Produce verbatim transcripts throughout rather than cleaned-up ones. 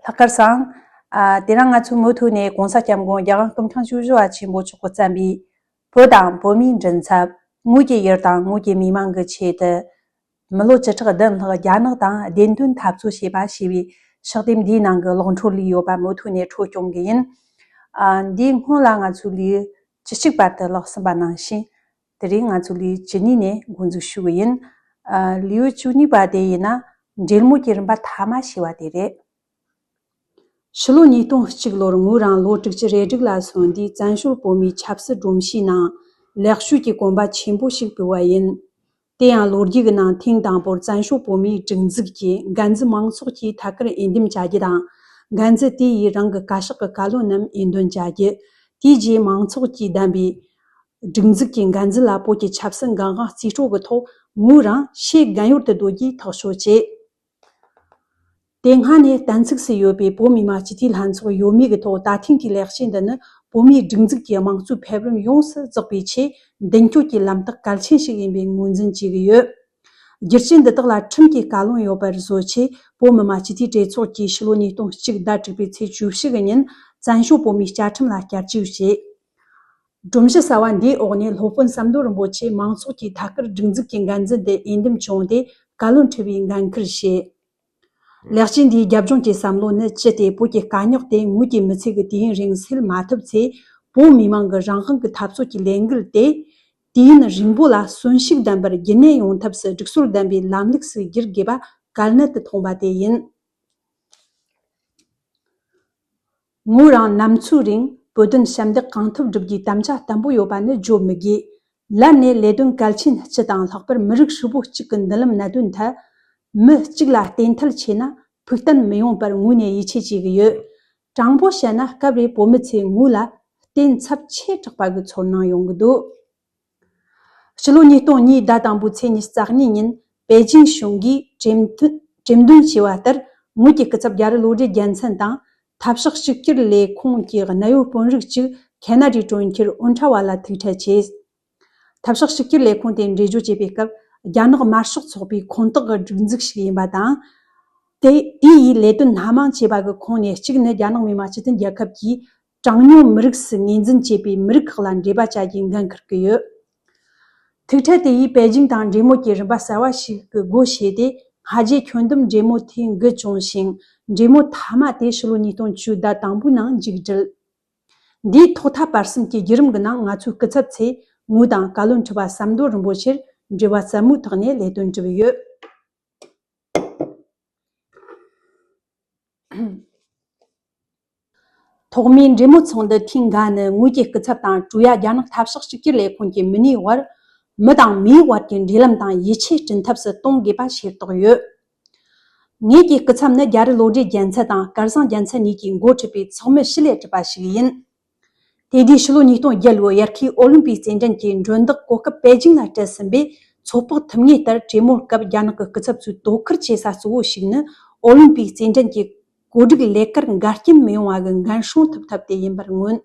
ཐག་དཀར་སང་། ཨ། དེ་རིང་ང་ཚོའི་མུ་མཐུད་ནས་༸གོང་ས་༸སྐྱབས་མགོན་རྒྱལ་དབང་སྐུ་ཕྲེང་བཅུ་བཞི་པ་ཆེན་པོ་མཆོག་གིས་བརྩམས་པའི་བོད་དང་བོད་མིའི་མགྲིན་ཚབ། ངོས་ཀྱི་ཡུལ་དང་ངོས་ཀྱི་མི་མང་གི་ཆེད་དུ། མི་ལོ་བཅུ་ཕྲག་བདུན་ལྷག་རྒྱ་ནག་དང་བདེན་དོན་འཐབ་རྩོད་བྱས་པ་ཞེས་པའི་ཕྱག་དེབ་འདིའི་ནང་གི་ཀློག་འཕྲོ་ལས་ཡོད་པ་མུ་མཐུད་ནས་འཕྲོ་སྐྱོང་གི་ཡིན། ཨ། འདིའི་སྔོན་ལ་ང་ཚོའི་ལེའུ་བཅུ་གཅིག་པ་དེ་ཀློག་ཟིན་པ་ནང་བཞིན། དེ་རིང་ང་ཚོའི་ལེའུ་བཅུ་གཉིས་ནས་འགོ་འཛུགས་ཞུ་གི་ཡིན། ཨ། ལེའུ་བཅུ་གཉིས་པ་དེ་ཡིན་ན། འབྲེལ་མོལ་གྱི་རིམ་པ་མཐའ་མ་ཞེས་པ་དེ་རེད། ཕྱི་ལོ་ཉིས་སྟོང་གཅིག་ལོར་ངོས་རང་ལོ་དྲུག་ཅུ་རེ་དྲུག་ལ་སོན་དུས་བཙན་བྱོལ་བོད་མིའི་ཆབ་སྲིད་སྒྲོམ་གཞིའི་ནང་ལེགས་བཅོས་ཀྱི་གོམ་པ་ཆེན་པོ་ཞིག་སྤོས་པ་ཡིན། དེ་ཡང་ལོ་རྒྱུས་ཀྱི་ནང་ཐེངས་དང་པོར་བཙན་བྱོལ་བོད་མིའི་སྒྲིག་འཛུགས་ཀྱི་འགན་འཛིན་མང་ཚོགས་ཀྱིས་ཐད་ཀར་འོས་འདེམས་བྱ་རྒྱུ་དང་། འགན་འཛིན་དེ་ཡིས་རང་གི་བཀའ་ཤག་གི་བཀའ་བློན་རྣམས་འོས་འདོན་བྱ་རྒྱུ། དེའི་རྗེས་མང་ཚོགས་ཀྱིས་བདམས་པའི་སྒྲིག་འཛུགས་ཀྱི་འགན་འཛིན་ལ་བོད་ཀྱི་ཆབ་སྲིད་འགན་དབང་རྩིས་སྤྲོད་ཀྱི་ཐོག་ངོས་རང་ཕྱེད་རྒན་ཡོལ་དུ་སྡོད་རྒྱུའི་ཐག་གཅོད་བྱས། དེ་སྔ་ནས་གཏན་ཚུགས་སུ་ཡོད་པའི་བོད་མི་མང་སྤྱི་འཐུས་ལྷན་ཚོགས་ཡོད་མེད་ཀྱི་ཐོག་ད་ཐེངས་ཀྱི་ལས་བྱེད་འདི་ནི་བོད་མིའི་སྒྲིག་འཛུགས་ཀྱི་དམངས་གཙོའི་ཕེབས་རིམ་ཡོངས་སུ་རྫོགས་པའི་ཆེས་མདུན་སྐྱོད་ཀྱི་ལམ་རྟགས་གལ་ཆེན་ཞིག་ཡིན་པའི་ངོས་འཛིན་བྱེད་ཀྱི་ཡོད། བསྒྱུར་བཅོས་འདི་དག་ལ་ཁྲིམས་ཀྱི་བཀའ་ལོན་ཡོད་པར་བཟོ་ཆེད་བོད་མི་མང་སྤྱི་འཐུས་གྲོས་ཚོགས་ཀྱིས་ཕྱི་ལོ་ཉིས་སྟོང་གཅིག་ཟླ་དྲུག་པའི་ཚེས་བཅུ་བཞི་གི་ཉིན་བཙན་བྱོལ་བོད་མིའི་བཅའ་ཁྲིམས་ལ་བསྐྱར་བཅོས་བྱས། སྒྲོམ་གཞི་གསར་བ་འདིའི་འོག་ནས་སློབ་དཔོན་ཟམ་གདོང་རིན་པོ་ཆེ་མང་ཚོགས་ཀྱིས་ཐད་ཀར་སྒྲིག་འཛུགས་ཀྱི་འགན་འཛིན་དུ་འོས་འདེམས་བྱུང་སྟེ་བཀའ་བློན་ཁྲི་པའི་འགན་འཁུར་བྱས། ལེགས་བཅོས་འདིའི་རྒྱབ་ལྗོངས་ཀྱི་བསམ་བློ་ནི་ཅི་སྟེ་བོད་ཀྱི་དཀའ་རྙོག་དེ་ངོས་ཀྱི་མི་ཚེ་གི་དུས་ཡུན་རིང་སེལ་མ་ཐུབ་ཚེ། བོད་མི་མང་གི་རང་དབང་གི་འཐབ་རྩོད་ཀྱི་ལས་འགུལ་དེ་དུས་ཡུན་རིང་པོ་ལ་གསོན་ཤུགས་ལྡན་པར་རྒྱུན་གནས་ཡོང་ཐབས་སུ་སྒྲིག་སྲོལ་ལྡན་པའི་ལམ་ལུགས་སུ་བསྒྱུར་དགོས་པ་གལ་གནད་དུ་མཐོང་བ་དེ་ཡིན། ངོས་རང་ནམ་འཚོའི་རིང་བོད་དོན་ཞབས་འདེགས་གང་ཐུབ་བསྒྲུབ་རྒྱུའི་དམ་བཅའ་བརྟན་པོ་ཡོད་པ་ནི་བརྗོད་མི་དགོས། ལར་ནས་ལས་དོན་གལ་ཆེན་སྤྱི་དང་ལྷག་པར་མི་རིགས་ཧྲིལ་པོ་གཅིག་གི་མདུན་ལམ་གནད་དོན་ཐད། མི་གཅིག་ལ་བརྟེན་མཐུད་ཆེ་ན་ཕུགས་བརྟན་མི་ཡོང་པར་ངོས་ནས་ཡིད་ཆེས་བྱེད་ཀྱི་ཡོད། དྲང་པོ་བཤད་ན་སྐབས་རེ་བོད་མི་ཚོས་ངོས་ལ་བརྟེན་ཚབས་ཆེ་དྲགས་པ་གི་ཚོར་སྣང་ཡོང་གི་འདུག་ཕྱི་ལོ་ཉིས་སྟོང་གཉིས་ཟླ་དང་པོའི་ཚེས་ཉི་ཤུ་རྩ་གཉིས་ཉིན་པེ་ཅིང་གཞུང་གིས་གྲོས་མཐུན་གྲོས་འདོན་བྱས་པ་ལྟར། ངོས་ཀྱི་སྐུ་ཚབ་རྒྱ་རི་བློ་གྲོས་རྒྱལ་མཚན་དང་། འཐབ་ཕྱོགས་གཅིག་གྱུར་ལས་ཁུངས་ཀྱི་གནད་ཡོད་དཔོན་རིགས་གཅིག་ཁེ་ན་ཌའི་གྲོང་ཁྱེར་ཨོན་ཁྲ་ཝ་ལ་ཐུག་འཕྲད་བྱས། འཐབ་ཕྱོགས་གཅིག་གྱུར་ལས་ཁུངས་དེ་འགྲེལ་བརྗོད་བྱེད་པའི་སྐབས། རྒྱ་ནག་དམར་ཤོག་ཚོགས་པའི་ཁོངས་གཏོགས་ཀྱི་སྒྲིག་འཛུགས་ཤིག་ཡིན་པ་དང་། དེ་དེ་ཡིས་ལས་དོན་སྣ་མང་བྱེད་པ་གི་ཁོངས་ནས་གཅིག་ནི་རྒྱ་ནག་མི་དམངས་སྤྱི་མཐུན་རྒྱལ་ཁབ་ཀྱིས་གྲངས་ཉུང་མི་རིགས་སུ་ངོས་འཛིན་བྱེད་པའི་མི་རིགས་ཁག་ལ་འབྲེལ་བ་བྱ་རྒྱུའི་འགན་འཁུར་གྱི་ཡོད། ཐུག་འཕྲད་དེ་ཡིས་པེ་ཅིང་དང་འབྲེལ་མོལ་གྱི་རིམ་པ་གསར་བ་ཞིག་གི་སྒོ་ཕྱེ་སྟེ། སྔ་རྗེས་ཁྱོན་བསྡོམས་འབྲེལ་མོལ་ཐེངས་དགུ་བྱུང་ཞིང་། འབྲེལ་མོལ་མཐའ་མ་དེ་ཕྱི་ལོ་ཉིས་སྟོང་བཅུ་ཟླ་དང་པོའི་ནང་མཇུག་བསྒྲིལ། འདིའི་ཐོག་མཐའ་བར་གསུམ་གྱི་བརྒྱུད་རིམ་གྱི་ནང་ང་ཚོའི་སྐུ་ཚབ་ཚོས་ངོས་དང་བཀའ་བློན་ཁྲི་པ་ཟམ་གདོང་རིན་པོ་ཆེར་འབྲེལ་བ་ཟབ་མོའི་ཐོག་ནས་ལས་དོན་བསྒྲུབས་ཡོད། ཐོག་མའི་འབྲེལ་མོལ་ཚོགས་འདུ་ཐེངས་འགའ་ནི་ངོས་ཀྱི་སྐུ་ཚབ་དང་ཀྲུའུ་ཡ་རྒྱ་ནག་འཐབ་ཕྱོགས་གཅིག་གྱུར་ལས་ཁུངས་ཀྱི་མི་སྣའི་དབར། མི་དང་མིའི་དབར་གྱི་འབྲེལ་ལམ་དང་ཡིད་ཆེས་བསྐྲུན་ཐབས་སུ་གཏོང་དགོས་པ་ཤེས་རྟོགས་ཡོད། ངོས་ཀྱི་སྐུ་ཚབ་ནི་རྒྱ་རི་བློ་གྲོས་རྒྱལ་མཚན་དང་སྐལ་བཟང་རྒྱལ་མཚན་གཉིས་ཀྱིས་འགོ་ཁྲིད་པའི་ཚོགས་མི་བཞི་ལས་གྲུབ་པ་ཞིག་ཡིན། དེ་དུས་ཕྱི་ལོ་ཉིས་སྟོང་བརྒྱད་ལོའི་དབྱར་ཁའི་ཨོ་ལིམ་པིག་རྩེད་འགྲན་གྱི་མགྲོན་བདག་གོ་སྐབས་པེ་ཅིང་ལ་སྤྲད་ཟིན་པས། ཚོད་དཔག་ཐུབ་ངེས་ལྟར་གྲོས་མོལ་སྐབས་རྒྱ་ནག་གི་སྐུ་ཚབ་ཚོས་དོ་ཁུར་བྱེད་ས་གཙོ་བོ་ཞིག་ནི་ཨོ་ལིམ་པིག་རྩེད་འགྲན་གྱི་གོ་སྒྲིག་ལས་ཀར་འགལ་རྐྱེན་མི་ཡོང་བ་གི་འགན་སྲུང་ཐུབ་ཐབས་དེ་ཡིན་པར་མངོན།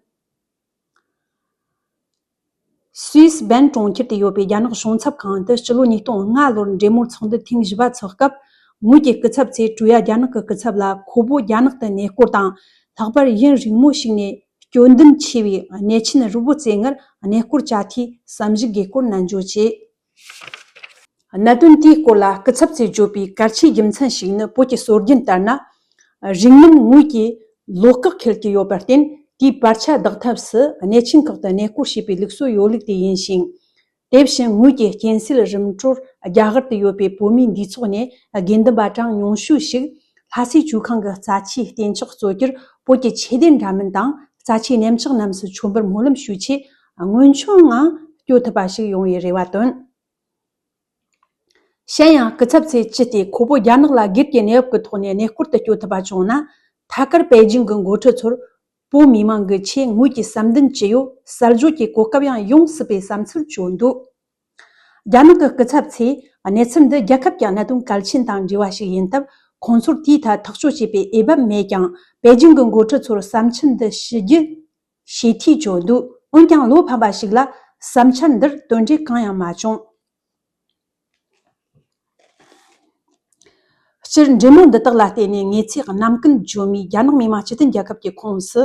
སུད་སི་བན་གྲོང་ཁྱེར་དུ་ཡོད་པའི་རྒྱ་ནག་གཞུང་ཚབ་ཁང་དུ་སྤྱི་ལོ་ཉིས་སྟོང་ལྔ་ལོར་འབྲེལ་མོལ་ཚོགས་འདུ་ཐེངས་བཞི་པ་འཚོགས་སྐབས། ངོས་ཀྱི་སྐུ་ཚབ་ཚོས་ཀྲུའུ་ཡ་རྒྱ་ནག་གི་སྐུ་ཚབ་ལ་ཁོ་བོ་རྒྱ་ནག་ཏུ་གནས་སྐོར་དང་། ལྷག་པར་ཡུན་རིང་མོ་ཞིག་ནས་སྐྱོན་ལྡན་ཆེ་བའི་གནས་ཆེན་རི་བོ་རྩེ་ལྔར་གནས་སྐོར་བྱ་འཐུས་བསམ་གཞིག་དགོས་སྐོར་ནན་བརྗོད་བྱས། གནད་དོན་དེའི་སྐོར་ལ་སྐུ་ཚབ་ཚོས་བརྗོད་པའི་གལ་ཆེའི་རྒྱུ་མཚན་ཞིག་ནི། བོད་ཀྱི་སྲོལ་རྒྱུན་ལྟར་ན། རིང་མིན་ངོས་ཀྱིས་ལོ་བཀག་འཁེལ་གྱི་ཡོད་པར་བརྟེན། དེའི་བར་ཆད་ལྡོག་ཐབས་སུ་གནས་ཆེན་ཁག་ཏུ་གནས་སྐོར་བྱེད་པའི་ལུགས་སྲོལ་ཡོད་ལུགས་དེ་ཡིན་ཞིང་། དེ་བཞིན་ངོས་ཀྱི་རྐྱེན་སེལ་རིམ་གྲོར་རྒྱ་གར་དུ་ཡོད་པའི་བོད་མིའི་འདུས་ཚོགས་ནས་དགེ་འདུན་པ་གྲངས་ཉུང་ཤོས་ཤིག་ལྷ་སའི་ཇོ་ཁང་གི་རྩ་ཆེའི་རྟེན་མཆོག་གཙོ་གྱུར་བོད་ཀྱི་ཆོས་སྡེ་འདྲ་མིན་དང་རྩ་ཆེའི་གནས་མཆོག་རྣམས་སུ་མཆོད་འབུལ་སྨོན་ལམ་ཞུ་ཆེད་སྔོན་བྱོན་ངང་སྐྱོད་ཐུབ་པ་ཞིག་ཡོང་བའི་རེ་བ་བཏོན། གཞན་ཡང་སྐུ་ཚབ་ཚོས་ཅི་སྟེ་ཁོ་བོ་རྒྱ་ནག་ལ་སྒེར་གྱི་གནས་བབ་ཀྱི་ཐོག་ནས་གནས་སྐོར་དུ་སྐྱོད་ཐུབ་པ་བྱུང་ན། ཐད་ཀར་པེ་ཅིང་གི་འགོ་ཁྲིད་ཚོར་བོད་མི་མང་གི་ཆེད་ངོས་ཀྱི་བསམ་འདུན་ཇི་ཡོད་གསལ་བརྗོད་ཀྱི་གོ་སྐབས་ཡང་ཡོང་སྲིད་པའི་བསམ་ཚུལ་བརྗོད་འདུག་རྒྱ་ནག་གི་སྐུ་ཚབ་ཚོས་གནས་ཚུལ་འདི་རྒྱལ་ཁབ་ཀྱི་གནད་དོན་གལ་ཆེན་དང་འབྲེལ་བ་ཞིག་ཡིན་སྟབས། ཁོང་ཚོར་དེའི་ཐད་ཐག་གཅོད་བྱེད་པའི་འོས་བབ་མེད་ཀྱང་། པེ་ཅིང་གི་འགོ་ཁྲིད་ཚོར་བསམ་འཆར་འདི་ཞུ་རྒྱུ་ཞུ་འཐུས་བྱུང་འདུག་འོན་ཀྱང་བློ་ཕམ་པ་ཞིག་ལ་བསམ་འཆར་འདིར་དོན་འབྲས་གང་ཡང་མ་བྱུང་། སྤྱིར་འབྲེལ་མོལ་འདི་དག་ལ་བརྟེན་ནས་ངེད་ཚོས་རྣམ་ཀུན་བརྗོད་མིའི་རྒྱ་ནག་མི་དམངས་སྤྱི་མཐུན་རྒྱལ་ཁབ་ཀྱི་ཁོངས་སུ།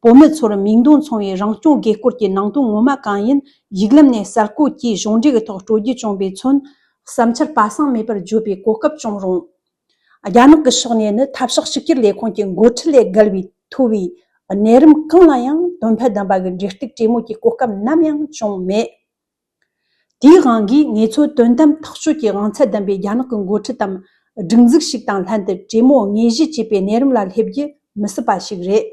བོད་མི་ཚོར་མིག་མདུན་མཚུངས་པའི་རང་སྐྱོང་དགོས་སྐོར་གྱི་ནང་དོན་ངོ་མ་གང་ཡིན་ཡིག་ལམ་ནས་གསལ་བཀོད་ཀྱིས་གཞུང་འབྲེལ་གྱི་ཐོག་སྤྲོད་རྒྱུ་བྱུང་བའི་ཚུན། བསམ་འཆར་པ་སངས་མེད་པར་བརྗོད་པའི་གོ་སྐབས་བྱུང་རུང་། རྒྱ་ནག་གི་ཕྱོགས་ནས་ནི་འཐབ་ཕྱོགས་གཅིག་གྱུར་ལས་ཁུངས་ཀྱི་འགོ་ཁྲིད་ལས་བརྒལ་བའི་མཐོ་བའི་གནས་རིམ་གང་ལ་ཡང་དོན་ཕན་ལྡན་པ་གི་འབྲེལ་གཏུག་གྲོས་མོལ་གྱི་གོ་སྐབས་ནམ་ཡང་བྱུང་མེད། དེའི་དབང་གིས་ངེད་ཚོ་དོན་དམ་ཐག་གཅོད་ཀྱི་དབང་ཚད་ལྡན་པའི་རྒྱ་ནག་གི་འགོ་ཁྲིད་དམ་སྒྲིག་འཛུགས་ཤིག་དང་ལྷན་དུ་གྲོས་མོལ་དངོས་གཞི་བྱས་པའི་གནས་རིམ་ལ་སླེབས་རྒྱུ་མི་སྲིད་པ་ཞིག་རེད།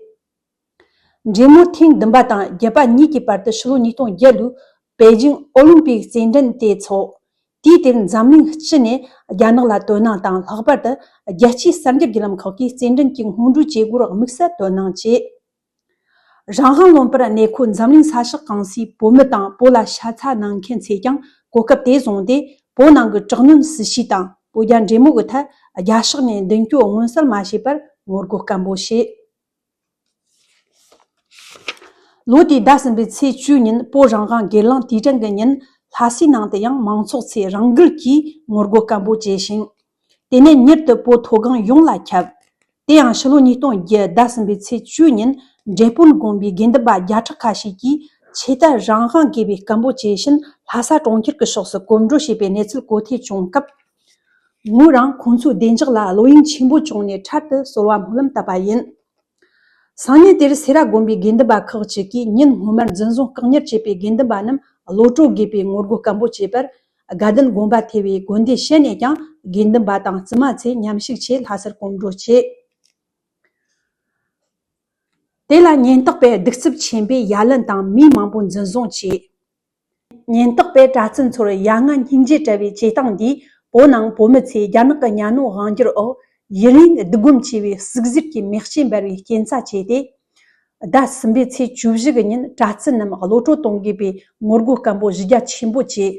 འབྲེལ་མོལ་ཐེངས་བདུན་པ་དང་བརྒྱད་པ་གཉིས་ཀྱི་བར་དུ་ཕྱི་ལོ་ཉིས་སྟོང་བརྒྱད་ལོའི་པེ་ཅིང་ཨོ་ལིམ་པིག་རྩེད་འགྲན་དེ་འཚོགས། དུས་དེར་འཛམ་གླིང་སྤྱི་ནས་རྒྱ་ནག་ལ་དོ་སྣང་དང་། ལྷག་པར་དུ་རྒྱལ་སྤྱིའི་གསར་འགྱུར་བརྒྱུད་ལམ་ཁག་གིས་རྩེད་འགྲན་གྱི་སྔོན་འགྲོའི་བྱེད་སྒོར་དམིགས་བསལ་དོ་སྣང་བྱས། རང་དབང་ལུང་པར་གནས་འཁོད་འཛམ་གླིང་ས་ཕྱོགས་གང་སའི་བོད་མི་དང་བོད་ལ་ཤ་ཚ་གནང་མཁན་ཚོས་ཀྱང་གོ་སྐབས་དེ་བཟུང་སྟེ། བོད་ནང་གི་དྲག་གནོན་སྲིད་བྱུས་དང་བོད་རྒྱ་འབྲེལ་མོལ་གྱི་ཐད་རྒྱ་ཕྱོགས་ནས་མདུན་སྐྱོད་མངོན་གསལ་མ་བྱས་པར་ངོ་རྒོལ་སྐམ་པོ་བྱས། ལོ་དེའི་ཟླ་གསུམ་པའི་ཚེས་བཅུའི་ཉིན་བོད་རང་དབང་སྒེར་ལངས་དུས་དྲན་གྱི་ཉིན་ལྷ་སའི་ནང་དུ་ཡང་མང་ཚོགས་ཚོས་རང་འགུལ་གྱིས་ངོ་རྒོལ་སྐམ་པོ་བྱས་ཤིང་། དེ་ནས་མྱུར་དུ་བོད་མཐོ་སྒང་ཡོངས་ལ་ཁྱབ། དེ་ཡང་ཕྱི་ལོ་ཉིས་སྟོང་བརྒྱད་ཟླ་གསུམ་པའི་ཚེས་བཅུའི་ཉིན་འབྲས་སྤུངས་དགོན་པའི་དགེ་འདུན་པ་བརྒྱ་ཕྲག་ཁ་ཤས་ཀྱིས་ཆོས་དད་རང་དབང་དགོས་པའི་སྐད་འབོད་བྱས་ཤིང་། ལྷ་ས་གྲོང་ཁྱེར་གྱི་ཕྱོགས་སུ་གོམ་བགྲོད་བྱས་པའི་གནས་ཚུལ་གོ་ཐོས་བྱུང་སྐབས། ངོས་རང་ཁོང་ཚོའི་བདེ་འཇགས་ལ་བློ་གཡེང་ཆེན་པོ་བྱུང་ནས་འཕྲལ་དུ་གསོལ་བ་སྨོན་ལམ་བཏབ་པ་ཡིན། སང་ཉིན་དེར་སེ་ར་དགོན་པའི་དགེ་འདུན་པ་ཁག་ཅིག་གིས་ཉིན་སྔོན་མར་འཛིན་བཟུང་བཀག་ཉར་བྱས་པའི་དགེ་འདུན་པ་རྣམས་གློད་བཀྲོལ་དགོས་པའི་ངོ་རྒོལ་སྐམ་པོ་བྱས་པར། དགའ་ལྡན་དགོན་པ་ཐེ་བའི་དགོན་སྡེ་ཕྱེད་ནས་ཀྱང་དགེ་འདུན་པ་དང་བཙུན་མ་ཚོས་མཉམ་ཞུགས་ཆེད་ལྷ་སར་གོམ་བགྲོད་བྱས། དེ་ལ་ཉེན་རྟོག་པས་གདུག་རྩུབ་ཆེན་པོས་ཡ་ལན་དང་མི་མང་པོ་འཛིན་བཟུང་བྱས། ཉེན་རྟོག་པས་གྲྭ་བཙུན་ཚོར་ཡ་ང་སྙིང་རྗེ་བྲལ་བའི་བྱེད་སྟངས་འདིས་བོད་ནང་བོད་མི་ཚོས་རྒྱ་ནག་གི་གཉའ་གནོན་དབང་སྒྱུར་འོག་ཡུན་རིང་སྡུག་སྒོམ་ཆེ་བའི་ཟུག་གཟེར་གྱི་མེ་ལྕེ་འབར་བའི་རྐྱེན་རྩ་བྱས་ཏེ། ཟླ་གསུམ་པའི་ཚེས་བཅུ་བཞི་གི་ཉིན་གྲྭ་བཙུན་རྣམས་གློད་བཀྲོལ་གཏོང་དགོས་པའི་ངོ་རྒོལ་སྐམ་པོ་གཞི་རྒྱ་ཆེན་པོ་བྱས།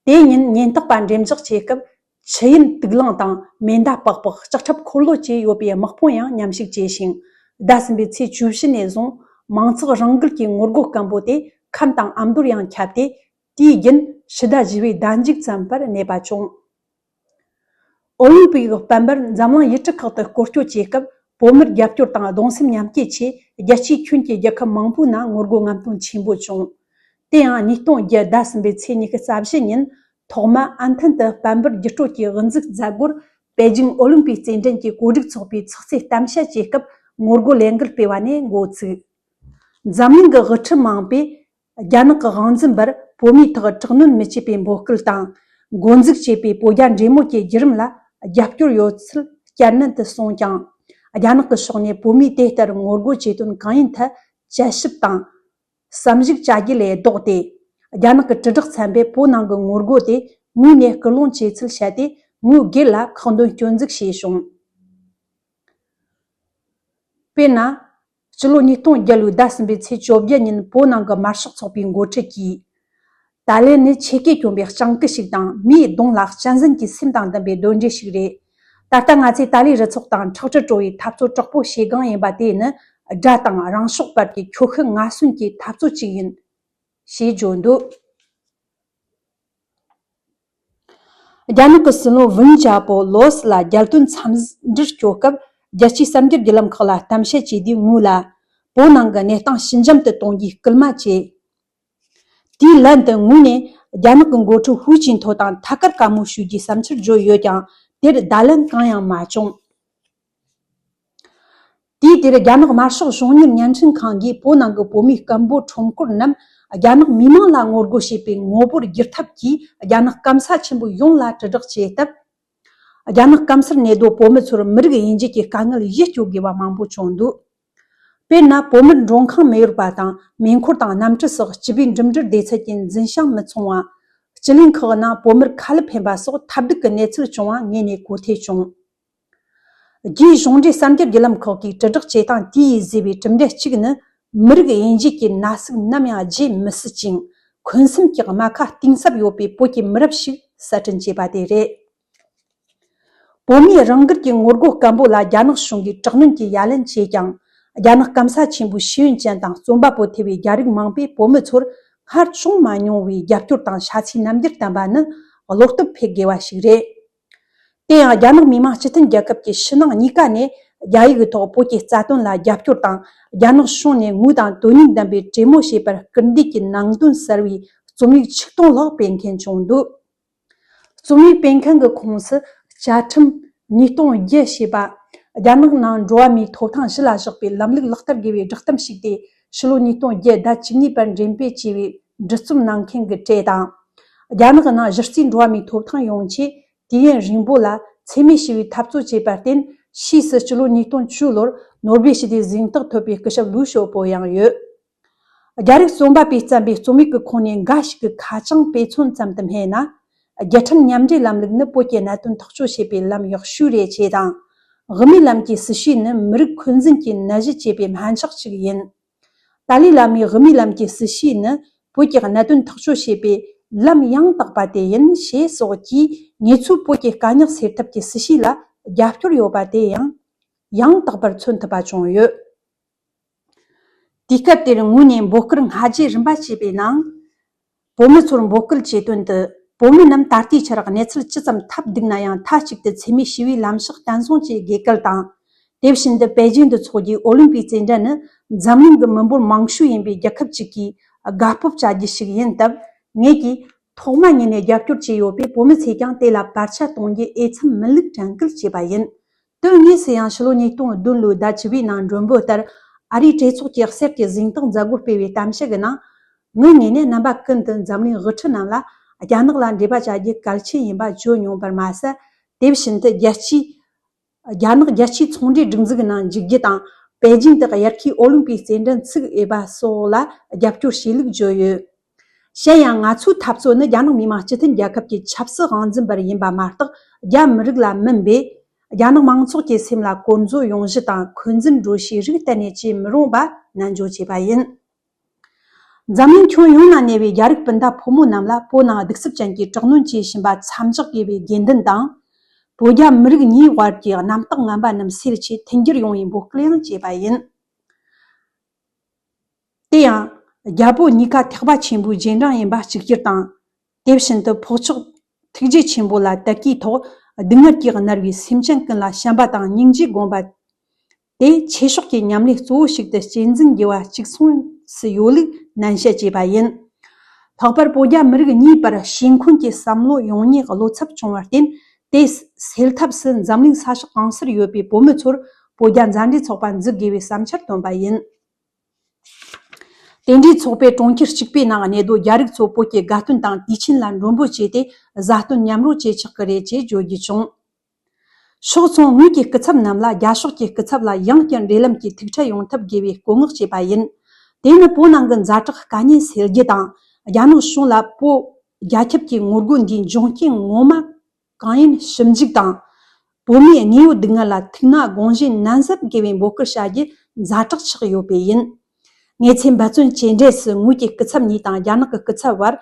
དེ་ཉིན་ཉེན་རྟོག་པ་འགྲེམས་འཇོག་བྱེད་སྐབས། ཆུ་ཡུར་དུག་རླངས་དང་མེ་མདའ་པགས་པ། ལྕགས་ཁྲབ་འཁོར་ལོ་བཅས་ཡོད་པའི་དམག་དཔུང་ཡང་མཉམ་ཞུགས་བྱས་ཤིང་། ཟླ་གསུམ་པའི་ཚེས་བཅུ་བཞི་ནས་བཟུང་མང་ཚོགས་རང་འགུལ་གྱི་ངོ་རྒོལ་སྐམ་པོ་དེ་ཁམས་དང་ཨ་མདོར་ཡང་ཁྱབ་སྟེ། དུས་རྒྱུན་ཕྱི་ཟླ་བཞི་པའི་ཟླ་མཇུག་ཙམ་པར་གནས་པ་བྱུང་། ཨོ་ལིམ་པིག་གི་དཔལ་འབར་འཛམ་གླིང་ཡུལ་གྲུ་ཁག་ཏུ་སྐོར་སྐྱོད་བྱེད་སྐབས། བོད་མིར་རྒྱབ་སྐྱོར་དང་གདུང་སེམས་མཉམ་སྐྱེད་ཆེད་རྒྱལ་སྤྱིའི་ཁྱོན་གྱི་རྒྱལ་ཁབ་མང་པོའི་ནང་ངོ་རྒོལ་རྔམ་སྟོན་ཆེན་པོ་བྱུང་། དེ་ཡང་ཉིས་སྟོང་བརྒྱད་ཟླ་གསུམ་པའི་ཚེས་ཉི་ཤུ་རྩ་བཞི་ཉིན། ཐོག་མ་ཨན་ཐན་དུ་དཔལ་འབར་བརྒྱུད་སྤྲོད་ཀྱི་དབུ་འཛུགས་མཛད་སྒོར། པེ་ཅིང་ཨོ་ལིམ་པིག་རྩེད་འགྲན་གྱི་གོ་སྒྲིག་ཚོགས་པའི་ཚོགས་གཙོས་གཏམ་བཤད་བྱེད་སྐབས། ངོ་རྒོལ་ལས་འགུལ་སྤེལ་བ་ནས་འགོ་ཚུགས། འཛམ་གླིང་གི་དབུ་ཁྲིད་མང་པོས། རྒྱ་ནག་གི་དབང་འཛིན་པར་བོད་མིའི་ཐོག་དྲག་གནོན་མི་བྱེད་པའི་འབོད་སྐུལ་དང་། འགོ་འཛུགས་བྱས་པའི་བོད་རྒྱ་འབྲེལ་མོལ་གྱི་བརྒྱུད་རིམ་ལ་རྒྱབ་སྐྱོར་ཡོད་ཚུལ་བསྐྱར་ནན་དུ་གསུངས་ཀྱང་། རྒྱ་ནག་གི་ཕྱོགས་ནས་བོད་མིས་དེ་ལྟར་ངོ་རྒོལ་བྱེད་དོན་གང་ཡིན་ཐད་དཔྱད་ཞིབ་དང་། བསམ་གཞིག་བྱ་རྒྱུ་ལས་ལྡོག་སྟེ། རྒྱ་ནག་གི་དྲིལ་བསྒྲགས་ཚན་པས་བོད་ནང་གི་ངོ་རྒོལ་དེ་ངོས་ནས་སྐུལ་སློང་བྱས་ཚུལ་བཤད་དེ། ངོས་སྒེར་ལ་ཁག་འདོན་སྐྱོན་འཛུགས་བྱས་བྱུང་། དཔེར་ན། སྤྱི་ལོ་ཉིས་སྟོང་བརྒྱད་ལོའི་ཟླ་གསུམ་པའི་ཚེས་བཅོ་བརྒྱད་ཉིན་བོད་ནང་གི་དམར་ཤོག་ཚོགས་པའི་འགོ་ཁྲིད་ཀྱིས། ཏཱ་ལན་ནི་ཆེ་སྐྱེས་གྱོན་པའི་སྤྱང་ཀི་ཞིག་དང་། མིའི་གདོང་ལ་གཅན་གཟན་གྱི་སེམས་དང་ལྡན་པའི་གདོན་འདྲེ་ཞིག་རེད། ད་ལྟ་ང་ཚོས་ཏཱ་ལའི་རུ་ཚོགས་དང་ཁྲག་དྲི་བྲོ་བའི་འཐབ་རྩོད་དྲག་པོ་བྱེད་སྒང་ཡིན་པ་དེ་ནི། དགྲ་དང་རང་ཕྱོགས་བར་གྱི་ཁྱོ་ཤུག་ངན་སོན་གྱི་འཐབ་རྩོད་ཅིག་ཡིན། ཞེས་བརྗོད་འདུག་རྒྱ་ནག་གི་སྲིད་བློན་ཝུན་ཅཱ་པོ་ལོ་སི་ལ་རྒྱལ་དོན་འཚམས་འདྲིར་སྐྱོད་སྐབས། རྒྱལ་སྤྱིའི་གསར་འགྱུར་བརྒྱུད་ལམ་ཁག་ལ་གཏམ་བཤད་བྱས་དུས། ངོས་ལ་བོད་ནང་གི་གནས་སྟངས་ཞི་འཇམ་དུ་གཏོང་རྒྱུའི་སྐུལ་མ་བྱས། དེའི་ལན་དུ་ངོས་ནས་རྒྱ་ནག་གི་འགོ་ཁྲིད་ཧུའུ་ཅིན་ཐོ་དང་ཐད་ཀར་བཀའ་མོལ་ཞུ་རྒྱུའི་བསམ་འཆར་བརྗོད་ཡོད་ཀྱང་། དེར་བརྡ་ལན་གང་ཡང་མ་བྱུང་། དུས་དེར་རྒྱ་ནག་དམར་ཤོག་གཞུང་གཉེར་བརྙན་འཕྲིན་ཁང་གིས་བོད་ནང་གི་བོད་མིའི་སྐད་འབོད་ཁྲོམ་སྐོར་རྣམས་རྒྱ་ནག་མི་མང་ལ་ངོ་རྒོལ་བྱེད་པའི་ངོ་རྒོལ་བསྒྱུར་ཐབས་ཀྱིས་རྒྱ་ནག་སྐམ་ས་ཆེན་པོ་ཡོངས་ལ་དྲིལ་བསྒྲགས་བྱས་སྟབས། རྒྱ་ནག་སྐམ་སར་གནས་སྡོད་བོད་མི་ཚོར་མི་རིགས་དབྱེ་འབྱེད་ཀྱི་དཀའ་ངལ་གཞི་གཅོད་དགོས་པ་མང་པོ་བྱུང་འདུག་དཔེར་ན། བོད་མིར་མགྲོན་ཁང་མི་ཡོད་པ་དང་། མེ་འཁོར་དང་གནམ་གྲུ་སོགས་སྤྱི་པའི་འགྲིམ་འགྲུལ་སྡེ་ཚན་གྱི་འཛིན་བྱང་མི་འཚོང་བ། སྤྱི་གླིང་ཁག་ནང་བོད་མིར་ཁ་ལུད་འཕེན་པ་སོགས་ཐབས་སྡུག་གི་གནས་ཚུལ་བྱུང་བ་ངོས་ནས་གོ་ཐོས་བྱུང་། རྒྱའི་གཞུང་འབྲེལ་གསར་འགྱུར་བརྒྱུད་ལམ་ཁག་གིས་དྲིལ་བསྒྲགས་བྱེད་སྟངས་དེ་ཡིས་བཟོས་པའི་གྲུབ་འབྲས་གཅིག་ནི། མི་རིགས་དབྱེ་འབྱེད་ཀྱི་ན་ཟུག་ནམ་ཡང་བརྗེད་མི་སྲིད་ཅིང་། འཁོན་སེམས་ཀྱི་རྨ་ཁ་གཏིང་ཟབ་ཡོད་པའི་བོད་ཀྱི་མི་རབས་ཤིག་གསར་སྐྲུན་བྱས་པ་དེ་རེད། བོད་མིའི་རང་འགུལ་གྱི་ངོ་རྒོལ་སྐད་འབོད་ལ་རྒྱ་ནག་གཞུང་གིས་དྲག་གནོན་གྱི་ཡ་ལན་བྱས་ཀྱང་། རྒྱ་ནག་སྐམ་ས་ཆེན་པོའི་ཤེས་ཡོན་ཅན་དང་རྩོམ་པ་པོ་ཐེ་བའི་རྒྱ་རིགས་མང་པོས་བོད་མི་ཚོར་སྔར་བྱུང་མ་མྱོང་བའི་རྒྱབ་སྐྱོར་དང་ཤ་ཚའི་རྣམ་འགྱུར་བསྟན་པ་ནི་བློ་སྟོབས་འཕེལ་དགོས་པ་ཞིག་རེད། དེ་ཡང་རྒྱ་ནག་མི་དམངས་སྤྱི་མཐུན་རྒྱལ་ཁབ་ཀྱི་ཕྱི་ནང་གཉིས་ཀ་ནས་རྒྱ་ཡིག་གི་ཐོག་བོད་ཀྱི་རྩ་དོན་ལ་རྒྱབ་སྐྱོར་དང་། རྒྱ་ནག་གཞུང་ནས་ངོས་དང་དོན་སྙིང་ལྡན་པའི་གྲོས་མོལ་བྱེད་པར་སྐུལ་འདེད་ཀྱི་ནང་དོན་གསལ་བའི་རྩོམ་ཡིག་ཆིག་སྟོང་ལྷག་སྤེལ་མཁན་བྱུང་འདུག། རྩོམ་ཡིག་སྤེལ་མཁན་གྱི་ཁོངས་སུ་བཅའ་ཁྲིམས་ཉིས་སྟོང་བརྒྱད་ཞེས་པ། རྒྱ་ནག་ནང་འགྲོ་བ་མིའི་ཐོབ་ཐང་གཞི་ལ་བཞག་པའི་ལམ་ལུགས་ལག་བསྟར་དགོས་པའི་བསྒྲགས་གཏམ་ཞིག་སྟེ། ཕྱི་ལོ་ཉིས་སྟོང་བརྒྱད་ཟླ་བཅུ་གཉིས་པར་འགྲེམས་སྤེལ་བྱས་པའི་འབྲི་རྩོམ་གནང་མཁན་གྱི་གྲས་དང་། རྒྱ་ནག་ནང་གཞི་རྩའི་འགྲོ་བ་མིའི་ཐོབ་ཐང་ཡོང་ཆེད་དུས་ཡུན་རིང་པོ་ལ་འཚེ་མེད་ཞི་བའི་འཐབ་རྩོད་བྱས་པར་བརྟེན། ཕྱིས་སུ་སྤྱི་ལོ་ཉིས་སྟོང་བཅུ་ལོར་ནོ་སྦེལ་ཞི་བདེའི་གཟེངས་རྟགས་ཐོབ་པའི་སྐུ་ཞབས་ལུའུ་ཞའོ་པོ་ཡང་ཡོད། རྒྱ་རིགས་རྩོམ་པ་པས་བརྩམས་པའི་རྩོམ་ཡིག་གི་ཁོངས་ནས་འགའ་ཞིག་གི་ཁ་བྱང་དཔེ་མཚོན་ཙམ་དུ་སྨྲས་ན། རྒྱལ་ཕྲན་མཉམ་འབྲེལ་ལམ་ལུགས་ནི་བོད་ཀྱི་གནད་དོན་ཐག་གཅོད་བྱེད་པའི་ལམ་ཡག་ཤོས་རེད་ཅེས་དང་། དབུ་མའི་ལམ་གྱི་སྲིད་བྱུས་ནི་མི་རིགས་འཁོན་འཛིན་གྱི་ནད་གཞི་ཅེས་པའི་སྨན་ཆག་ཅིག་ཡིན། ཏཱ་ལའི་བླ་མའི་དབུ་མའི་ལམ་གྱི་སྲིད་བྱུས་ནི་བོད་ཀྱི་གནད་དོན་ཐག་གཅོད་བྱེད་པའི་ལམ་ཡང་དག་པ་དེ་ཡིན་ཞེས་སོགས་ཀྱིས་ངེད་ཚོས་བོད་ཀྱི་དཀའ་རྙོག་སེལ་ཐབས་ཀྱི་སྲིད་བྱུས་ལ་རྒྱབ་སྐྱོར་ཡོད་པ་དེ་ཡང་ཡང་དག་པར་མཚོན་ཐུབ་པ་བྱུང་ཡོད། དུས་སྐབས་དེར་ངོས་ནས་འབོད་སྐུལ་སྔ་རྗེས་རིམ་པ་བྱས་པའི་ནང་། བོད་མི་ཚོར་འབོད་སྐུལ་བྱས་དོན་དུ། བོད་མི་རྣམས་ད་ལྟའི་ཆར་གནས་ཚུལ་ཅི་ཙམ་ཐབས་སྡུག་ན་ཡང་མཐའ་གཅིག་ཏུ་འཚེ་མེད་ཞི་བའི་ལམ་ཕྱོགས་བརྟན་སྲུང་བཅས་དགོས་གལ་དང་། དེ་བཞིན་དུ་པེ་ཅིང་དུ་འཚོགས་རྒྱུའི་ཨོ་ལིམ་པིག་རྩེད་འགྲན་ནི་འཛམ་གླིང་གི་མི་འབོར་མང་ཤོས་ཡིན་པའི་རྒྱལ་ཁབ་ཅིག་གིས་དགའ་སྤོབས་བྱ་རྒྱུ་ཞིག་ཡིན་སྟབས། ངེད་ཀྱིས་ཐོག་མ་ཉིད་ནས་རྒྱབ་སྐྱོར་བྱས་ཡོད་པས། བོད་མི་ཚོས་ཀྱང་དེ་ལ་བར་ཆད་གཏོང་རྒྱུ་འོས་འཚམ་མིན་ལུགས་དྲན་སྐུལ་བྱས་པ་ཡིན། དོན་དངོས་སུ་ཡང་ཕྱི་ལོ་ཉིས་སྟོང་བདུན་ལོའི་ཟླ་བཅུ་པའི་ནང་མགྲོན་པོ་ལྟར་ཨ་རིའི་གྲོས་ཚོགས་ཀྱི་གསེར་གྱི་གཟེངས་རྟགས་མཛད་སྒོར་སྤེལ་བའི་གཏམ་བཤད་ཀྱི་ནང་། ངའི་ངོས་ནས་རྣམ་པ་ཀུན་ཏུ་འཛམ་གླིང་དབུ་ཁྲིད་རྣམས་ལ་རྒྱ་ནག་ལ་འགྲེལ་པ་བྱ་རྒྱུ་གལ་ཆེན་ཡིན་པ་བརྗོད་མྱོང་བར་མ་ཟད། དེ་བཞིན་དུ་རྒྱལ་སྤྱིའི་རྒྱ་ནག་རྒྱལ་སྤྱིའི་ཚོང་འབྲེལ་སྒྲིག་འཛུགས་ནང་འཇུག་རྒྱུ་དང་། པེ་ཅིང་དུ་དབྱར་ཁའི་ཨོ་ལིམ་པིག་རྩེད་འགྲན་ཚུགས་འོས་པ་སོགས་ལ་རྒྱབ་སྐྱོར་བྱས་ལུགས་བརྗོད་ཡོད། གཞན་ཡང་ང་ཚོའི་འཐབ་རྩོད་ནི་རྒྱ་ནག་མི་དམངས་སྤྱི་མཐུན་རྒྱལ་ཁབ་ཀྱི་ཆབ་སྲིད་དབང་འཛིན་པར་ཡིན་པ་མ་གཏོགས། རྒྱ་མི་རིགས་ལ་མིན་པས། རྒྱ་ནག་མང་ཚོགས་ཀྱི་སེམས་ལ་གོ་འཛོལ་ཡོང་གཞི་དང་འཁོན་འཛིན་འགྲོ་བྱེད་རིགས་གཏན་ནས་བྱེད་མི་རུང་བ་ནན་བརྗོད་བྱས་པ་ཡིན། འཛམ་གླིང་ཁྱོན་ཡོངས་ན་གནས་པའི་རྒྱ་རིགས་སྤུན་ཟླ་ཕོ་མོ་རྣམས་ལ་བོད་ནང་གདུག་རྩུབ་ཅན་གྱི་དྲག་གནོན་བྱེད་བཞིན་པ་མཚམས་འཇོག་དགོས་པའི་དགོས་འདུན་དང་། བོད་རྒྱ་མི་རིགས་གཉིས་དབར་གྱི་རྣམ་རྟོག་ངན་པ་རྣམས་སེལ་ཆེད་མཐུན་འགྱུར་ཡོང་བའི་འབོད་སྐུལ་ཡང་བྱས་པ་ཡིན། དེ་ཡང་། རྒྱ་བོད་གཉིས་ཀ་ཐེག་པ་ཆེན་པོའི་རྗེས་འབྲང་ཡིན་པ་གཅིག་གྱུར་དང་། དེ་བཞིན་དུ་ཕོགས་ཆོག་ཐུགས་རྗེ་ཆེན་པོ་ལ་དད་གུས་ཐོག་སྡུག་བསྔལ་གྱིས་མནར་བའི་སེམས་ཅན་ཀུན་ལ་བྱམས་པ་དང་སྙིང་རྗེ་བསྒོམ་པ། དེ་ཆོས་ཕྱོགས་ཀྱི་ཉམས་ལེན་གཙོ་བོ་ཞིག་ཏུ་གཅེས་འཛིན་དགོས་པ་གཅིག་མཚུངས་སུ་ཡོད་ལུགས་ནན་བཤད་བྱས་པ་ཡིན། ལྷག་པར་བོད་རྒྱ་མི་རིགས་གཉིས་བར་ཞེ་འཁོན་གྱི་བསམ་བློ་ཡོང་ཉེན་བློ་འཚབ་བྱུང་བར་བརྟེན། དེ་སེལ་ཐབས་སུ་འཛམ་གླིང་ས་ཕྱོགས་གང་སར་ཡོད་པའི་བོད་མི་ཚོར་བོད་རྒྱ་མཛའ་འབྲེལ་ཚོགས་པ་འཛུགས་དགོས་པའི་བསམ་འཆར་བཏོན་པ་ཡིན། དེ་འདྲའི་ཚོགས་པའི་གྲོང་ཁྱེར་གཅིག་པའི་ནང་གནས་སྡོད་རྒྱ་རིགས་ཚོ་བོད་ཀྱི་དགའ་སྟོན་དང་དུས་ཆེན་ལ་མགྲོན་འབོད་བྱས་ཏེ། བཟའ་སྟོན་མཉམ་རོལ་བྱེད་ཆོག་གི་རེད་ཅེས་བརྗོད་རྒྱུ་བྱུང་། ཕྱོགས་མཚུངས་ངོས་ཀྱི་སྐུ་ཚབ་རྣམས་ལ་རྒྱ་ཕྱོགས་ཀྱི་སྐུ་ཚབ་ལ་ཡང་བསྐྱར་འབྲེལ་ལམ་གྱི་ཐུག་འཕྲད་ཡོང་ཐབས་དགོས་པའི་བསྐོ་བསྔགས་བྱས་པ་ཡིན། དེ་ནི་བོད་ནང་གི་ཛ་དྲག་དཀའ་ཉེན་སེལ་རྒྱུ་དང་། རྒྱ་ནག་གཞུང་ལ་བོད་རྒྱ་ཁྱབ་ཀྱི་ངོ་རྒོལ་འདིའི་འབྱུང་རྐྱེན་ངོ་མ་གང་ཡིན་ཞིབ་འཇུག་དང་། བོད་མིའི་དངོས་ཡོད་སྡུག་བསྔལ་ལ་ཐུགས་སྣང་དགོངས་བཞེས་ནན་གསབ་དགོས་པའི་འབོད་སྐུལ་བྱ་རྒྱུ་ཛ་དྲག་ཆགས་ཡོད་པས་ཡིན། ངེད་ཚོས་འབད་བརྩོན་བྱས་འབྲས་སུ་ངོས་ཀྱི་སྐུ་ཚབ་གཉིས་དང་རྒྱ་ནག་གི་སྐུ་ཚབ་བར།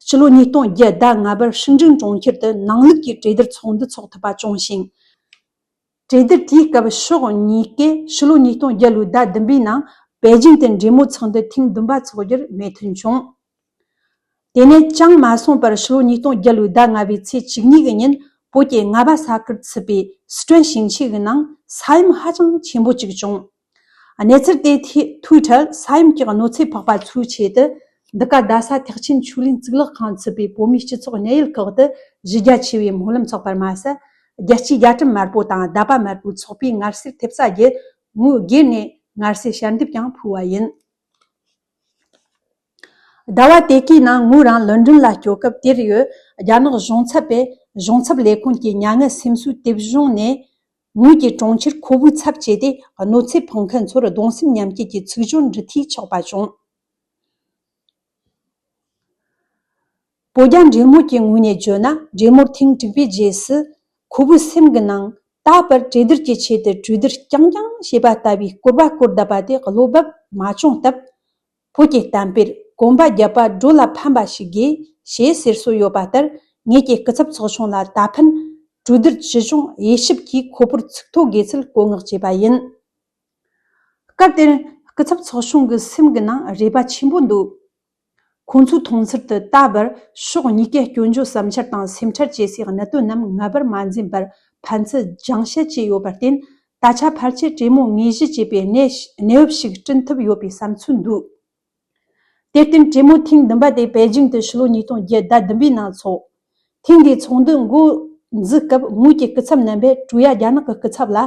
ཕྱི་ལོ་ཉིས་སྟོང་བརྒྱད་ཟླ་ལྔ་པར་ཧྲིན་ཀྲིན་གྲོང་ཁྱེར་དུ་ནང་ལུགས་ཀྱི་གྲོས་བསྡུར་ཚོགས་འདུ་འཚོགས་ཐུབ་པ་བྱུང་ཞིང་། གྲོས་བསྡུར་དེའི་སྐབས་ཕྱོགས་གཉིས་ཀས་ཕྱི་ལོ་ཉིས་སྟོང་བརྒྱད་ལོའི་ཟླ་བདུན་པའི་ནང་པེ་ཅིང་དུ་འབྲེལ་མོལ་ཚོགས་འདུ་ཐེངས་བདུན་པ་འཚོགས་རྒྱུར་མོས་མཐུན་བྱུང་། དེ་ནས་ཅང་མ་སོང་བར་ཕྱི་ལོ་ཉིས་སྟོང་བརྒྱད་ལོའི་ཟླ་ལྔ་པའི་ཚེས་བཅུ་གཉིས་ཀྱི་ཉིན་བོད་ཀྱི་རྔ་བ་ས་ཁུལ་ཚུད་པའི་སི་ཁྲོན་ཞིང་ཆེན་གྱི་ནང་ས་ཡོམ་ཧ་ཅང་ཆེན་པོ་གཅིག་བྱུང་། གནས་ཚུལ་དེ་ཐོས་འཕྲལ་ས་ཡོམ་གྱི་གནོད་འཚེ་ཕོག་པ་ཚོའི་ཆེད་དུ། འདི་ག་རྡ་ས་ཐེག་ཆེན་ཆོས་གླིང་གཙུག་ལག་ཁང་ཚུད་པའི་བོད་མིའི་སྤྱི་ཚོགས་གནས་ཡུལ་ཁག་ཏུ་གཞི་རྒྱ་ཆེ་བའི་སྨོན་ལམ་འཚོགས་པར་མ་ཟད། རྒྱལ་སྤྱིའི་རྒྱ་གྲམ་དམར་པོ་དང་ཟླ་བ་དམར་པོའི་ཚོགས་པའི་ངལ་གསོའི་ཐེབས་རྩ་བརྒྱུད་ངོས་སྒེར་ནས་ངལ་གསོའི་ཞལ་འདེབས་ཀྱང་ཕུལ་བ་ཡིན། ཟླ་བ་དེ་གའི་ནང་ངོས་རང་ལོན་ཌོན་ལ་སྐྱོད་སྐབས། དེར་ཡོད་རྒྱ་ནག་གཞུང་ཚབ་པས་གཞུང་ཚབ་ལས་ཁུངས་ཀྱི་མྱ་ངན་སེམས་གསོའི་དེབ་གཞུང་ནས། ངོས་ཀྱི་གྲོང་ཁྱེར་ཁོ་པུའི་ཚབ་བྱས་ཏེ། གནོད་འཚེ་ཕོག་མཁན་ཚོར་གདུང་སེམས་མཉམ་སྐྱེད་ཀྱི་ཚིག་སྦྱོར་འབྲི་འཐུས་ཆགས་པ་བྱུང་། བོད་རྒྱ་འབྲེལ་མོལ་གྱི་ངོས་ནས་བརྗོད་ན། འབྲེལ་མོལ་ཐེངས་དྲུག་པའི་རྗེས་སུ། ཁོ་པུའི་སེམས་ཀྱི་ནང་ད་བར་གྲོས་བསྡུར་གྱི་ཆེད་དུ་གྲོས་བསྡུར་རྐྱང་རྐྱང་བྱས་པ་ལྟ་བུའི་སྐོར་བ་སྐོར་བརྡབ་པ་དེ་བློ་བབ་མ་བྱུང་སྟབས། བོད་ཀྱི་གཏམ་དཔེར་གོམ་པ་བརྒྱབ་པ་སྒྲོ་ལ་ཕན་པ་ཞིག་དགོས་ཞེས་ཟེར་སྲོལ་ཡོད་པ་ལྟར། ངེད་ཀྱི་སྐུ་ཚབ་ཚོགས་ཆུང་ལ་ད་ཕན་གྲོས་བསྡུར་ཇི་བྱུང་དབྱེ་ཞིབ་ཀྱིས་ཁོ་པུར་ཚུགས་ཐུབ་དགོས་ཚུལ་བཀོད་མངགས་བྱས་པ་ཡིན། སྐབས་དེར་སྐུ་ཚབ་ཚོགས་ཆུང་གི་སེམས་ཀྱི་ནང་རེ་བ་ཆེན་པོ་འདུག། ཁོང་ཚོས་མཐོང་ཚུལ་དུ་ད་བར་ཕྱོགས་གཉིས་ཀས་སྐྱོན་བརྗོད་བསམ་འཆར་དང་སེམས་ཁྲལ་བྱེད་སའི་གནད་དོན་རྣམས་སྔ་བར་མ་འཛེམས་པར་ཕན་ཚུན་སྦྱང་བཤད་བྱས་ཡོད་པར་བརྟེན། ད་ཆ་ཕལ་ཆེར་གྲོས་མོལ་དངོས་གཞི་བྱས་པའི་གནས་གནས་བབ་ཞིག་བསྐྲུན་ཐུབ་ཡོད་པའི་བསམ་ཚུལ་འདུག་དེར་བརྟེན་གྲོས་མོལ་ཐེངས་བདུན་པ་དེ་པེ་ཅིང་དུ་ཕྱི་ལོ་ཉིས་སྟོང་བརྒྱད་ཟླ་བདུན་པའི་ནང་འཚོགས། ཐེངས་འདིའི་ཚོགས་འདུ་འགོ་འཛུགས་སྐབས་ངོས་ཀྱི་སྐུ་ཚབ་རྣམ་པས་ཀྲུའུ་ཡ་རྒྱ་ནག་གི་སྐུ་ཚབ་ལ།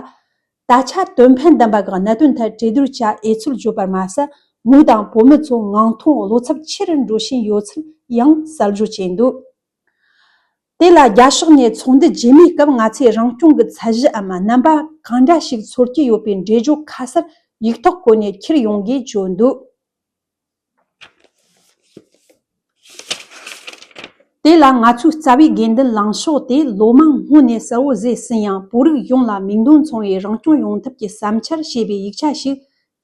ད་ཆ་དོན་ཕན་ལྡན་པ་གི་གནད་དོན་ཐད་གྲོས་བསྡུར་བྱ་འོས་ཚུལ་བརྗོད་པར་མ་ཟད། ངོས་དང་བོད་མི་ཚོ་ངང་ཐོག་བློ་འཚབ་ཆེ་རུ་འགྲོ་བཞིན་ཡོད་ཚུལ་ཡང་གསལ་བརྗོད་བྱས་འདུག་དེ་ལ་རྒྱ་ཕྱོགས་ནས་ཚོགས་འདུ་རྗེས་མའི་སྐབས་ང་ཚོས་རང་སྐྱོང་གི་ཚད་གཞིའམ་རྣམ་པ་གང་འདྲ་ཞིག་འཚོལ་གྱི་ཡོད་པའི་འགྲེལ་བརྗོད་ཁ་གསལ་ཡིག་ཐོག་བཀོད་ནས་འཁྱེར་ཡོང་དགོས་བརྗོད་འདུག་དེ་ལ་ང་ཚོའི་རྩ་བའི་དགོས་འདུན་ལངས་ཕྱོགས་དེ་ལོ་མང་སྔོན་ནས་གསལ་བོ་བཟོས་ཟིན་ཡང་། བོད་རིགས་ཡོངས་ལ་མིང་དོན་མཚུངས་པའི་རང་སྐྱོང་ཡོང་ཐབས་ཀྱི་བསམ་འཆར་ཞེས་པའི་ཡིག་ཆ་ཞིག་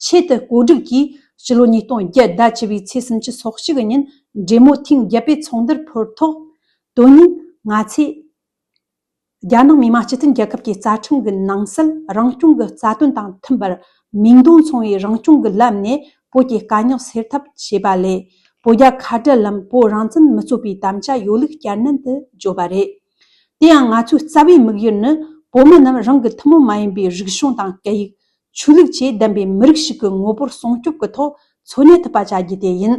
ཆེད་དུ་བཀོད་སྒྲིག་གིས། སྤྱི་ལོ་ཉིས་སྟོང་བརྒྱད་ཟླ་བཅུ་པའི་ཚེས་སུམ་ཅུ་སོ་གཅིག་ཉིན་འབྲེལ་མོལ་ཐེངས་བརྒྱད་པའི་ཚོགས་འདུར་ཕུལ་ཐོག་དོན་སྙིང་ང་ཚོས། རྒྱ་ནག་མི་དམངས་སྤྱི་མཐུན་རྒྱལ་ཁབ་ཀྱི་རྩ་ཁྲིམས་ཀྱི་ནང་གསལ་རང་སྐྱོང་གི་རྩ་དོན་དང་མཐུན་པར། མིང་དོན་མཚུངས་པའི་རང་སྐྱོང་གི་ལམ་ནས་བོད་ཀྱི་དཀའ་རྙོག་སེལ་ཐབས་བྱས་པ་ལས། བོད་རྒྱ་ཁ་བྲལ་ལམ་བོད་རང་བཙན་མི་རྩོད་པའི་དམ་བཅའ་ཡོད་ལུགས་བསྐྱར་ནན་དུ་བརྗོད་པ་རེད། དེ་ཡང་ང་ཚོའི་རྩ་བའི་དམིགས་ཡུལ་ནི། བོད་མི་རྣམས་རང་གི་ཐུན་མོང་མ་ཡིན་པའི་རིག་གཞུང་དང་སྐད་ཡིག་ཆོས་ལུགས་བཅས་ལྡན་པའི་མི་རིགས་ཤིག་གི་ངོ་བོར་སྲུང་སྐྱོབ་ཀྱི་ཐོག་འཚོ་གནས་ཐུབ་པ་བྱ་རྒྱུ་དེ་ཡིན།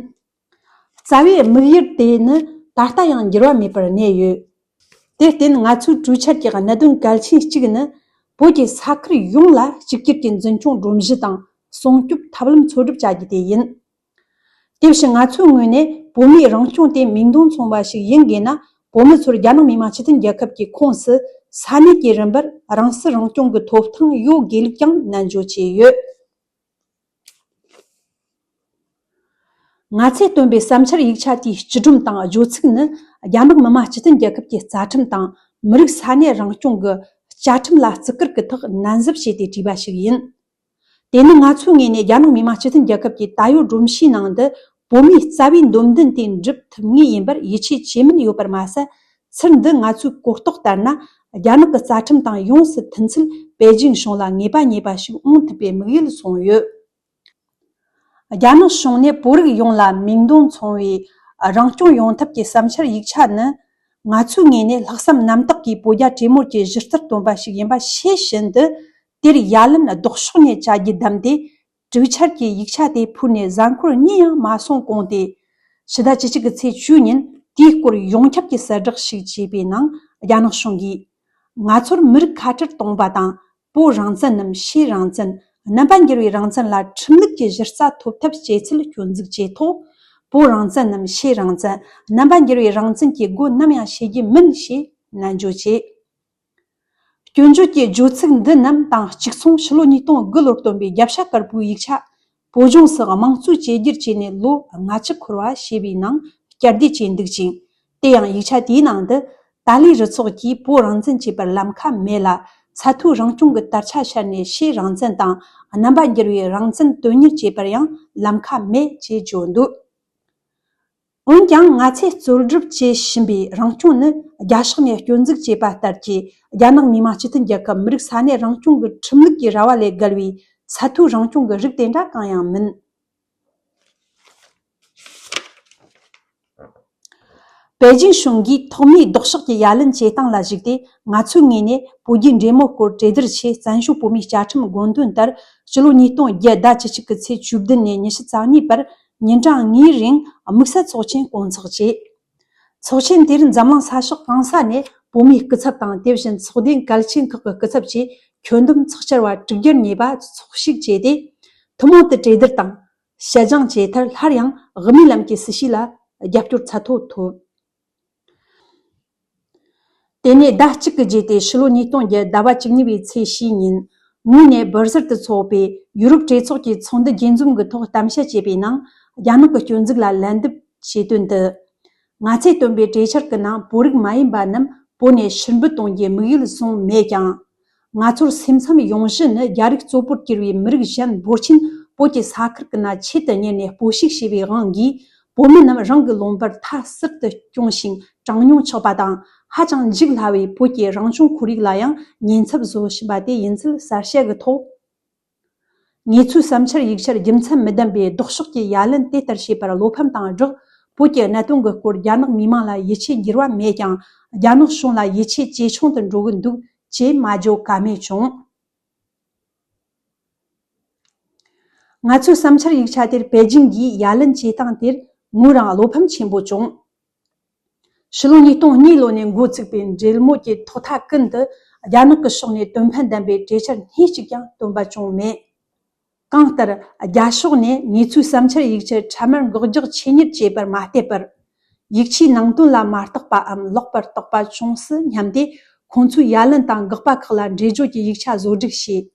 རྩ་བའི་དམིགས་ཡུལ་དེ་ནི་ད་ལྟ་ཡང་འགྱུར་བ་མེད་པར་གནས་ཡོད། དེར་བརྟེན་ང་ཚོའི་གྲོས་འཆར་གྱི་གནད་དོན་གལ་ཆེན་གཅིག་ནི། བོད་ཀྱི་ས་ཁུལ་ཡོངས་ལ་གཅིག་གྱུར་གྱི་འཛིན་སྐྱོང་སྒྲོམ་གཞི་དང་སྲུང་སྐྱོབ་ཐབས་ལམ་འཚོལ་སྒྲུབ་བྱ་རྒྱུ་དེ་ཡིན། དེ་བཞིན་ང་ཚོའི་ངོས་ནས་བོད་མིའི་རང་སྐྱོང་དེ་མིང་དོན་མཚུངས་པ་ཞིག་ཡིན་དགོས་ན། བོད་མི་ཚོར་རྒྱ་ནག་མི་དམངས་སྤྱི་མཐུན་རྒྱལ་ཁབ་ཀྱི་ཁོངས་སུ་ས་གནས་ཀྱི་རིམ་པར་རང་སྲིད་རང་སྐྱོང་གི་ཐོབ་ཐང་ཡོད་དགོས་ལུགས་ཀྱང་ནན་བརྗོད་བྱས་ཡོད། ང་ཚོས་བཏོན་པའི་བསམ་འཆར་ཡིག་ཆ་དེའི་སྤྱི་སྒྲོམ་དང་བརྗོད་ཚིག་ནི། རྒྱ་ནག་མི་དམངས་སྤྱི་མཐུན་རྒྱལ་ཁབ་ཀྱི་རྩ་ཁྲིམས་དང་། མི་རིགས་ས་གནས་རང་སྐྱོང་གི་བཅའ་ཁྲིམས་ལ་བརྩི་བཀུར་གྱི་ཐོག་ནན་གཟབ་བྱས་ཏེ་བྲིས་པ་ཞིག་ཡིན། དེ་ནི་ང་ཚོའི་ངོས་ནས་རྒྱ་ནག་མི་དམངས་སྤྱི་མཐུན་རྒྱལ་ཁབ་ཀྱི་ད་ཡོད་སྒྲོམ་གཞིའི་ནང་དུ། བོད་མིའི་རྩ་བའི་འདོད་འདུན་དེ་འགྲུབ་ཐུབ་ངེས་ཡིན་པར་ཡིད་ཆེས་བྱེད་མིན་ཡོད་པར་མ་ཟད། ཚུལ་འདི་ང་ཚོའི་གོ་རྟོགས་ལྟར་ན། རྒྱ་ནག་གི་རྩ་ཁྲིམས་དང་ཡོངས་སུ་མཐུན་ཚུལ་པེ་ཅིང་གཞུང་ལ་ངེས་པ་ངེས་པ་ཞིག་འོང་ཐུབ་པའི་དམིགས་ཡུལ་བཟུང་ཡོད། རྒྱ་ནག་གཞུང་ནས་བོད་རིགས་ཡོངས་ལ་མིང་དོན་མཚུངས་པའི་རང་སྐྱོང་ཡོང་ཐབས་ཀྱི་བསམ་འཆར་ཡིག་ཆ་ནི། ང་ཚོའི་ངོས་ནས་ལྷག་བསམ་རྣམ་དག་གིས་བོད་རྒྱ་གྲོས་མོལ་གྱི་གཞི་རྩར་བཏོན་པ་ཞིག་ཡིན་པ་ཤེས་བཞིན་དུ། དེར་ཡ་ལན་ལྡོག་ཕྱོགས་ནས་བྱ་རྒྱུ་བདམས་ཏེ། གྲོས་འཆར་གྱི་ཡིག་ཆ་དེ་ཕུལ་ནས་གཟའ་འཁོར་གཉིས་ཡང་མ་སོང་གོང་དེ། ཕྱི་ཟླ་བཅུ་གཅིག་གི་ཚེས་བཅུ་ཉིན་དེའི་སྐོར་ཡོངས་ཁྱབ་ཀྱི་གསལ་བསྒྲགས་ཤིག་བྱས་པའི་ནང་། རྒྱ་ནག་གཞུང་གིས། ང་ཚོར་མི་རིགས་ཁ་བྲལ་གཏོང་བ་དང་། བོད་རང་བཙན་ནམ་ཕྱེད་རང་བཙན། རྣམ་པ་འགྱུར་བའི་རང་བཙན་ལ་ཁྲིམས་ལུགས་ཀྱི་གཞི་རྩ་ཐོབ་ཐབས་བྱེད་ཚུལ་སྐྱོན་འཛུགས་བྱས་ཐོག་བོད་རང་བཙན་ནམ་ཕྱེད་རང་བཙན། རྣམ་པ་འགྱུར་བའི་རང་བཙན་གྱི་སྒོ་ནམ་ཡང་ཕྱེ་རྒྱུ་མིན་ཞེས་ནན་བརྗོད་བྱས། སྐྱོན་བརྗོད་ཀྱི་བརྗོད་ཚིག་འདི་རྣམས་དང་གཅིག་མཚུངས། ཕྱི་ལོ་ཉིས་སྟོང་དགུ་ལོར་བཏོན་པའི་རྒྱབ་ཤ་དཀར་པོའི་ཡིག་ཆ། བོད་ལྗོངས་སུ་དམངས་གཙོའི་བཅོས་བསྒྱུར་བྱས་ནས་ལོ་ལྔ་བཅུ་འཁོར་བ་ཞེས་པའི་ནང་བསྐྱར་ཟློས་བྱས་འདུག་ཅིང་། དེ་ཡང་ཡིག་ཆ་དེའི་ནང་དུ། ཏཱ་ལའི་རུ་ཚོགས་ཀྱིས་བོད་རང་བཙན་བྱེད་པར་ལམ་ཁ་མེད་ལ། ཚད་མཐོའི་རང་སྐྱོང་གི་དར་ཆ་ཕྱར་ནས་ཕྱེད་རང་བཙན་དང་། རྣམ་པ་འགྱུར་བའི་རང་བཙན་དོན་གཉེར་བྱེད་པར་ཡང་ལམ་ཁ་མེད་ཅེས་བརྗོད་འདུག་འོན་ཀྱང་། ང་ཚོས་རྩོད་སྒྲུབ་བྱེད་བཞིན་པའི་རང་སྐྱོང་ནི། རྒྱ་ཕྱོགས་ནས་སྐྱོན་འཛུགས་བྱས་པ་ལྟར་གྱི། རྒྱ་ནག་མི་དམངས་སྤྱི་མཐུན་རྒྱལ་ཁབ་མི་རིགས་ས་གནས་རང་སྐྱོང་གི་ཁྲིམས་ལུགས་ཀྱི་ར་བ་ལས་བརྒལ་བའི་ཚད་མཐོའི་རང་སྐྱོང་གི་རིགས་དེ་འདྲ་གང་ཡང་མིན། པེ་ཅིང་གཞུང་གིས་ཐོག་མའི་ལྡོག་ཕྱོགས་ཀྱི་ཡ་ལན་བྱེད་སྟངས་ལ་གཞིགས་ཏེ། ང་ཚོའི་ངོས་ནས་བོད་རྒྱའི་འབྲེལ་མོལ་སྐོར་གྲོས་བསྡུར་ཆེད་བཙན་བྱོལ་བོད་མིའི་བཅའ་ཁྲིམས་དགོངས་དོན་ལྟར། སྤྱི་ལོ་ཉིས་སྟོང་བརྒྱད་ཟླ་བཅུ་གཅིག་གི་ཚེས་བཅུ་བདུན་ནས་ཉི་ཤུ་རྩ་གཉིས་བར་ཉིན་གྲངས་ལྔའི་རིང་དམིགས་བསལ་ཚོགས་ཆེན་སྐོང་ཚོགས་བྱས། ཚོགས་ཆེན་དེར་འཛམ་གླིང་ས་ཕྱོགས་གང་ས་ནས་བོད་མིའི་སྐུ་ཚབ་དང་། དེ་བཞིན་ཚོགས་སྡེ་གལ་ཆེན་ཁག་གི་སྐུ་ཚབ་བཅས་ཁྱོན་བསྡོམས་ཚོགས་བཅར་བ་དྲུག་བརྒྱར་ཉེ་བ་ཚོགས་ཞུགས་བྱས་ཏེ། ཐུན་མོང་དུ་གྲོས་བསྡུར་དང་། དཔྱད་སྦྱང་བྱས་མཐར། སླར་ཡང་དབུ་མའི་ལམ་གྱི་སྲིད་བྱུས་ལ་རྒྱབ་སྐྱོར་ཚད་མཐོ་ཐོབ། དེ་ནས་ཟླ་གཅིག་གི་རྗེས་ཏེ། ཕྱི་ལོ་ཉིས་སྟོང་བརྒྱད་ཟླ་བ་བཅུ་གཉིས་པའི་ཚེས་བཞི་ཉིན་ངོས་ནས་སྦུར་ཟེར་དུ་འཚོགས་པའི་ཡུ་རོབ་གྲོས་ཚོགས་ཀྱི་ཚོགས་འདུ་རྒྱས་འཛོམས་ཀྱི་ཐོག་གཏམ་བཤད་བྱས་པའི་ནང་། རྒྱ་ནག་གི་སྐྱོན་འཛུགས་ལ་ལན་འདེབས་བྱས་དོན་དུ། ང་ཚོས་བཏོན་པའི་གྲོས་འཆར་གྱི་ནང་བོད་རིགས་མ་ཡིན་པ་རྣམས་བོད་ནས་ཕྱིར་འབུད་གཏོང་རྒྱུའི་དམིགས་ཡུལ་བཟུང་མེད་ཀྱང་། ང་ཚོར་སེམས་འཚབ་ཡོང་གཞི་ནི། རྒྱ་རིགས་གཙོ་བོར་གྱུར་བའི་མི་རིགས་གཞན་འབོར་ཆེན་བོད་ཀྱི་ས་ཁུལ་ཀྱི་ནང་ཆེད་དུ་གཉེར་ནས་སྤོ་བཤིག་བྱས་པའི་དབང་གིས། བོད་མི་རྣམས་རང་གི་ལུང་པར་མཐའ་གསར་དུ་སྐྱོང་ཞིང་། གྲངས་ཉུང་ཆགས་པ་དང་། ཧ་ཅང་འཇིག་སླ་བའི་བོད་ཀྱི་རང་བྱུང་ཁོར་ཡུག་ལ་ཡང་ཉེན་ཚབས་བཟོ་བཞིན་པ་དེ་ཡིན་ཚུལ་གསལ་བཤད་ཀྱི་ཐོག་ངེད་ཚོའི་བསམ་འཆར་ཡིག་ཆར་རྒྱུ་མཚན་མི་ལྡན་པའི་ལྡོག་ཕྱོགས་ཀྱི་ཡ་ལན་དེ་ལྟར་བྱས་པར་བློ་ཕམ་དང་སྦྲགས། བོད་ཀྱི་གནད་དོན་གྱི་སྐོར་རྒྱ་ནག་མི་དམངས་ལ་ཡིད་ཆེས་འགྱུར་བ་མེད་ཀྱང་། རྒྱ་ནག་གཞུང་ལ་ཡིད་ཆེས་ཇེ་ཆུང་དུ་འགྲོ་གི་འདུག་ཅེས་སྨྲ་བརྗོད་ག་མེད་བྱུང་། ང་ཚོའི་བསམ་འཆར་ཡིག་ཆ་དེར་པེ་ཅིང་གིས་ཡ་ལན་བྱེད་སྟངས་དེར་ངོས་རང་བློ་ཕམ་ཆེན་པོ་བྱུང་། ཕྱི་ལོ་ཉིས་སྟོང་གཉིས་ལོ་ནས་འགོ་ཚུགས་པའི་འབྲེལ་མོལ་གྱི་ཐོག་མཐའ་ཀུན་ཏུ་རྒྱ་ནག་གི་ཕྱོགས་ནས་དོན་ཕན་ལྡན་པའི་གྲོས་འཆར་སྣེ་གཅིག་ཀྱང་བཏོན་པ་བྱུང་མེད། གང་ལྟར། རྒྱ་ཕྱོགས་ནས་ངེད་ཚོའི་བསམ་འཆར་ཡིག་ཆར་འཕྲལ་མར་འགོག་རྒྱག་ཆེད་གཉེར་བྱས་པར་མ་བལྟས་པར། ཡིག་ཆའི་ནང་དོན་ལ་མ་བརྟགས་པའམ་ལོག་པར་བརྟགས་པ་བྱུང་སྲིད་སྙམ་སྟེ། ཁོང་ཚོའི་ཡ་ལན་དང་དགག་པ་ཁག་ལ་འགྲེལ་བརྗོད་ཀྱི་ཡིག་ཆ་བཟོ་སྒྲིག་བྱས།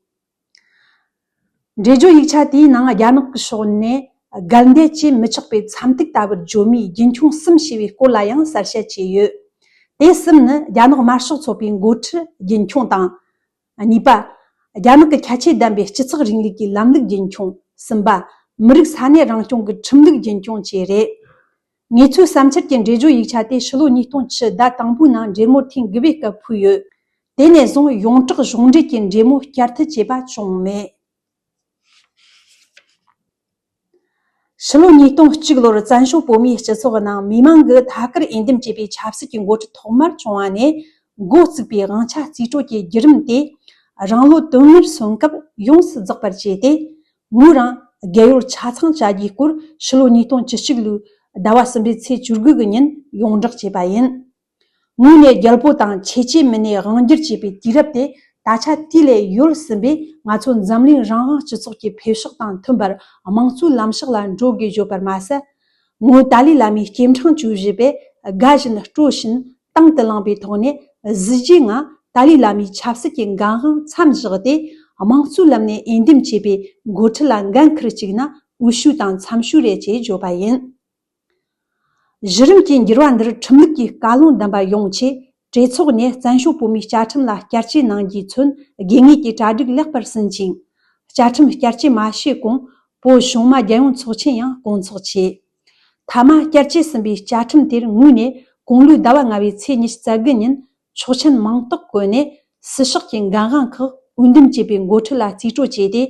འགྲེལ་བརྗོད་ཡིག་ཆ་དེའི་ནང་རྒྱ་ནག་གི་ཕྱོགས་ནས་སྒལ་འདེད་བྱེད་མི་ཆོག་པའི་མཚམས་ཐིག་ལྟ་བུར་བརྗོད་མིའི་རྒྱུན་འཁྱོངས་གསུམ་ཞེས་པའི་སྐོར་ལ་ཡང་གསལ་བཤད་བྱས་ཡོད། དེ་གསུམ་ནི་རྒྱ་ནག་དམར་ཤོག་ཚོགས་པའི་འགོ་ཁྲིད་རྒྱུན་འཁྱོངས་དང་། གཉིས་པ། རྒྱ་ནག་གི་ཁྱད་ཆོས་ལྡན་པའི་སྤྱི་ཚོགས་རིང་ལུགས་ཀྱི་ལམ་ལུགས་རྒྱུན་འཁྱོངས། གསུམ་པ། མི་རིགས་ས་གནས་རང་སྐྱོང་གི་ཁྲིམས་ལུགས་རྒྱུན་འཁྱོངས་བཅས་རེད། ངེད་ཚོའི་བསམ་འཆར་གྱི་འགྲེལ་བརྗོད་ཡིག་ཆ་དེ་ཕྱི་ལོ་ཉིས་སྟོང་བཅུ་ཟླ་དང་པོའི་ནང་འབྲེལ་མོལ་ཐེངས་དགུ་པའི་སྐབས་ཕུལ་ཡོད། དེ་ནས་བཟུང་ཡོངས་གྲགས་གཞུང་འབྲེལ་གྱི་འབྲེལ་མོལ་བསྐྱར་མཐུད་བྱས་པ་བྱུང་མེད། ཕྱི་ལོ་ཉིས་སྟོང་གཅིག་ལོར་བཙན་བྱོལ་བོད་མིའི་སྤྱི་ཚོགས་ནང་མི་མང་གིས་ཐད་ཀར་འོས་འདེམས་བྱས་པའི་ཆབ་སྲིད་ཀྱི་འགོ་ཁྲིད་ཐོག་མར་བྱུང་བ་ནས་འགོ་བཙུགས་པའི་དབང་ཆ་རྩིས་སྤྲོད་ཀྱི་བརྒྱུད་རིམ་དེ། རང་ལོ་དོན་ལྔར་སོན་སྐབས་ཡོངས་སུ་རྫོགས་པར་བྱས་ཏེ། ངོས་རང་རྒས་ཡོལ་ཆ་ཚང་བྱ་རྒྱུའི་སྐོར་ཕྱི་ལོ་ཉིས་སྟོང་བཅུ་གཅིག་ལོའི་ཟླ་བ་གསུམ་པའི་ཚེས་བཅུ་དགུ་གི་ཉིན་ཡོངས་བསྒྲགས་བྱས་པ་ཡིན། ངོས་ནས་རྒྱལ་པོ་དང་ཁྱད་ཆོས་མི་སྣས་དབང་སྒྱུར་བྱས་པའི་དུས་རབས་དེ་ད་ཆ་དུས་ལས་ཡོལ་ཟིན་པས། ང་ཚོ་འཛམ་གླིང་རང་དབང་སྤྱི་ཚོགས་ཀྱི་འཕེལ་ཕྱོགས་དང་མཐུན་པར་དམངས་གཙོའི་ལམ་ཕྱོགས་ལ་འགྲོ་དགོས་བརྗོད་པར་མ་ཟད། ངོས་ཏཱ་ལའི་བླ་མའི་སྐྱེ་ཕྲེང་བཅུ་བཞི་པས་དགའ་བཞིན་སྤྲོ་བཞིན་དང་དུ་བླངས་པའི་ཐོག་ནས་གཟི་བརྗིད་ངང་ཏཱ་ལའི་བླ་མའི་ཆབ་སྲིད་ཀྱི་འགན་དབང་མཚམས་བཞག་སྟེ། དམངས་གཙོའི་ལམ་ནས་འོས་འདེམས་བྱས་པའི་འགོ་ཁྲིད་ལ་འགན་འཁུར་བཅུག་ན་འོས་ཤོས་དང་འཚམ་ཤོས་རེད་ཅེས་བརྗོད་པ་ཡིན། གཞི་རིམ་གྱི་འགྱུར་བ་འདིར་ཁྲིམས་ལུགས་ཀྱི་བཀའ་ལུང་ལྡན་པ་ཡོང་ཆེད། གྲོས་ཚོགས་ནས་བཙན་བྱོལ་བོད་མིའི་བཅའ་ཁྲིམས་ལ་བསྐྱར་བཅོས་གནང་རྒྱུས་མཚོན་དགོས་ངེས་ཀྱི་གྲ་སྒྲིག་ལེགས་པར་ཟིན་ཅིང་། བཅའ་ཁྲིམས་བསྐྱར་བཅོས་མ་བྱས་གོང་བོད་གཞུང་མ་རྒྱལ་ཡོངས་ཚོགས་ཆེན་ཡང་སྐོང་ཚོགས་བྱས། མཐའ་མ་བསྐྱར་བཅོས་ཟིན་པའི་བཅའ་ཁྲིམས་དེར་ངོས་ནས་གོང་ལོའི་ཟླ་བ་ལྔ་པའི་ཚེས་ཉི་ཤུ་རྩ་དགུ་ཉིན་ཆོག་མཆན་མིང་རྟགས་བཀོད་ནས་སྲིད་ཕྱོགས་ཀྱི་འགན་དབང་ཁག་འོས་འདེམས་བྱས་པའི་འགོ་ཁྲིད་ལ་རྩིས་སྤྲོད་བྱས་ཏེ།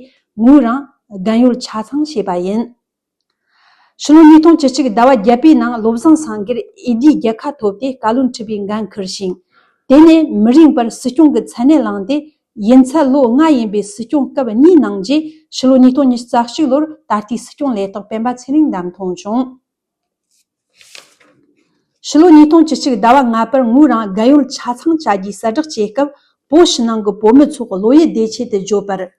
ངོས་རང་རྒན་ཡོལ་ཆ་ཚང་བྱས་པ་ཡིན། ཕྱི་ལོ་ཉིས་སྟོང་བཅུ་གཅིག་ཟླ་བ་བརྒྱད་པའི་ནང་བློ་བཟང་སེང་གེར་འོས་བསྡུའི་རྒྱལ་ཁ་ཐོབ་སྟེ་བཀའ་བློན་ཁྲི་པའི་འགན་འཁུར་ཞིང་། དེ་ནས་མི་རིང་བར་སྲིད་སྐྱོང་གི་མཚན་གནས་བླངས་ཏེ། ཡུན་ཚད་ལོ་ལྔ་ཡིན་པའི་སྲིད་སྐྱོང་སྐབས་གཉིས་གནང་རྗེས། ཕྱི་ལོ་ཉིས་སྟོང་ཉི་ཤུ་རྩ་གཅིག་ལོར་ད་ལྟའི་སྲིད་སྐྱོང་ལས་ཐོག་སྤེན་པ་ཚེ་རིང་བདམས་ཐོན་བྱུང་། ཕྱི་ལོ་ཉིས་སྟོང་བཅུ་གཅིག་ཟླ་བ་ལྔ་པར་ངོས་རང་རྒན་ཡོལ་ཆ་ཚང་བྱ་རྒྱུའི་གསལ་བསྒྲགས་བྱེད་སྐབས། བོད་ཕྱི་ནང་གི་བོད་མི་ཚོགས་བློ་ཡུལ་བདེ་ཆེད་དུ་བརྗོད་པར།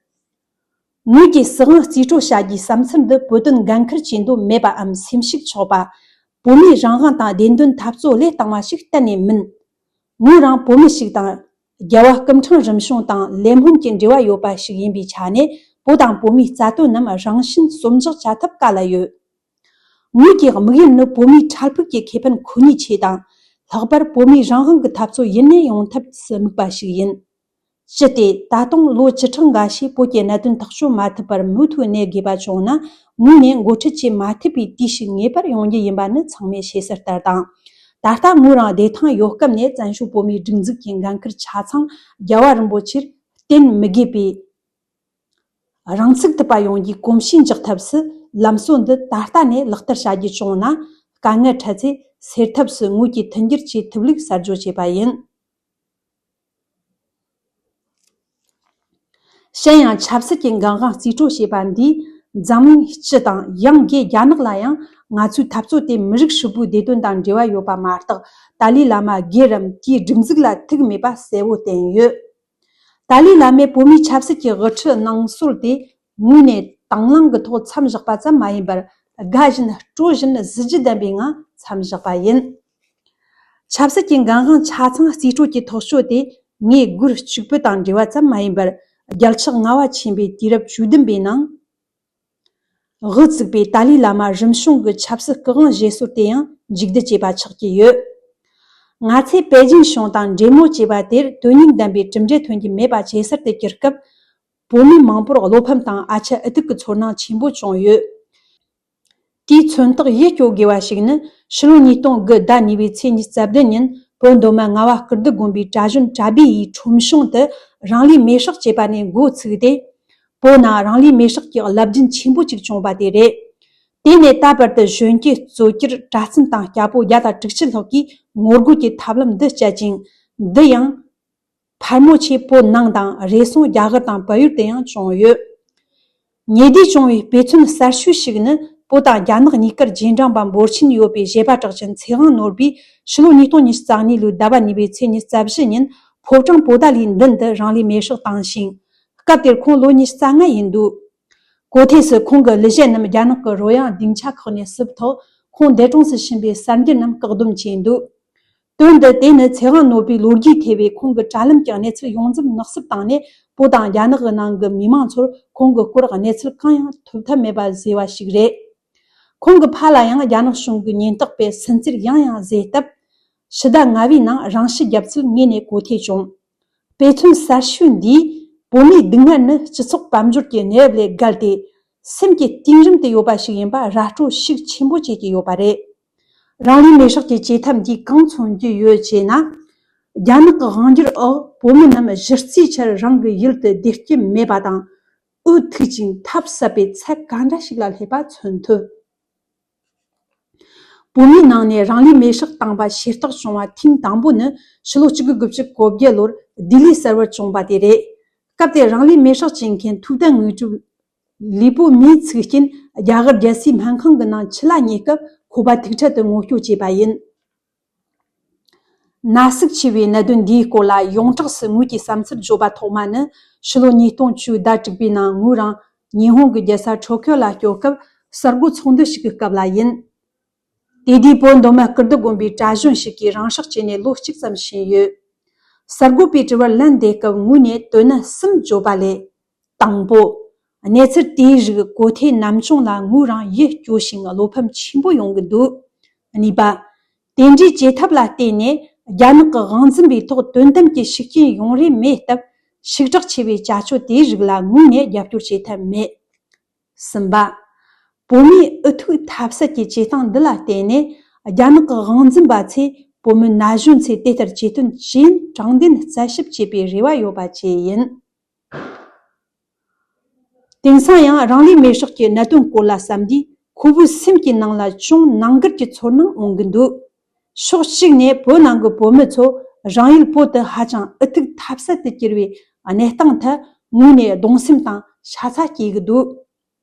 ངོས་ཀྱིས་སྲིད་དབང་རྩིས་སྤྲོད་བྱ་རྒྱུའི་བསམ་ཚུལ་འདི་བོད་དོན་འགན་འཁུར་བྱེད་འདོད་མེད་པའམ་སེམས་ཤུགས་ཆག་པ། བོད་མིའི་རང་དབང་དང་བདེན་དོན་འཐབ་རྩོད་བློས་བཏང་བ་ཞིག་གཏན་ནས་མིན། ངོས་རང་བོད་མི་ཞིག་དང་། རྒྱལ་བ་སྐུ་ཕྲེང་རིམ་བྱོན་དང་ལས་སྨོན་གྱི་འབྲེལ་བ་ཡོད་པ་ཞིག་ཡིན་པའི་ཆ་ནས། བོད་དང་བོད་མིའི་རྩ་དོན་རྣམས་རང་བཞིན་བསམ་གཞིག་བྱ་ཐབས་དཀའ་ལ་ཡོད། ངོས་ཀྱི་དམིགས་ཡུལ་ནི་བོད་མིའི་འཕྲལ་ཕུགས་ཀྱི་ཁེ་ཕན་ཁོ་ནའི་ཆེད་དང་། ལྷག་པར་བོད་མིའི་རང་དབང་གི་འཐབ་རྩོད་ཡུན་གནས་ཡོང་ཐབས་སུ་དམིགས་པ་ཞིག་ཡིན། ཅི་སྟེ་ད་དུང་ལོ་བཅུ་ཕྲག་འགའ་ཞིག་བོད་ཀྱི་གནད་དོན་ཐག་གཅོད་མ་ཐུབ་པར་མུ་མཐུད་གནས་དགོས་པ་བྱུང་ན། ངོས་ནས་འགོ་ཁྲིད་བྱེད་མ་ཐུབ་པའི་དུས་ཤིག་ངེས་པར་ཡོང་རྒྱུ་ཡིན་པ་ནི་ཚང་མས་ཤེས་གསལ་ལྟར་དང་། ད་ལྟ་ངོས་རང་བདེ་ཐང་ཡོད་སྐབས་ནས་བཙན་བྱོལ་བོད་མིའི་སྒྲིག་འཛུགས་ཀྱི་འགན་འཁུར་ཆ་ཚང་རྒྱལ་བ་རིན་པོ་ཆེར་བརྟེན་མི་དགོས་པའི། རང་ཚུགས་ཐུབ་པ་ཡོང་རྒྱུའི་གོམས་གཤིས་འཇགས་ཐབས་སུ། ལམ་སྲོལ་འདི་ད་ལྟ་ནས་ལག་བསྟར་བྱ་རྒྱུ་བྱུང་ན། དཀའ་ངལ་འཕྲད་ཚེ་སེལ་ཐབས་སུ་ངོས་ཀྱིས་མཐུན་འགྱུར་བྱེད་ཐུབ་ལུགས་གསར་བརྗོད་བྱས་པ་ཡིན། གཞན་ཡང་ཆབ་སྲིད་ཀྱི་འགན་དབང་རྩིས་སྤྲོད་བྱས་པ་འདིས། འཛམ་གླིང་སྤྱི་དང་ཡང་སྒོས་རྒྱ་ནག་ལ་ཡང་། ང་ཚོའི་འཐབ་རྩོད་དེ་མི་རིགས་ཧྲིལ་པོའི་བདེ་དོན་དང་འབྲེལ་བ་ཡོད་པ་མ་གཏོགས། ཏཱ་ལའི་བླ་མ་སྒེར་རམ་དེའི་སྒྲིག་འཛུགས་ལ་ཐུག་མེད་པ་གསལ་བོ་བསྟན་ཡོད། ཏཱ་ལའི་བླ་མས་བོད་མིའི་ཆབ་སྲིད་ཀྱི་དབུ་ཁྲིད་གནང་སྲོལ་དེ་ངོས་ནས་དང་བླངས་ཀྱི་ཐོག་མཚམས་བཞག་པ་ཙམ་མ་ཡིན་པར། དགའ་བཞིན་སྤྲོ་བཞིན་གཟི་བརྗིད་ལྡན་པའི་ངང་མཚམས་བཞག་པ་ཡིན། ཆབ་སྲིད་ཀྱི་འགན་དབང་ཆ་ཚང་རྩིས་སྤྲོད་ཀྱི་ཐག་གཅོད་དེ་ངའི་སྒོར་གཅིག་པུ་དང་འབྲེལ་བ་ཙམ་མ་ཡིན་པར། རྒྱལ་ཕྱག་ལྔ་པ་ཆེན་པོའི་དུས་རབས་བཅུ་བདུན་པའི་ནང་དབུ་བཙུགས་པའི་ཏཱ་ལའི་བླ་མ་རིམ་བྱོན་གྱི་ཆབ་སྲིད་སྐུ་དབང་བཞེས་སྲོལ་དེ་ཡང་མཇུག་བསྡུ་བྱས་པ་ཆགས་ཀྱི་ཡོད། ང་ཚོས་པེ་ཅིང་གཞུང་དང་འབྲེལ་མོལ་བྱས་པ་དེར་དོན་སྙིང་ལྡན་པའི་གྲུབ་འབྲས་ཐོན་གྱི་མེད་པ་ཇེ་གསལ་དུ་གྱུར་སྐབས། བོད་མི་མང་པོར་བློ་ཕམ་དང་ཨ་ཆད་ཨུ་ཐུག་གི་ཚོར་སྣང་ཆེན་པོ་བྱུང་ཡོད། དེའི་མཚོན་རྟགས་ཡིད་སྐྱོ་དགོས་པ་ཞིག་ནི། ཕྱི་ལོ་ཉིས་སྟོང་དགུ་ཟླ་གཉིས་པའི་ཚེས་ཉི་ཤུ་རྩ་བདུན་ཉིན་བོད་མདོ་སྨད་རྔ་བ་སྐུ་འདུ་དགོན་པའི་གྲྭ་གཞོན་གྲྭ་སྦས་ཡི་ཁྲོམ་གཞུང་དུ་རང་ལུས་མེར་སྲེག་བྱས་པ་ནས་འགོ་ཚུགས་ཏེ། བོད་ནང་རང་ལུས་མེར་སྲེག་གི་རླབས་རྒྱུན་ཆེན་པོ་ཅིག་བྱུང་བ་དེ་རེད། དེ་ནས་ད་བར་དུ་གཞོན་སྐྱེས་གཙོ་གྱུར་གྲྭ་བཙུན་དང་སྐྱ་བོ་བརྒྱ་དང་དྲུག་ཅུ་ལྷག་གིས་ངོ་རྒོལ་གྱི་ཐབས་ལམ་འདི་སྤྱད་ཅིང་། འདི་ཡང་ཕལ་མོ་ཆེ་བོད་ནང་དང་རེ་ཟུང་རྒྱ་གར་དང་བལ་ཡུལ་དུ་ཡང་བྱུང་ཡོད། ཉེ་དུས་བྱུང་བའི་དཔེ་མཚོན་གསར་ཤོས་ཤིག་ནི། བོད་དང་རྒྱ་ནག་གཉིས་ཀར་རྗེས་འབྲང་པ་འབོར་ཆེན་ཡོད་པའི་བཞེས་པ་གྲགས་ཅན་ཚེ་དབང་ནོར་བུས་ཕྱི་ལོ་ཉིས་སྟོང་ཉི་ཤུ་རྩ་གཉིས་ལོའི་ཟླ་བ་གཉིས་པའི་ཚེས་ཉི་ཤུ་རྩ་བཞི་ཉིན་ཕོ་བྲང་པོ་ཏཱ་ལའི་མདུན་དུ་རང་ལུས་མེར་སྲེག་བཏང་ཞིང་། སྐབས་དེར་ཁོང་ལོ་ཉི་ཤུ་རྩ་ལྔ་ཡིན་འདུག་གོ་ཐོས་སུ་ཁོང་གི་གླུ་གཞས་རྣམས་རྒྱ་ནག་གི་རོལ་དབྱང་སྡིངས་ཆ་ཁག་ནས་བསུབས་ཐོག་ཁོང་འདས་གྲོངས་སུ་ཕྱིན་པའི་གསར་འགྱུར་རྣམས་བཀག་སྡོམ་བྱས་འདུག་དོན་དུ་དེ་ནི་ཚེ་དབང་ནོར་བུའི་ལོ་རྒྱུས་ཐེ་བའི་ཁོང་གི་དྲ་ལམ་གྱི་གནས་ཚུལ་ཡོངས་འཛིན་ནག་བསུབ་བཏང་ནས། བོད་དང་རྒྱ་ནག་གི་ནང་གི་མི་མང་ཚོར་ཁོང་གི་སྐོར་གནས་ཚུལ་གང་ཡང་ཐོབ་ཐབས་མེད་པ་བཟོས་པ་ཞིག་རེད། ཁོང་གི་ཕ་ལ་ཡང་རྒྱ་ནག་གཞུང་གི་ཉེན་རྟོག་པས་སུན་གཙེར་ཡང་ཡང་བཟོས་སྟབས། ཕྱི་ཟླ་ལྔ་པའི་ནང་རང་ཤི་བརྒྱབ་ཚུལ་ངོས་ནས་གོ་ཐོས་བྱུང་། དཔེ་མཚོན་གསར་ཤོས་འདིས་བོད་མིའི་སྡུག་བསྔལ་ནི་སྤྱི་ཚོགས་དཔལ་འབྱོར་གྱི་གནས་བབ་ལས་བརྒལ་ཏེ། སེམས་ཀྱི་གཏིང་རིམ་དུ་ཡོད་པ་ཞིག་ཡིན་པ་ར་སྤྲོད་ཤུགས་ཆེན་པོ་བྱེད་ཀྱི་ཡོད་པ་རེད། རང་ལུས་མེར་སྲེག་གི་བྱེད་ཐབས་འདིས་གང་མཚོན་རྒྱུ་ཡོད་ཅེ་ན། རྒྱ་ནག་གི་དབང་སྒྱུར་འོག་བོད་མི་རྣམས་གཞི་རྩའི་ཆར་རང་གི་ཡུལ་དུ་བསྡད་རྒྱུ་མེད་པ་དང་། འུ་ཐུག་ཅིང་ཐབས་ཟད་པའི་ཚད་ག་འདྲ་ཞིག་ལ་སླེབས་པ་མཚོན་ཐུབ། བོད་མིའི་ནང་ནས་རང་ལུས་མེར་སྲེག་བཏང་བ་ཤེས་རྟོགས་བྱུང་བ་ཐེངས་དང་པོ་ནི་ཕྱི་ལོ་གཅིག་དགུ་དགུ་བཅུ་གོ་བརྒྱད་ལོར་ལྡི་ལི་གསར་བར་བྱུང་བ་དེ་རེད། སྐབས་དེར་རང་ལུས་མེར་སྲེག་བྱེད་མཁན་ཐུའུ་ཏན་དངོས་གྲུབ་ལུས་པོ་མེའི་ཚིག་རྐྱེན་རྒྱ་གར་རྒྱལ་སའི་སྨན་ཁང་གི་ནང་འཆི་ལ་ཉེ་སྐབས་ཁོ་པ་ཐུག་འཕྲད་དུ་ངོ་སྐྱོང་བྱས་པ་ཡིན། ན་ཟུག་ཆེ་བའི་གནད་དོན་འདིའི་སྐོར་ལ་ཡོངས་གྲགས་སུ་ངོས་ཀྱིས་བསམ་ཚུལ་བརྗོད་པ་ཐོག་མ་ནི། ཕྱི་ལོ་ཉིས་སྟོང་བཅུ་ཟླ་དྲུག་པའི་ནང་ངོས་རང་ཉི་ཧོང་གི་རྒྱལ་ས་ཊོ་ཁྱོ་ལ་སྐྱོད་སྐབས་གསར་འགོད་ཚོགས་འདུ་ཞིག་གི་སྐབས་ལ་ཡིན། དེ་དུས་བོད་མདོ་སྨད་ཀིརྟི་དགོན་པའི་གྲྭ་གཞོན་ཞིག་གིས་རང་སྲེག་བྱས་ནས་ལོ་གཅིག་ཙམ་ཕྱིན་ཡོད། གསར་འགོད་པའི་དྲི་བར་ལན་འདེབས་སྐབས་ངོས་ནས་དོན་ནི་གསུམ་བརྗོད་པ་ལས། དང་པོ། གནས་ཚུལ་དེའི་རིགས་གོ་ཐོས་ནམ་བྱུང་ལ་ངོས་རང་ཡིད་སྐྱོ་ཞིང་བློ་ཕམ་ཆེན་པོ་ཡོང་གི་འདུག་གཉིས་པ། དེ་འདྲའི་བྱེད་ཐབས་ལ་བརྟེན་ནས་རྒྱ་ནག་གི་དབང་འཛིན་པའི་ཐོག་དོན་དམ་གྱི་ཤུགས་རྐྱེན་ཡོང་རེ་མེད་སྟབས། ཤུགས་དྲག་ཆེ་བའི་བྱ་སྤྱོད་དེའི་རིགས་ལ་ངོས་ནས་རྒྱབ་སྐྱོར་བྱེད་ཐབས་མེད། གསུམ་པ། བོད་མིའི་འུ་ཐུག་ཐབས་ཟད་ཀྱི་བྱེད་སྟངས་འདི་ལ་བརྟེན་ནས་རྒྱ་ནག་གི་དབང་འཛིན་པ་ཚོས་བོད་མི་ན་གཞོན་ཚོས་དེ་ལྟར་བྱེད་དོན་ཇི་ཡིན་དྲང་བདེན་རྩད་ཞིབ་བྱེད་པའི་རེ་བ་ཡོད་པ་བཅས་ཡིན། དེང་སང་ཡང་རང་ལུས་མེར་སྲེག་གི་གནད་དོན་སྐོར་ལ་བསམ་དུས། ཁོ་བོའི་སེམས་ཀྱི་ནང་ལ་ཅུང་ནང་འགལ་གྱི་ཚོར་སྣང་འོང་གི་འདུག་ཕྱོགས་གཅིག་ནས་བོད་ནང་གི་བོད་མི་ཚོ་རང་ཡུལ་བོད་དུ་ཧ་ཅང་ཨུ་ཐུག་ཐབས་ཟད་དུ་གྱུར་བའི་གནས་སྟངས་ཐད་ངོས་ནས་གདུང་སེམས་དང་ཤ་ཚ་སྐྱེ་གི་འདུག་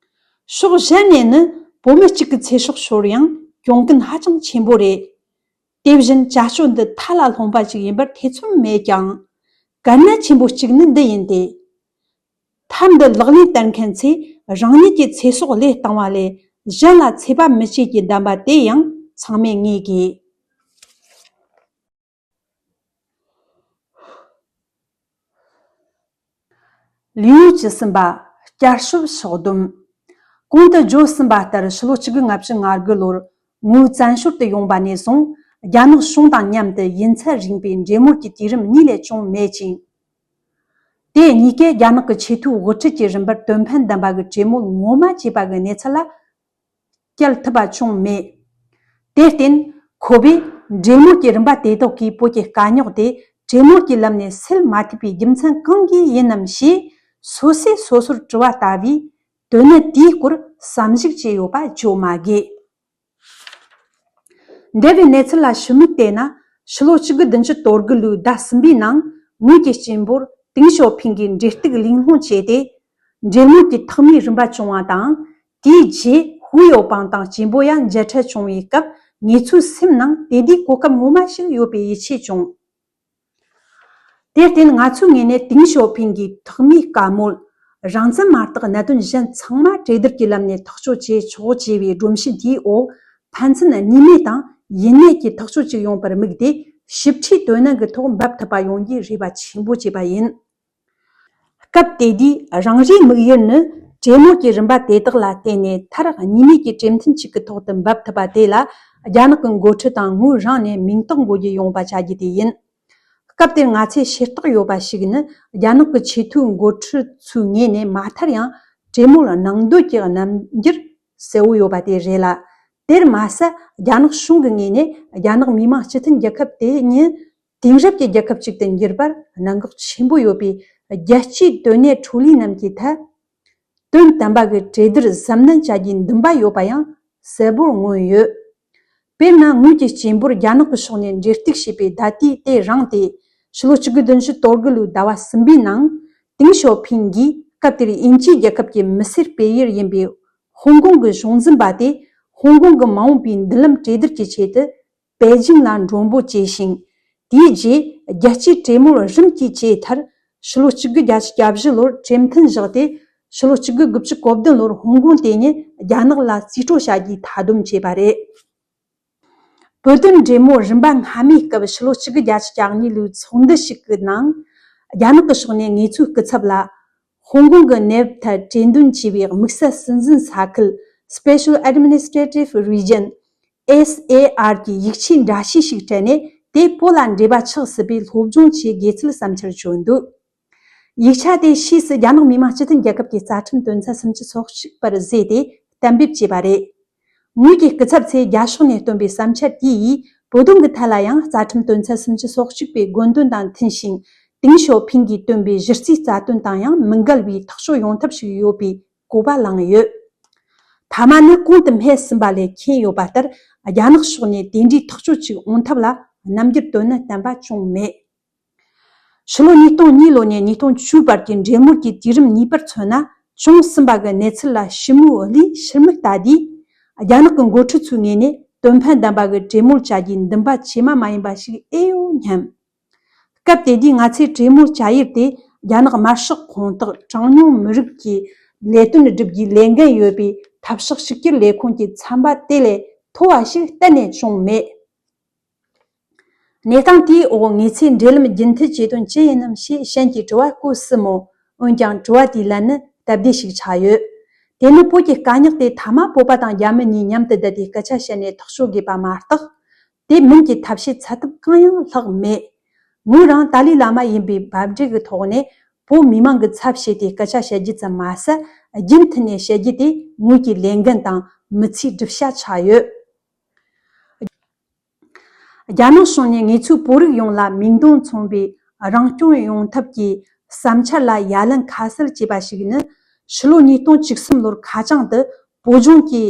ཕྱོགས་གཞན་ནས་ནི་བོད་མི་གཅིག་གི་ཚེ་སྲོག་ཤོར་ཡང་གྱོང་གུན་ཧ་ཅང་ཆེན་པོ་རེད། དེ་བཞིན་བྱ་སྤྱོད་འདི་མཐའ་ལ་ལྷུང་པ་ཞིག་ཡིན་པར་ཐེ་ཚོམ་མེད་ཀྱང་། གལ་གནད་ཆེན་པོ་གཅིག་ནི་འདི་ཡིན་ཏེ། ཐབས་འདི་ལག་ལེན་བསྟར་མཁན་ཚོས་རང་ཉིད་ཀྱི་ཚེ་སྲོག་བློས་བཏང་བ་ལས་གཞན་ལ་ཚེ་དཔག་མི་བྱེད་ཀྱི་གདམས་པ་དེ་ཡང་ཚང་མས་ངེས་དགོས། ལེའུ་བཅུ་གསུམ་པ། བསྐྱར་ཞིབ་ཕྱོགས་བསྡོམས། གོང་དུ་བརྗོད་ཟིན་པ་ལྟར་ཕྱི་ལོ་ཆིག་སྟོང་དགུ་བརྒྱ་ལྔ་བཅུ་ང་དགུ་ལོར་ངོས་བཙན་བྱོལ་དུ་ཡོང་བ་ནས་བཟུང་རྒྱ་ནག་གཞུང་དང་མཉམ་དུ་ཡུན་ཚད་རིང་པོའི་འབྲེལ་མོལ་གྱི་དུས་རིམ་གཉིས་ལས་ཅུང་མེད་ཅིང་། དེ་གཉིས་ཀས་རྒྱ་ནག་གི་ཆེས་མཐོའི་དབུ་ཁྲིད་ཀྱི་རིམ་པར་དོན་ཕན་ལྡན་པ་གི་གྲོས་མོལ་ངོ་མ་བྱས་པ་གི་གནས་ཚུལ་ལ་བསྐྱལ་ཐུབ་པ་བྱུང་མེད། དེར་བརྟེན། ཁོ་པས་འབྲེལ་མོལ་གྱི་རིམ་པ་དེ་དག་གིས་བོད་ཀྱི་དཀའ་རྙོག་དེ་གྲོས་མོལ་གྱི་ལམ་ནས་སེལ་མ་ཐུབ་པའི་རྒྱུ་མཚན་གང་གིས་ཡིན་ནམ་ཞེས་སོ་སོས་སོ་སོར་དྲི་བ་ལྟ་བུའི་དོན་གནད་དེའི་སྐོར་བསམ་གཞིག་བྱས་ཡོད་པ་བརྗོད་མ་དགོས། འདས་པའི་གནས་ཚུལ་ལ་ཞིབ་མོ་བལྟས་ན། ཕྱི་ལོ་གཅིག་དགུ་བདུན་ཅུ་དོན་དགུ་ལོའི་ཟླ་གསུམ་པའི་ནང་ངོས་ཀྱི་གཅེན་པོར་ཏེང་ཞའོ་ཕིང་གིས་འབྲེལ་གཏུག་གླེང་སློང་བྱས་ཏེ། འབྲེལ་མོལ་གྱི་ཐོག་མའི་རིམ་པ་བྱུང་བ་དང་། དེའི་རྗེས་ཧུའུ་ཡའོ་པང་དང་གཅེན་པོ་ཡང་མཇལ་འཕྲད་བྱུང་བའི་སྐབས། ངེད་ཚོའི་སེམས་ནང་དེ་དུས་གོ་སྐབས་ངོ་མ་ཞིག་ཡོད་པའི་ཡིད་ཆེས་བྱུང་། དེར་བརྟེན་ང་ཚོའི་ངོས་ནས་ཏེང་ཞའོ་ཕིང་གི་ཐོག་མའི་བཀའ་མོལ། རང་བཙན་མ་གཏོགས་གནད་དོན་གཞན་ཚང་མ་གྲོས་བསྡུར་གྱི་ལམ་ནས་ཐག་གཅོད་བྱེད་ཆོག་ཅེས་པའི་སྒྲོམ་གཞི་དེའི་འོག་ཕན་ཚུན་གཉིས་མོས་དང་ཡིད་མོས་ཀྱི་ཐག་གཅོད་ཅིག་ཡོང་བར་དམིགས་ཏེ། ཞིབ་ཕྲའི་དོན་གནད་ཀྱི་ཐོག་འབབ་ཐུབ་པ་ཡོང་རྒྱུའི་རེ་བ་ཆེན་པོ་བྱས་པ་ཡིན། སྐབས་དེ་དུས་རང་རེའི་དམིགས་ཡུལ་ནི། གྲོས་མོལ་གྱི་རིམ་པ་དེ་དག་ལ་བརྟེན་ནས་མཐར་གཉིས་མོས་ཀྱི་གྲོས་མཐུན་གཅིག་གི་ཐོག་ཏུ་འབབ་ཐུབ་པ་དེ་ལ། རྒྱ་ནག་གི་འགོ་ཁྲིད་དང་ངོས་རང་ནས་མིང་རྟགས་འགོད་རྒྱུ་ཡོང་བ་བྱ་རྒྱུ་དེ་ཡིན། སྐབས་དེར་ང་ཚོས་ཤེས་རྟོགས་ཡོད་པ་ཞིག་ནི། རྒྱ་ནག་གི་ཆེས་མཐོའི་འགོ་ཁྲིད་ཚོའི་ངོས་ནས་མ་མཐར་ཡང་གྲོས་མོལ་གནང་འདོད་ཀྱི་རྣམ་འགྱུར་གསལ་བོ་ཡོད་པ་དེ་རེད་ལ། དེར་མ་ཟད། རྒྱ་ནག་གཞུང་གི་ངོས་ནས་རྒྱ་ནག་མི་དམངས་སྤྱི་མཐུན་རྒྱལ་ཁབ་དེ་ཉིད་དེང་རབས་ཀྱི་རྒྱལ་ཁབ་ཅིག་ཏུ་འགྱུར་བར་གནད་འགག་ཆེན་པོ་ཡོད་པའི་རྒྱལ་སྤྱིའི་དོན་གནད་འཕྲོ་ལུས་རྣམས་ཀྱི་ཐད། དོན་དམ་པ་གི་གྲོས་བསྡུར་གཟབ་ནན་བྱ་རྒྱུའི་འདུན་པ་ཡོད་པ་ཡང་ གསལ་པོར་མངོན་ཡོད། དཔེར་ན། ངོས་ཀྱི་སྐྱེས་འབོར་རྒྱ་ནག་གི་ཕྱོགས་ནས་འབྲེལ་གཏུག་བྱས་པའི་ཟླ་དུས་དེ་རིང་སྟེ། ཕྱི་ལོ་ཆིག་སྟོང་དགུ་བརྒྱ་བདུན་ཅུ་དོན་དགུ་ལོའི་ཟླ་བ་གསུམ་པའི་ནང་། ཏིང་ཞའོ་ཕིང་གིས་སྐབས་དེར་དབྱིན་ཇིའི་རྒྱལ་ཁབ་ཀྱི་མི་སེར་སྤེལ་ཡུལ་ཡིན་པའི་ཧོང་ཀོང་གི་གཞུང་འཛིན་པ་དེ། ཧོང་ཀོང་གི་མ་འོངས་པའི་མདུན་ལམ་གྲོས་བསྡུར་གྱི་ཆེད་དུ། པེ་ཅིང་ལ་མགྲོན་པོ་བྱས་ཤིང་། དེའི་རྗེས་རྒྱལ་སྤྱིའི་གྲོས་མོལ་རིམ་གྱིས་བྱས་མཐར། ཕྱི་ལོ་ཆིག་སྟོང་དགུ་བརྒྱ་བརྒྱད་ཅུ་གྱ་བཞི་ལོར་གྲོས་མཐུན་བཞག་སྟེ། ཕྱི་ལོ་ཆིག་སྟོང་དགུ་བརྒྱ་དགུ་བཅུ་གོ་བདུན་ལོར་ཧོང་ཀོང་དེ་ཉིད་རྒྱ་ནག་ལ་རྩིས་སྤྲོད་བྱ་རྒྱུའི་མཐའ་སྡོམ་བྱས་པ་རེད། བོད་དོན་གྲོས་མོལ་རིམ་པ་སྔ་མའི་སྐབས། ཕྱི་ལོ་ཆིག་སྟོང་དགུ་བརྒྱ་བརྒྱད་ཅུ་གྱ་གཉིས་ལོའི་ཚོགས་འདུ་ཞིག་གི་ནང་། རྒྱ་ནག་གི་ཕྱོགས་ནས་ངེད་ཚོའི་སྐུ་ཚབ་ལ། ཧོང་ཀོང་གི་གནས་བབ་ཐད་གྲོས་འདོན་བྱས་པའི་དམིགས་བསལ་སྲིད་འཛིན་ས་ཁུལ། Special Administrative Region། S A R གྱི་ཡིག་ཆའི་འགྲེལ་བཤད་ཞིག་སྤྲད་ནས། དེ་བོད་ལ་འབྲེལ་བ་ཆགས་སྲིད་པའི་སློབ་སྦྱོང་བྱེད་དགོས་ཚུལ་བསམ་འཆར་བྱུང་འདུག། ཡིག་ཆ་དེ་ཕྱིས་སུ་རྒྱ་ནག་མི་དམངས་སྤྱི་མཐུན་རྒྱལ་ཁབ་ཀྱི་རྩ་ཁྲིམས་དོན་ཚན་སུམ་ཅུ་སོ་གཅིག་པར་བཟོས་ཏེ་གཏན་འབེབས་བྱས་པ་རེད། ངོས་ཀྱི་སྐུ་ཚབ་ཚོས་རྒྱ་ཕྱོགས་ནས་བཏོན་པའི་བསམ་འཆར་དེ་ཡིས། བོད་དོན་གྱི་ཐད་ལ་ཡང་རྩ་ཁྲིམས་དོན་ཚན་སུམ་ཅུ་སོ་གཅིག་པའི་དགོངས་དོན་དང་མཐུན་ཞིང་། ཏིང་ཞའོ་ཕིང་གིས་བཏོན་པའི་གཞི་རྩའི་རྩ་དོན་དང་ཡང་མི་འགལ་བའི་ཐག་གཅོད་ཡོང་ཐབས་ཤིག་ཡོད་པའི་གོ་བ་བླངས་ཡོད། མཐའ་མ་ནི། གོང་དུ་སྨྲས་ཟིན་པ་ལས་མཁྱེན་ཡོད་པ་ལྟར། རྒྱ་ནག་ཕྱོགས་ནས་དེ་འདྲའི་ཐག་གཅོད་ཅིག་འོང་ཐབས་ལ་རྣམ་འགྱུར་དོ་ནི་བསྟན་པ་བྱུང་མེད། ཕྱི་ལོ་ཉིས་སྟོང་གཉིས་ལོ་ནས་ཉིས་སྟོང་བཅུ་བར་གྱི་འབྲེལ་མོལ་གྱི་དུས་རིམ་གཉིས་པར་མཚོན་ན། བྱུང་ཟིན་པ་གི་གནས་ཚུལ་ལ་ཞིབ་མོའི་གླེང་ཕྱིར་མིག་ལྟ་དུས། རྒྱ་ནག་གི་འགོ་ཁྲིད་ཚོའི་ངོས་ནས་དོན་ཕན་ལྡན་པ་གི་གྲོས་མོལ་བྱ་རྒྱུའི་འདུན་པ་ཇེ་དམའ་མ་ཡིན་པ་ཞིག་ཨེ་ཡོད་སྙམ། སྐབས་དེ་དུས་ང་ཚོས་གྲོས་མོལ་བྱ་ཡུལ་དེ། རྒྱ་ནག་དམར་ཤོག་ཁོངས་གཏོགས་གྲངས་ཉུང་མི་རིགས་ཀྱི་ལས་དོན་བསྒྲུབ་རྒྱུའི་ལས་འགན་ཡོད་པའི་འཐབ་ཕྱོགས་གཅིག་གྱུར་ལས་ཁུངས་ཀྱི་ཚན་པ་དེ་ལས་མཐོ་བ་ཞིག་གཏན་ནས་བྱུང་མེད། གནས་སྟངས་དེའི་འོག་ངེད་ཚོས་འབྲེལ་ལམ་རྒྱུན་མཐུད་བྱེད་དོན་ཅི་ཡིན་ནམ་ཞེས་གཞན་གྱིས་དྲི་བ་བཀོད་སྲིད་མོད། འོན་ཀྱང་དྲི་བ་དེའི་ལན་ནི་སྟབས་བདེ་ཞིག་ཆགས་ཡོད། དེ་ནི་བོད་ཀྱི་དཀའ་རྙོག་དེ་མཐའ་མ་བོད་པ་དང་རྒྱ་མི་གཉིས་མཉམ་དུ་བསྡད་དེ་སྐད་ཆ་བཤད་ནས་ཐག་གཅོད་དགོས་པ་མ་གཏོགས། དེ་མིན་གྱི་ཐབས་ཤེས་འཚོལ་ཐབས་གང་ཡང་ལྷག་མེད། ངོས་རང་ཏཱ་ལའི་བླ་མ་ཡིན་པའི་འབབ་འབྲས་ཀྱི་ཐོག་ནས་བོད་མི་མང་གི་ཚབ་བྱས་ཏེ་སྐད་ཆ་བཤད་རྒྱུ་ཙམ་མ་ཟད། རྒྱུན་མཐུད་ནས་བཤད་རྒྱུ་དེ་ངོས་ཀྱི་ལས་འགན་དང་མི་ཚེའི་སྒྲུབ་བྱ་ཆགས་ཡོད། རྒྱ་ནག་གཞུང་ནས་ངེད་ཚོའི་བོད་རིགས་ཡོངས་ལ་མིང་དོན་མཚུངས་པའི་རང་སྐྱོང་ཡོང་ཐབས་ཀྱི་བསམ་འཆར་ལ་ཡ་ལན་ཁ་གསལ་བྱས་པ་ཞིག་ནི། ཕྱི་ལོ་ཉིས་སྟོང་བཅུ་གསུམ་ལོར་ཁ་བྱང་དུ་བོད་ལྗོངས་ཀྱི་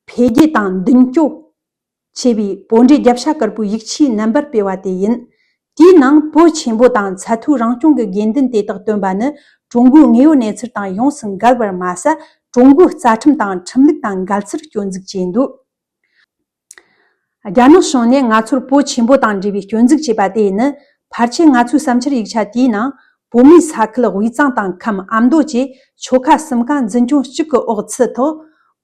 འཕེལ་རྒྱས་དང་མདུན་སྐྱོད་ཅེས་པའི་བོད་འབྲེལ་རྒྱབ་ཤ་དཀར་པོའི་ཡིག་ཆའི་རྣམ་པར་སྤེལ་བ་དེ་ཡིན། དེའི་ནང་བོད་ཆེན་པོ་དང་ཚད་མཐོའི་རང་སྐྱོང་གི་དགོས་འདུན་དེ་དག་བཏོན་པ་ནི། ཀྲུང་གོའི་དངོས་ཡོད་གནས་ཚུལ་དང་ཡོངས་སུ་འགལ་བར་མ་ཟད། ཀྲུང་གོའི་རྩ་ཁྲིམས་དང་ཁྲིམས་ལུགས་དང་འགལ་ཚུལ་སྐྱོན་འཛུགས་བྱས་འདུག། རྒྱ་ནག་གཞུང་ནས་ང་ཚོར་བོད་ཆེན་པོ་དང་འབྲེལ་བའི་སྐྱོན་འཛུགས་བྱས་པ་དེ་ནི། ཕལ་ཆེར་ང་ཚོའི་བསམ་འཆར་ཡིག་ཆ་དེའི་ནང་། བོད་མིའི་ས་ཁུལ་དབུས་གཙང་དང་ཁམས། ཨ་མདོ་བཅས་ཆོལ་ཁ་གསུམ་ཀ་འཛིན་སྐྱོང་གཅིག་གི་འོག་ཚུད་ཐོག།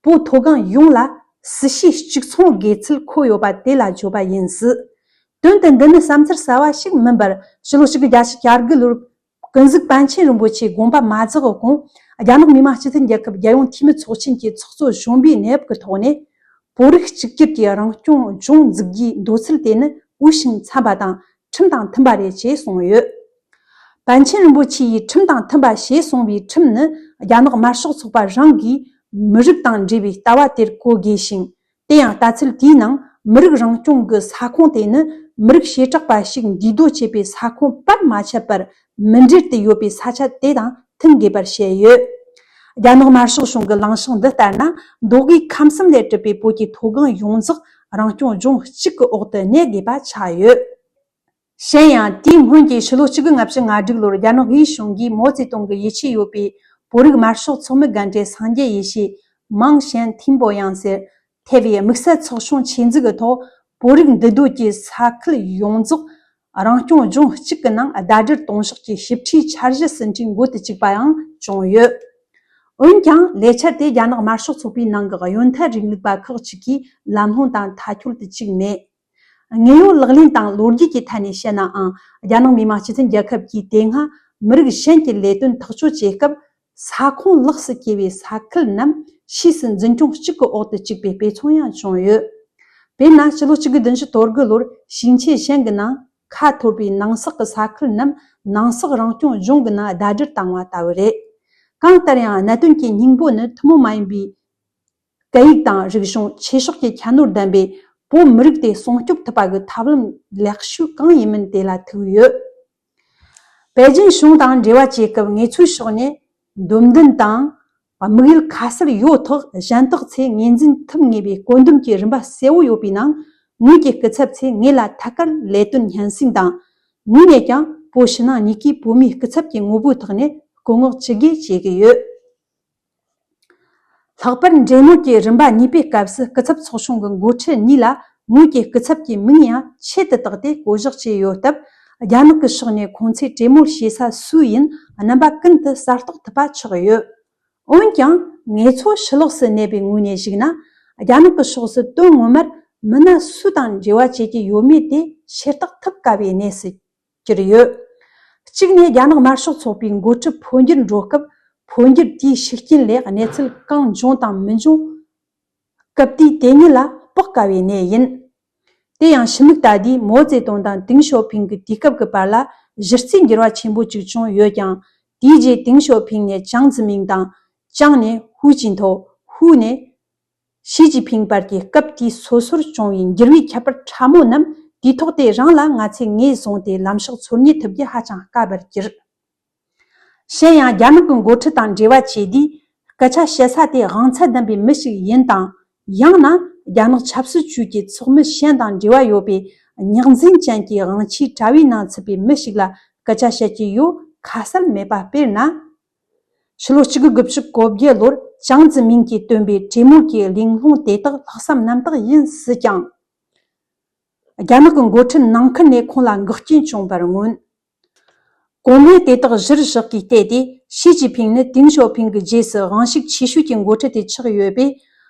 བོད་མཐོ་སྒང་ཡོངས་ལ་སྲིད་ཞི་གཅིག་མཚུངས་དགོས་ཚུལ་འཁོད་ཡོད་པ་དེ་ལ་བརྗོད་པ་ཡིན་སྲིད། དོན་དུ་འདི་ནི་བསམ་ཚུལ་གསར་བ་ཞིག་མིན་པར། ཕྱི་ལོ་ཆིག་སྟོང་དགུ་བརྒྱ་བརྒྱད་ཅུ་གྱ་དགུ་ལོར། ཀུན་གཟིགས་པཎ་ཆེན་རིན་པོ་ཆེའི་དགོངས་པ་མ་རྫོགས་གོང་། རྒྱ་ནག་མི་དམངས་སྤྱི་མཐུན་རྒྱལ་ཁབ་རྒྱལ་ཡོངས་འཐུས་མི་ཚོགས་ཆེན་གྱི་ཚོགས་གཙོ་གཞོན་པའི་གནས་བབ་ཀྱི་ཐོག་ནས། བོད་རིགས་གཅིག་གྱུར་གྱི་རང་སྐྱོང་ལྗོངས་འཛུགས་རྒྱུའི་འདོད་ཚུལ་དེ་ནི་འོས་ཤིང་འཚམ་པ་དང་ཁྲིམས་དང་མཐུན་པ་རེད་ཅེས་གསུངས་ཡོད། པཎ་ཆེན་རིན་པོ་ཆེ་ཡིས་ཁྲིམས་དང་མཐུན་པ་ཞེས་གསུངས་པའི་ཁྲིམས་ནི། རྒྱ་ནག་དམར་ཤོག་ཚོགས་པ་རང་གིས་མི་རིགས་དང་འབྲེལ་བའི་ལྟ་བ་དེར་གོ་དགོས་ཤིང་། དེ་ཡང་ལྟ་ཚུལ་དེའི་ནང་། མི་རིགས་རང་སྐྱོང་གི་ས་ཁོངས་དེ་ནི་མི་རིགས་བྱེ་བྲག་པ་ཞིག་འདུས་སྡོད་བྱེད་པའི་ས་ཁོངས་པར་མ་ཆད་པར། མི་འབྲེལ་དུ་ཡོད་པའི་ས་ཆ་དེ་དང་མཐུན་དགོས་པར་བཤད་ཡོད། རྒྱ་ནག་དམར་ཤོག་གཞུང་གི་ལངས་ཕྱོགས་འདི་ལྟར་ན། མདོ་དབུས་ཁམས་གསུམ་ལས་གྲུབ་པའི་བོད་ཀྱི་མཐོ་སྒང་ཡོངས་རྫོགས་རང་སྐྱོང་ལྗོངས་གཅིག་གི་འོག་ཏུ་གནས་དགོས་པ་ཆགས་ཡོད། གཞན་ཡང་། དེའི་སྔོན་གྱི་ཕྱི་ལོ་ཆིག་སྟོང་དགུ་བརྒྱ་ལྔ་བཅུ་ང་དྲུག་ལོར་རྒྱ་ནག་དབུས་གཞུང་གིས་མའོ་ཙེ་ཏུང་གི་ཡིད་ཆེས་ཡོད་པའི་བོད་རིགས་དམར་ཤོག་ཚོགས་མི་རྒན་གྲས་སངས་རྒྱས་ཡེ་ཤེས། མང་ཞན་ཐིན་པོ་ཡང་ཟེར། ཐེ་བའི་དམིགས་བསལ་ཚོགས་ཆུང་ཆེད་འཛུགས་ཀྱི་ཐོག། བོད་རིགས་འདུས་སྡོད་ཀྱི་ས་ཁུལ་ཡོངས་རྫོགས་རང་སྐྱོང་ལྗོངས་གཅིག་གི་ནང་ཟླ་སྒྲིལ་གཏོང་ཕྱོགས་ཀྱི་ཞིབ་ཕྲའི་འཆར་གཞི་ཟིན་བྲིས་འགོ་དུ་བཅུག་པའང་བྱུང་ཡོད། འོན་ཀྱང་། ལས་འཆར་དེ་རྒྱ་ནག་དམར་ཤོག་ཚོགས་པའི་ནང་གི་གཡོན་ཐལ་རིང་ལུགས་པ་ཁག་ཅིག་གིས་ལམ་ལྷོང་དང་མཐའ་འཁྱོལ་དུ་བཅུག་མེད། དངོས་ཡོད་ལག་ལེན་དང་ལོ་རྒྱུས་ཀྱི་ཐད་ནས་བཤད་ནའང་། རྒྱ་ནག་མི་དམངས་སྤྱི་མཐུན་རྒྱལ་ཁབ་ཀྱིས་དེ་སྔ་མི་རིགས་གཞན་གྱི་ལས་དོན་ཐག་གཅོད་བྱེད་སྐབས། ས་ཁོངས་ལོགས་སུ་གྱེས་པའི་ས་ཁུལ་རྣམས་ཕྱིས་སུ་འཛིན་སྐྱོང་གཅིག་གི་འོག་ཏུ་བཅུག་པའི་དཔེ་མཚོན་ཡང་བྱུང་ཡོད། དཔེར་ན། ཕྱི་ལོ་ཆིག་སྟོང་དགུ་བརྒྱ་བདུན་ཅུ་དོན་དགུ་ལོར་ཞིང་ཆེན་ཞན་གྱི་ནང་ཁ་འཐོར་བའི་ནང་སོག་གི་ས་ཁུལ་རྣམས་ནང་སོག་རང་སྐྱོང་ལྗོངས་ཀྱི་ནང་ཟླ་སྒྲིལ་བཏང་བ་ལྟ་བུ་རེད། གང་ལྟར་ཡང་། གནད་དོན་གྱི་སྙིང་པོ་ནི་ཐུན་མོང་མ་ཡིན་པའི་སྐད་ཡིག་དང་རིག་གཞུང་། ཆོས་ཕྱོགས་ཀྱི་ཁྱད་ནོར་ལྡན་པའི་བོད་མི་རིགས་དེ་སྲུང་སྐྱོབ་ཐུབ་པ་གི་ཐབས་ལམ་ལེགས་ཤོས་གང་ཡིན་མིན་དེ་ལ་ཐུག་ཡོད། པེ་ཅིན་གཞུང་དང་འབྲེལ་བ་བྱེད་སྐབས། ངེད་ཚོའི་ཕྱོགས་ནས་འདོད་འདུན་དང་ དམིགས་ཡུལ་ཁ་གསལ་ཡོད་ཐོག་གཞན་དག་ཚོས་ངོས་འཛིན་ཐུབ་ངེས་པའི་བཀོད་འདོམས་ཀྱི་རིམ་པ་གསལ་བོ་ཡོད་པའི་ནང་། ངོས་ཀྱི་སྐུ་ཚབ་ཚོས་ངེད་ལ་ཐད་ཀར་ལས་དོན་སྙན་སེང་དང་། ངོས་ནས་ཀྱང་བོད་ཕྱི་ནང་གཉིས་ཀའི་བོད་མིའི་སྐུ་ཚབ་ཀྱི་ངོ་བོའི་ཐོག་ནས་བསྐོ་མངགས་ཅི་དགོས་བྱེད་ཀྱི་ཡོད། ལྷག་པར་འབྲེལ་མོལ་གྱི་རིམ་པ་གཉིས་པའི་སྐབས་སུ་སྐུ་ཚབ་ཚོགས་ཆུང་གི་འགོ་ཁྲིད་གཉིས་ལ་ངོས་ཀྱི་སྐུ་ཚབ་ཀྱི་མིང་ཡང་ཆེད་དུ་བཏགས་ཏེ་བསྐོ་གཞག་བྱས་ཡོད་སྟབས། རྒྱ་ནག་གི་ཕྱོགས་ནས་ཁོང་ཚོས་གྲོས་མོལ་བྱེད་ས་སུ་ཡིན་རྣམ་པ་ཀུན་ཏུ་གསལ་རྟོགས་ཐུབ་པ་ཆགས་ཡོད། འོན་ཀྱང་ངེད་ཚོ་ཕྱི་ལོགས་སུ་གནས་པའི་ངོས་ནས་གཞིགས་ན། རྒྱ་ནག་གི་ཕྱོགས་སུ་དོན་ངོ་མར་མི་སྣ་སུ་དང་འབྲེལ་བ་བྱེད་ཀྱི་ཡོད་མེད་དེ་ཤེས་རྟོགས་ཐུབ་དཀའ་བའི་གནས་སུ་གྱུར་ཡོད། གཅིག་ནས་རྒྱ་ནག་དམར་ཤོག་ཚོགས་པའི་འགོ་ཁྲིད་འཕོ་འགྱུར་འགྲོ་སྐབས། འཕོ་འགྱུར་དེའི་ཤུགས་རྐྱེན་ལས་གནས་ཚུལ་གང་འབྱུང་དང་མི་འབྱུང་སྐབས་དུས་དེ་ཉིད་ལ་དཔོག་དཀའ་བའི་གནས་ཡིན། དེ་ཡང་ཕྱི་མིག་ལྟ་དུས་མའོ་ཙེ་ཏུང་དང་ཏེང་ཞའོ་ཕིང་གི་དུས་སྐབས་ཀྱི་བར་ལ་གཞི་རྩའི་འགྱུར་བ་ཆེན་པོ་གཅིག་བྱུང་ཡོད་ཀྱང་། དེའི་རྗེས་ཏེང་ཞའོ་ཕིང་ནས་ཅང་ཙི་མིང་དང་། ཅང་ནས་ཧུའུ་ཅིན་ཐོ། ཧུའུ་ནས་ཞི་ཅིན་ཕིང་བར་གྱི་སྐབས་དེའི་སོ་སོར་བྱུང་བའི་འགྱུར་བའི་ཁྱད་པར་ཕྲ་མོ་རྣམས་དུས་ཐོག་དེ་རང་ལ་ང་ཚོས་ངོས་བཟུང་སྟེ་ལམ་ཕྱོགས་ཚོར་རྙེད་ཐུབ་རྒྱུ་ཧ་ཅང་དཀའ་བར་གྱུར། གཞན་ཡང་རྒྱ་ནག་གི་འགོ་ཁྲིད་དང་འབྲེལ་བ་བྱེད་དུས་སྐད་ཆ་བཤད་ས་དེ་དབང་ཚད་ལྡན་པའི་མི་ཞིག་ཡིན་དང་། ཡང་ན་རྒྱ་ནག་ཆབ་སྲིད་ཅུས་ཀྱི་ཚོགས་མི་གཞན་དང་འབྲེལ་བ་ཡོད་པའི་ཉག་འཛིན་ཅན་གྱི་དབང་ཆའི་དྲ་བའི་ནང་ཚུད་པའི་མི་ཞིག་ལ་སྐད་ཆ་བཤད་ཀྱི་ཡོད་ཁ་གསལ་མེད་པ། དཔེར་ན། ཕྱི་ལོ་གཅིག་དགུ་དགུ་བཅུ་གོ་བརྒྱད་ལོར་ཅང་ཙི་མིང་གིས་བཏོན་པའི་གྲོས་མོལ་གྱི་གླེང་སློང་དེ་དག་ལྷག་བསམ་རྣམ་དག་ཡིན་སྲིད་ཀྱང་། རྒྱ་ནག་གི་འགོ་ཁྲིད་ནང་ཁུལ་ནས་ཁོང་ལ་འགག་རྐྱེན་བྱུང་བར་མངོན། གོང་སྨོས་དེ་དག་གཞིར་བཞག་གིས་བལྟས་ཏེ། ཞི་ཅིན་ཕིང་ནི་ཏེང་ཞའོ་ཕིང་གི་རྗེས་སུ་དབང་ཤུགས་ཆེ་ཤོས་ཀྱི་འགོ་ཁྲིད་དེ་ཆགས་ཡོད་པས།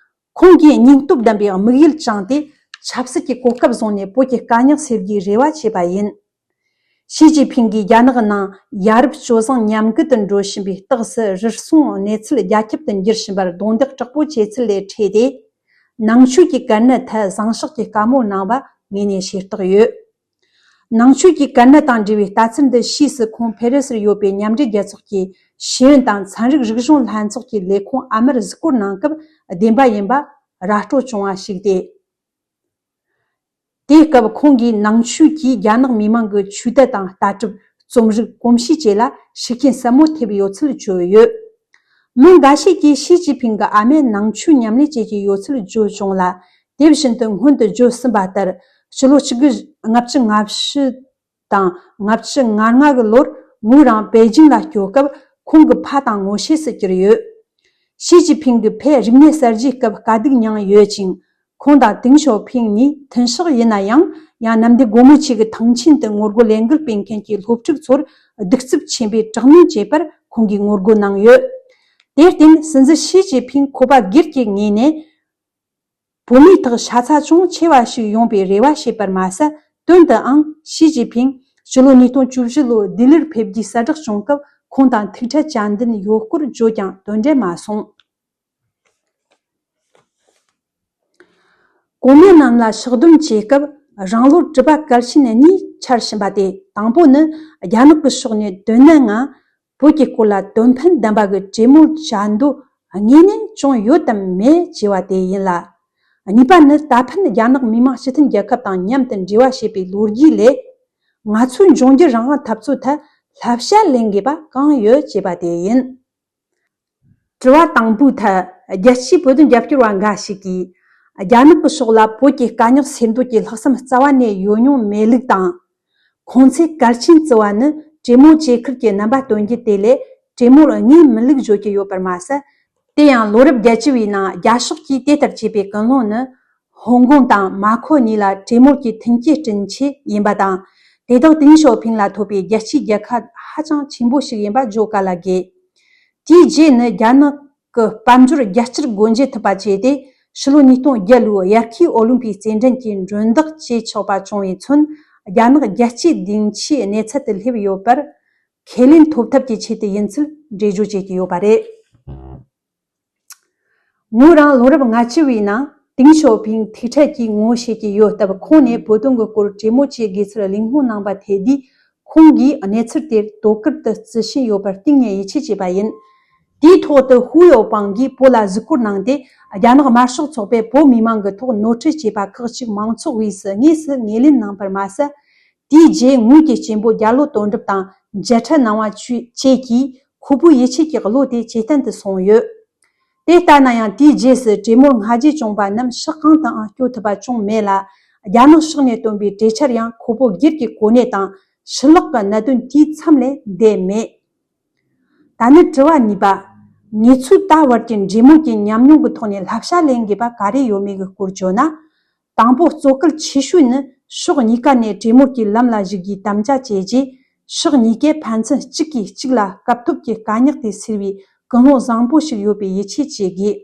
ཁོང་གིས་སྙིང་སྟོབས་ལྡན་པའི་དམིགས་ཡུལ་བཅངས་ཏེ། ཆབ་སྲིད་ཀྱི་གོ་སྐབས་བཟུང་ནས་བོད་ཀྱི་དཀའ་རྙོག་སེལ་རྒྱུའི་རེ་བ་བྱས་པ་ཡིན། ཞི་ཅིན་ཕིང་གིས་རྒྱ་ནག་ནང་ཡ་རབས་སྤྱོད་བཟང་ཉམས་རྒུད་དུ་འགྲོ་བཞིན་པའི་རྟགས་སུ། རུལ་སུངས་གནས་ཚུལ་རྒྱ་ཁྱབ་ཏུ་འགྱུར་བཞིན་པར་རྡུང་རྡེག་དྲག་པོ་བྱས་ཚུལ་ལས་འཕྲོས་ཏེ། ནང་ཆོས་ཀྱི་གལ་གནད་ཐད་བཟང་ཕྱོགས་ཀྱི་བཀའ་མོལ་གནང་བ་ངོས་ནས་ཤེས་རྟོགས་ཡོད། ནང་ཆོས་ཀྱི་གལ་གནད་དང་འབྲེལ་བའི་ལྟ་ཚུལ་འདི་ཕྱིས་སུ་ཁོང་ཕེ་རེ་སིར་ཡོད་པའི་མཉམ་འབྲེལ་རྒྱལ་ཚོགས་ཀྱི་ཤེས་ཡོན་དང་ཚན་རིག་རིག་གཞུང་ལྷན་ཚོགས་ཀྱི་ལས་ཁུངས་ཨ་མར་གཟིགས་སྐོར་གནང་སྐབས་བདེན་པ་ཡིན་པ་ར་སྤྲོད་བྱུང་བ་ཞིག་སྟེ། དེའི་སྐབས་ཁོང་གིས་ནང་ཆོས་ཀྱིས་རྒྱ་ནག་མི་དམངས་ཀྱི་ཆོས་དད་དང་ལྟ་གྲུབ། རྩོམ་རིག་གོམས་གཤིས་བཅས་ལ་ཤུགས་རྐྱེན་ཟབ་མོ་ཐེབས་ཡོད་ཚུལ་བརྗོད་ཡོད། མི་འགའ་ཞིག་གིས་ཞི་ཅིན་ཕིང་གི་ཨ་མས་ནང་ཆོས་ཉམས་ལེན་བྱེད་ཀྱི་ཡོད་ཚུལ་བརྗོད་བྱུང་ལ། དེ་བཞིན་དུ་སྔོན་དུ་བརྗོད་ཟིན་པ་ལྟར། ཕྱི་ལོ་གཅིག་དགུ་ལྔ་བཅུ་ང་བཞི་དང་ལྔ་བཅུ་ང་ལྔ་གི་ལོར་ངོས་རང་པེ་ཅིང་ལ་སྐྱོད་སྐབས། ཁོང་གི་ཕ་དང་ངོ་ཤེས་སུ་གྱུར་ཡོད། ཞི་ཅིན་ཕིང་གིས་ཕའི་རིག་གནས་གསར་བརྗེའི་སྐབས་དཀའ་སྡུག་མྱངས་ཡོད་ཅིང་། ཁོང་དང་ཏེང་ཞའོ་ཕིང་གཉིས་མཐུན་ཕྱོགས་ཡིན་ན་ཡང་། ཡང་ནམ་ཟླའི་སྒོ་མོ་ཆེ་གི་ཐང་ཆེན་དུ་ངོ་རྒོལ་ལས་འགུལ་སྤེལ་མཁན་གྱི་སློབ་ཕྲུག་ཚོར་གདུག་རྩུབ་ཆེན་པོས་དྲག་གནོན་བྱས་པར་ཁོང་གིས་ངོ་རྒོལ་གནང་ཡོད། དེར་བརྟེན་སྲིད་འཛིན་ཞི་ཅིན་ཕིང་ཁོ་པ་སྒེར་གྱི་ངོས་ནས། བོད་མིའི་ཐོག་ཤ་ཚ་ཅུང་ཆེ་བ་ཞིག་ཡོང་བའི་རེ་བ་བྱས་པར་མ་ཟད། དོན་དུའང་ཞི་ཅིན་ཕིང་ཕྱི་ལོ་ཉིས་སྟོང་བཅུ་བཞི་ལོར་ལྡི་ལིར་ཕེབས་རྒྱུའི་གསལ་བསྒྲགས་བྱུང་སྐབས། ཁོང་དང་ཐུག་འཕྲད་བྱ་འདུན་ཡོད་སྐོར་བརྗོད་ཀྱང་དོན་འབྲས་མ་སོང་། གོང་སྨོས་རྣམས་ལ་ཕྱག་སྡོམ་བྱེད་སྐབས། རང་ལོར་དྲི་བ་གལ་ཆེན་གཉིས་འཆར་བཞིན་པ་སྟེ། དང་པོ་ནི། རྒྱ་ནག་གི་ཕྱོགས་ནས་དོན་གནད་ངང་བོད་ཀྱི་སྐོར་ལ་དོན་ཕན་ལྡན་པ་གི་གྲོས་མོལ་བྱ་འདོད་དངོས་གནས་བྱུང་ཡོད་དམ་མེད་ཅེས་པ་དེ་ཡིན་ལ། གཉིས་པ་ནི། ད་ཕན་རྒྱ་ནག་མི་དམངས་སྤྱི་མཐུན་རྒྱལ་ཁབ་དང་མཉམ་དུ་འབྲེལ་བ་བྱེད་པའི་ལོ་རྒྱུས་ལས། ང་ཚོའི་འབྱུང་འགྱུར་རང་དབང་འཐབ་རྩོད་ཐད་བསླབ་བྱ་ལེན་དགོས་པ་གང་ཡོད་ཅེས་པ་དེ་ཡིན། དྲི་བ་དང་པོའི་ཐད། རྒྱལ་སྤྱིའི་བོད་དོན་རྒྱབ་སྐྱོར་བ་འགའ་ཞིག་གིས། རྒྱ་ནག་གི་ཕྱོགས་ལ་བོད་ཀྱི་དཀའ་རྙོག་སེལ་འདོད་ཀྱི་ལྷག་བསམ་རྩ་བ་ནས་ཡོད་མྱོང་མེད་ལུགས་དང་། ཁོང་ཚོས་གལ་ཆེན་བརྩི་བ་ནི་གྲོས་མོལ་བྱེད་ཁུལ་གྱི་རྣམ་པ་སྟོན་རྒྱུ་དེ་ལས། གྲོས་མོལ་དངོས་མིན་ལུགས་བརྗོད་ཀྱི་ཡོད་པར་མ་ཟད། དེ་ཡང་ལོ་རབས་བརྒྱད་ཅུ་བའི་ནང་རྒྱ་ཕྱོགས་ཀྱིས་དེ་ལྟར་བྱས་པའི་ཀུན་སློང་ནི། ཧོང་ཀོང་དང་མཱ་ཁོ་གཉིས་ལ་གྲོས་མོལ་གྱི་མཐུན་རྐྱེན་བསྐྲུན་ཆེད་ཡིན་པ་དང་། དེ་དག་ཏེང་ཞའོ་ཕིང་ལ་ཐོབ་པའི་རྒྱལ་སྤྱིའི་རྒྱལ་ཁ་ཧ་ཅང་ཆེན་པོ་ཞིག་ཡིན་པ་བརྗོད་ག་ལ་དགོས། དེའི་རྗེས་ནི་རྒྱ་ནག་གི་དཔལ་འབྱོར་རྒྱ་ཆེར་སྒོ་འབྱེད་ཐུབ་པ་བྱས་ཏེ། ཕྱི་ལོ་ཉིས་སྟོང་བརྒྱད་ལོའི་དབྱར་ཁའི་ཨོ་ལིམ་ཕིག་རྩེད་འགྲན་གྱི་མགྲོན་བདག་བྱེད་ཆོག་པ་བྱུང་བའི་ཚུན། རྒྱ་ནག་རྒྱལ་སྤྱིའི་སྡིངས་ཆའི་གནས་ཚད་དུ་སླེབས་ཡོད་པར་ཁས་ལེན་ཐོབ་ཐབས་ཀྱི་ཆེད་དུ་ཡིན་ཚུལ་འགྲེལ་བརྗོད་བྱེད་ཀྱི་ཡོད་པ་རེད། ངོས་རང་ལོ་རབས་ལྔ་བཅུ་བའི་ནང་ཏེང་ཞའོ་ཕིང་ཐུག་འཕྲད་ཀྱིས་ངོ་ཤེས་ཀྱི་ཡོད་སྟབས། ཁོང་ནས་བོད་དོན་གྱི་སྐོར་གྲོས་མོལ་བྱེད་དགོས་ཚུལ་གླེང་སློང་གནང་བ་དེ་དུས། ཁོང་གིས་གནས་ཚུལ་དེར་དོ་ཁུར་དུ་བརྩི་སྲུང་ཡོད་པར་གཏིང་ནས་ཡིད་ཆེས་བྱས་པ་ཡིན། དེའི་ཐོག་ཏུ་ཧུའུ་ཡའོ་པང་གིས་བོད་ལ་གཟིགས་སྐོར་གནང་སྟེ། རྒྱ་ནག་དམར་ཤོག་ཚོགས་པས་བོད་མི་མང་གི་ཐོག་ནོར་འཁྲུལ་བྱས་པ་ཁག་ཅིག་མང་ཚོགས་དབུས་སུ་དངོས་སུ་ངོས་ལེན་གནང་བར་མ་ཟད། དེའི་རྗེས་ངོས་ཀྱི་གཅེན་པོ་རྒྱ་ལོ་དོན་གྲུབ་དང་མཇལ་འཕྲད་གནང་བ་བཅས་ཀྱིས། ཁོ་པོའི་ཡིད་ཆེས་ཀྱི་བློ་དེ་ཇེ་བརྟན་དུ་སོང་ཡོད། དེ་ལྟ་ན་ཡང་དེའི་རྗེས་སུ་གྲོས་མོལ་སྔ་རྗེས་བྱུང་པ་རྣམས་ཕྱོགས་གང་དུའང་སྐྱོད་ཐུབ་པ་བྱུང་མེད་ལ། རྒྱ་ནག་ཕྱོགས་ནས་བཏོན་པའི་གྲོས་འཆར་ཡང་ཁོ་བོ་སྒེར་གྱི་གོ་གནས་དང་ཕྱི་ལོགས་ཀྱི་གནད་དོན་དེའི་མཚམས་ལས་འདས་མེད། ད་ནི་དྲི་བ་གཉིས་པ། ངེད་ཚོས་ད་བར་གྱི་འབྲེལ་མོལ་གྱི་ཉམས་མྱོང་གི་ཐོག་ནས་བསླབ་བྱ་ལེན་དགོས་པ་ག་རེ་ཡོད་མེད་ཀྱི་སྐོར་བརྗོད་ན། དང་པོ། གཙོ་གལ་ཆེ་ཤོས་ནི་ཕྱོགས་གཉིས་ཀ་ནས་གྲོས་མོལ་གྱི་ལམ་ལ་ཞུགས་རྒྱུའི་དམ་བཅའ་བཅས་ཀྱིས། ཕྱོགས་གཉིས་ཀས་ཕན་ཚུན་གཅིག་གིས་གཅིག་ལ་སྐབས་ཐོབ་ཀྱི་དཀའ་རྙོག་དེ་སེལ་བའི་ཀུན་སློང་བཟང་པོ་ཞིག་ཡོད་པའི་ཡིད་ཆེས་བྱེད་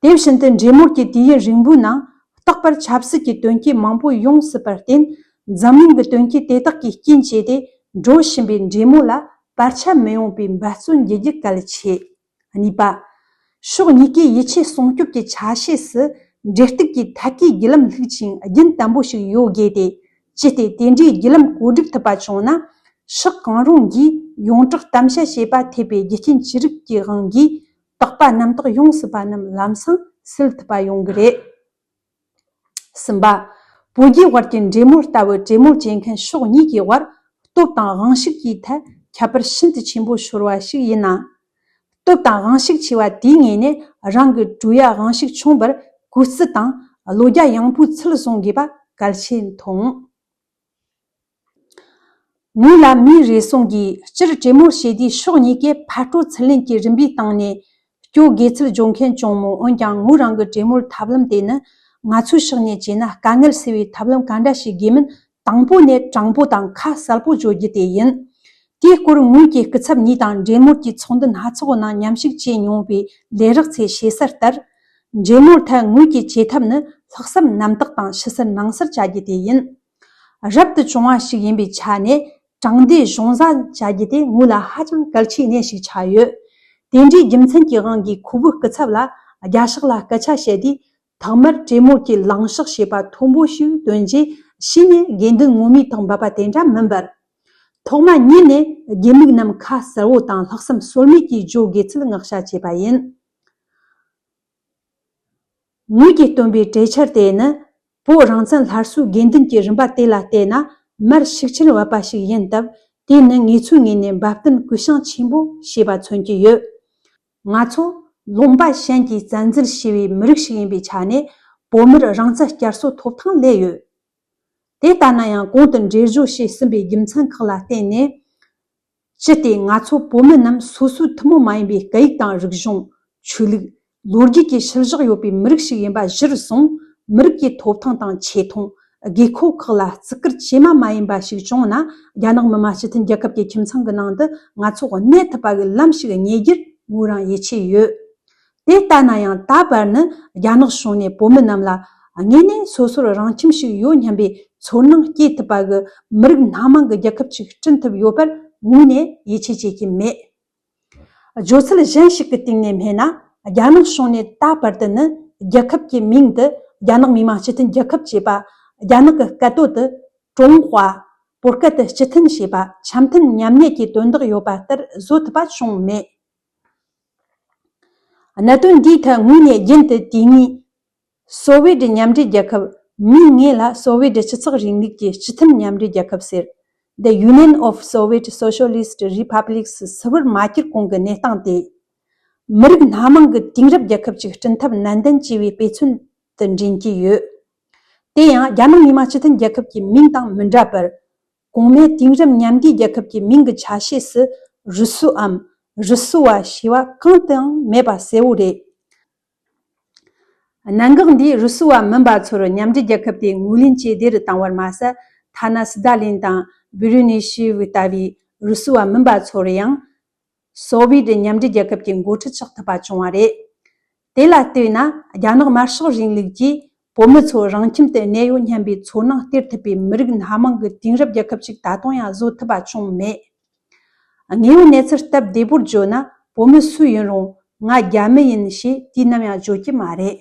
དགོས། དེ་བཞིན་དུ་འབྲེལ་མོལ་གྱི་དུས་ཡུན་རིང་པོའི་ནང་རྟག་པར་ཆབ་སྲིད་ཀྱི་དོན་རྐྱེན་མང་པོ་ཡོང་སྲིད་པར་བརྟེན། འཛམ་གླིང་གི་དོན་རྐྱེན་དེ་དག་གི་རྐྱེན་བྱས་ཏེ་འགྲོ་བཞིན་པའི་འབྲེལ་མོལ་ལ་བར་ཆད་མི་ཡོང་པའི་འབད་བརྩོན་བགྱི་རྒྱུ་གལ་ཆེ། གཉིས་པ། ཕྱོགས་གཉིས་ཀས་ཡིད་ཆེས་སྲུང་སྐྱོབ་ཀྱི་ཆ་ཤས་སུ་འབྲེལ་གཏུག་གི་ཐད་ཀའི་བརྒྱུད་ལམ་ལྷུག་ཅིང་རྒྱུན་དམ་པོ་ཞིག་ཡོད་དགོས་ཏེ། ཅི་སྟེ་དེ་འདྲའི་བརྒྱུད་ལམ་གོ་སྒྲིག་ཐུབ་པ་བྱུང་ན། ཕྱོགས་གང་རུང་གིས་ཡོངས་གྲགས་གཏམ་བཤད་བྱས་པ་ཐེ་བའི་རྒྱུ་རྐྱེན་ཅི་རིགས་ཀྱི་དབང་གིས་དོགས་པ་རྣམ་དག་ཡོང་སྲིད་པ་རྣམས་ལམ་སང་སེལ་ཐུབ་པ་ཡོང་གི་རེད། གསུམ་པ། བོད་རྒྱའི་དབར་གྱི་འབྲེལ་མོལ་ལྟ་བུ་གྲོས་མོལ་བྱེད་མཁན་ཕྱོགས་གཉིས་ཀྱི་དབར་སྟོབས་དང་དབང་ཤུགས་ཀྱི་ཐད་ཁྱད་པར་ཤིན་ཏུ་ཆེན་པོ་ཤོར་བ་ཞིག་ཡིན་ན། སྟོབས་དང་དབང་ཤུགས་ཆེ་བ་དེའི་ངོས་ནས་རང་གི་གྲུ་ཡ་དབང་ཤུགས་ཆུང་བར་གུས་བརྩི་དང་བློ་རྒྱ་ཡངས་པོའི་ཚུལ་བཟུང་དགོས་པ་གལ་ཆེན་མཐོང་། ངོས་ལ་མིའི་རེ་ཟུང་གིས་སྤྱིར་གྲོས་མོལ་བྱེད་དུས་ཕྱོགས་གཉིས་ཀས་ཕར་སྤྲོ་ཚུར་ལེན་གྱི་རིམ་པའི་སྟེང་ནས་སྐྱོད་དགོས་ཚུལ་བརྗོད་མཁན་ཅུང་མོད། འོན་ཀྱང་ངོས་རང་གི་གྲོས་མོལ་ཐབས་ལམ་དེ་ནི་ང་ཚོའི་ཕྱོགས་ནས་བྱས་ན་དཀའ་ངལ་སེལ་བའི་ཐབས་ལམ་ག་འདྲ་ཞིག་དགོས་མིན་དང་པོ་ནས་དྲང་པོ་དང་ཁ་གསལ་པོ་བརྗོད་རྒྱུ་དེ་ཡིན། དེའི་སྐོར་ངོས་ཀྱིས་སྐུ་ཚབ་གཉིས་དང་འབྲེལ་མོལ་གྱི་ཚོགས་འདུ་སྣ་ཚོགས་ནང་མཉམ་ཞུགས་བྱས་མྱོང་བའི་ལས་རོགས་ཚོས་ཞུས་གསལ་ལྟར། འབྲེལ་མོལ་ཐད་ངོས་ཀྱི་བྱེད་ཐབས་ནི་ལྷག་བསམ་རྣམ་དག་དང་ཕྱི་གསལ་ནང་གསལ་བྱ་རྒྱུ་དེ་ཡིན། རབ་ཏུ་བྱུང་བ་ཞིག་ཡིན་པའི་ཆ་ནས་དྲང་བདེན་གཞུང་བཟང་བྱ་རྒྱུ་དེ་ངོས་ལ་ཧ་ཅང་གལ་ཆེའི་གནས་ཤིག་ཆགས་ཡོད། དེ་འདྲའི་རྒྱུ་མཚན་གྱི་དབང་གིས་ཁོ་བོའི་སྐུ་ཚབ་ལ་རྒྱ་ཕྱོགས་ལ་སྐད་ཆ་བཤད་དུས། ཐོག་མར་གྲོས་མོལ་གྱི་ལངས་ཕྱོགས་ཞེས་པ་མཐོན་པོ་ཞིག་བཏོན་རྗེས་གཞི་ནས་དགོས་འདུན་ངོ་མའི་ཐོག་འབབ་པ་དེ་འདྲ་མིན་པར། ཐོག་མ་ཉིད་ནས་དགོས་དམིགས་རྣམས་ཁ་གསལ་བོ་དང་ལྷག་བསམ་ཟོལ་མེད་ཀྱིས་བརྗོད་དགོས་ཚུལ་མངགས་བྱ་བྱས་པ་ཡིན། ངོས་ཀྱིས་བཏོན་པའི་གྲོས་འཆར་དེ་ནི་བོད་རང་བཙན་སླར་གསོའི་དགོས་འདུན་གྱི་རིམ་པ་དེ་ལ་བལྟས་ན་མར་ཤུགས་ཆེན་བབས་པ་ཞིག་ཡིན་སྟབས། དེ་ནི་ངེད་ཚོའི་ངོས་ནས་འབད་བརྩོན་གུ་ཡངས་ཆེན་པོ་བྱས་པ་མཚོན་གྱི་ཡོད། ང་ཚོ་ལུང་པ་གཞན་གྱིས་བཙན་འཛུལ་བྱས་པའི་མི་རིགས་ཤིག་ཡིན་པའི་ཆ་ནས་བོད་མིར་རང་བཙན་བསྐྱར་གསོའི་ཐོབ་ཐང་སླེབས་ཡོད། དེ་ལྟ་ན་ཡང་གོང་དུ་འགྲེལ་བརྗོད་བྱས་ཟིན་པའི་རྒྱུ་མཚན་ཁག་ལ་བརྟེན་ནས། ཅི་སྟེ་ང་ཚོ་བོད་མི་རྣམས་སོ་སོའི་ཐུན་མོང་མ་ཡིན་པའི་སྐད་ཡིག་དང་རིག་གཞུང་། ཆོས་ལུགས། ལོ་རྒྱུས་ཀྱི་ཤུལ་བཞག་ཡོད་པའི་མི་རིགས་ཤིག་ཡིན་པ་གཞིར་བཟུང་། མི་རིགས་ཀྱི་ཐོབ་ཐང་དང་ཆེ་མཐོང་། དགོས་མཁོ་ཁག་ལ་བརྩི་བཀུར་ཇི་མ་མ་ཡིན་པ་ཞིག་བྱུང་ན། རྒྱ་ནག་མི་དམངས་སྤྱི་མཐུན་རྒྱལ་ཁབ་ཀྱི་ཁྱིམ་ཚང་གི་ནང་དུ་ང་ཚོ་གནས་ཐུབ་པ་གི་ལམ་ཞིག་རྙེད་རྒྱུར་ངོས་རང་ཡིད་ཆེས་ཡོད། དེ་ལྟ་ན་ཡང་ད་བར་ནི་རྒྱ་ནག་གཞུང་ནས་བོད་མི་རྣམས་ལ་དངོས་གནས་སོ་སོར་རང་ཁྱིམ་ཞིག་ཡོད་སྙམ་པའི་ཚོར་སྣང་སྐྱེ་ཐུབ་པ་གི་མི་རིགས་སྣ་མང་གི་རྒྱལ་ཁབ་ཅིག་བསྐྲུན་ཐུབ་ཡོད་པར་ངོས་ནས་ཡིད་ཆེས་བྱེད་ཀྱི་མེད། བརྗོད་ཚུལ་གཞན་ཞིག་གི་སྟེང་ནས་སྨྲས་ན། རྒྱ་ནག་གཞུང་ནས་ད་བར་དུ་ནི་རྒྱལ་ཁབ་ཀྱི་མིང་དུ་རྒྱ་ནག་མི་དམངས་སྤྱི་མཐུན་རྒྱལ་ཁབ་ཅེས་པ། རྒྱ་ནག་གི་སྐད་དོད་དུ་ཀྲུང་ཧྭ། བོད་སྐད་དུ་སྤྱི་མཐུན་ཞེས་པ་འཆམ་མཐུན་མཉམ་གནས་ཀྱི་དོན་དག་ཡོད་པ་ལྟར་བཟོ་ཐུབ་པ་བྱུང་མེད། གནད་དོན་འདིའི་ཐད་ངོས་ནས་རྒྱུན་དུ་དུས་ངེས། སོ་ཝེད་མཉམ་འབྲེལ་རྒྱལ་ཁབ། མིང་ངོས་ལ་སོ་ཝེད་སྤྱི་ཚོགས་རིང་ལུགས་ཀྱི་སྤྱི་མཐུན་མཉམ་འབྲེལ་རྒྱལ་ཁབ་ཟེར། The Union of Soviet Socialist Republics ཟེར་བར་མ་གྱུར་གོང་གི་གནས་སྟངས་དེ། མི་རིགས་སྣ་མང་གི་དེང་རབས་རྒྱལ་ཁབ་ཅིག་བསྐྲུན་ཐབས་ནན་ཏན་བྱས་པའི་དཔེ་མཚོན་དུ་འདྲེན་གྱི་ཡོད། དེ་ཡང་རྒྱ་ནག་མི་དམངས་སྤྱི་མཐུན་རྒྱལ་ཁབ་ཀྱི་མིང་དང་མི་འདྲ་བར། གོང་མའི་དེང་རབས་མཉམ་འབྲེལ་རྒྱལ་ཁབ་ཀྱི་མིང་གི་ཆ་ཤས་སུ་རུ་སུའམ་རུ་སུ་བ་ཞེས་པ་གང་དུའང་མེད་པ་གསལ་བོ་རེད། གནད་འགག་འདིས་རུ་སུ་བ་མིན་པ་ཚོར་མཉམ་འབྲེལ་རྒྱལ་ཁབ་དེ་ངོས་ལེན་བྱེད་བདེ་རུ་བཏང་བར་མ་ཟད། ཐ་ན་སི་ཏཱ་ལིན་དང་བི་རུ་ནི་ཤི་ཝི་ལྟ་བུའི་རུ་སུ་བ་མིན་པ་ཚོར་ཡང་། སོ་ཝི་ཡེད་མཉམ་འབྲེལ་རྒྱལ་ཁབ་ཀྱི་འགོ་ཁྲིད་ཆགས་ཐུབ་པ་བྱུང་བ་རེད། དེ་ལ་ལྟོས་ན། རྒྱ་ནག་དམར་ཤོག་རིང་ལུགས་ཀྱིས་བོད་མི་ཚོ་རང་ཁྱིམ་དུ་གནས་ཡོད་སྙམ་པའི་ཚོར་སྣང་སྟེར་ཐུབ་པའི་མི་རིགས་སྣ་མང་གི་དེང་རབས་རྒྱལ་ཁབ་ཅིག་ད་དུང་ཡང་བཟོ་ཐུབ་པ་བྱུང་མེད། དངོས་ཡོད་གནས་ཚུལ་སྟབས་བདེ་པོར་བརྗོད་ན། བོད་མི་སུ་ཡིན་རུང་ང་རྒྱ་མི་ཡིན་ཞེས་དུས་ནམ་ཡང་བརྗོད་ཀྱི་མ་རེད།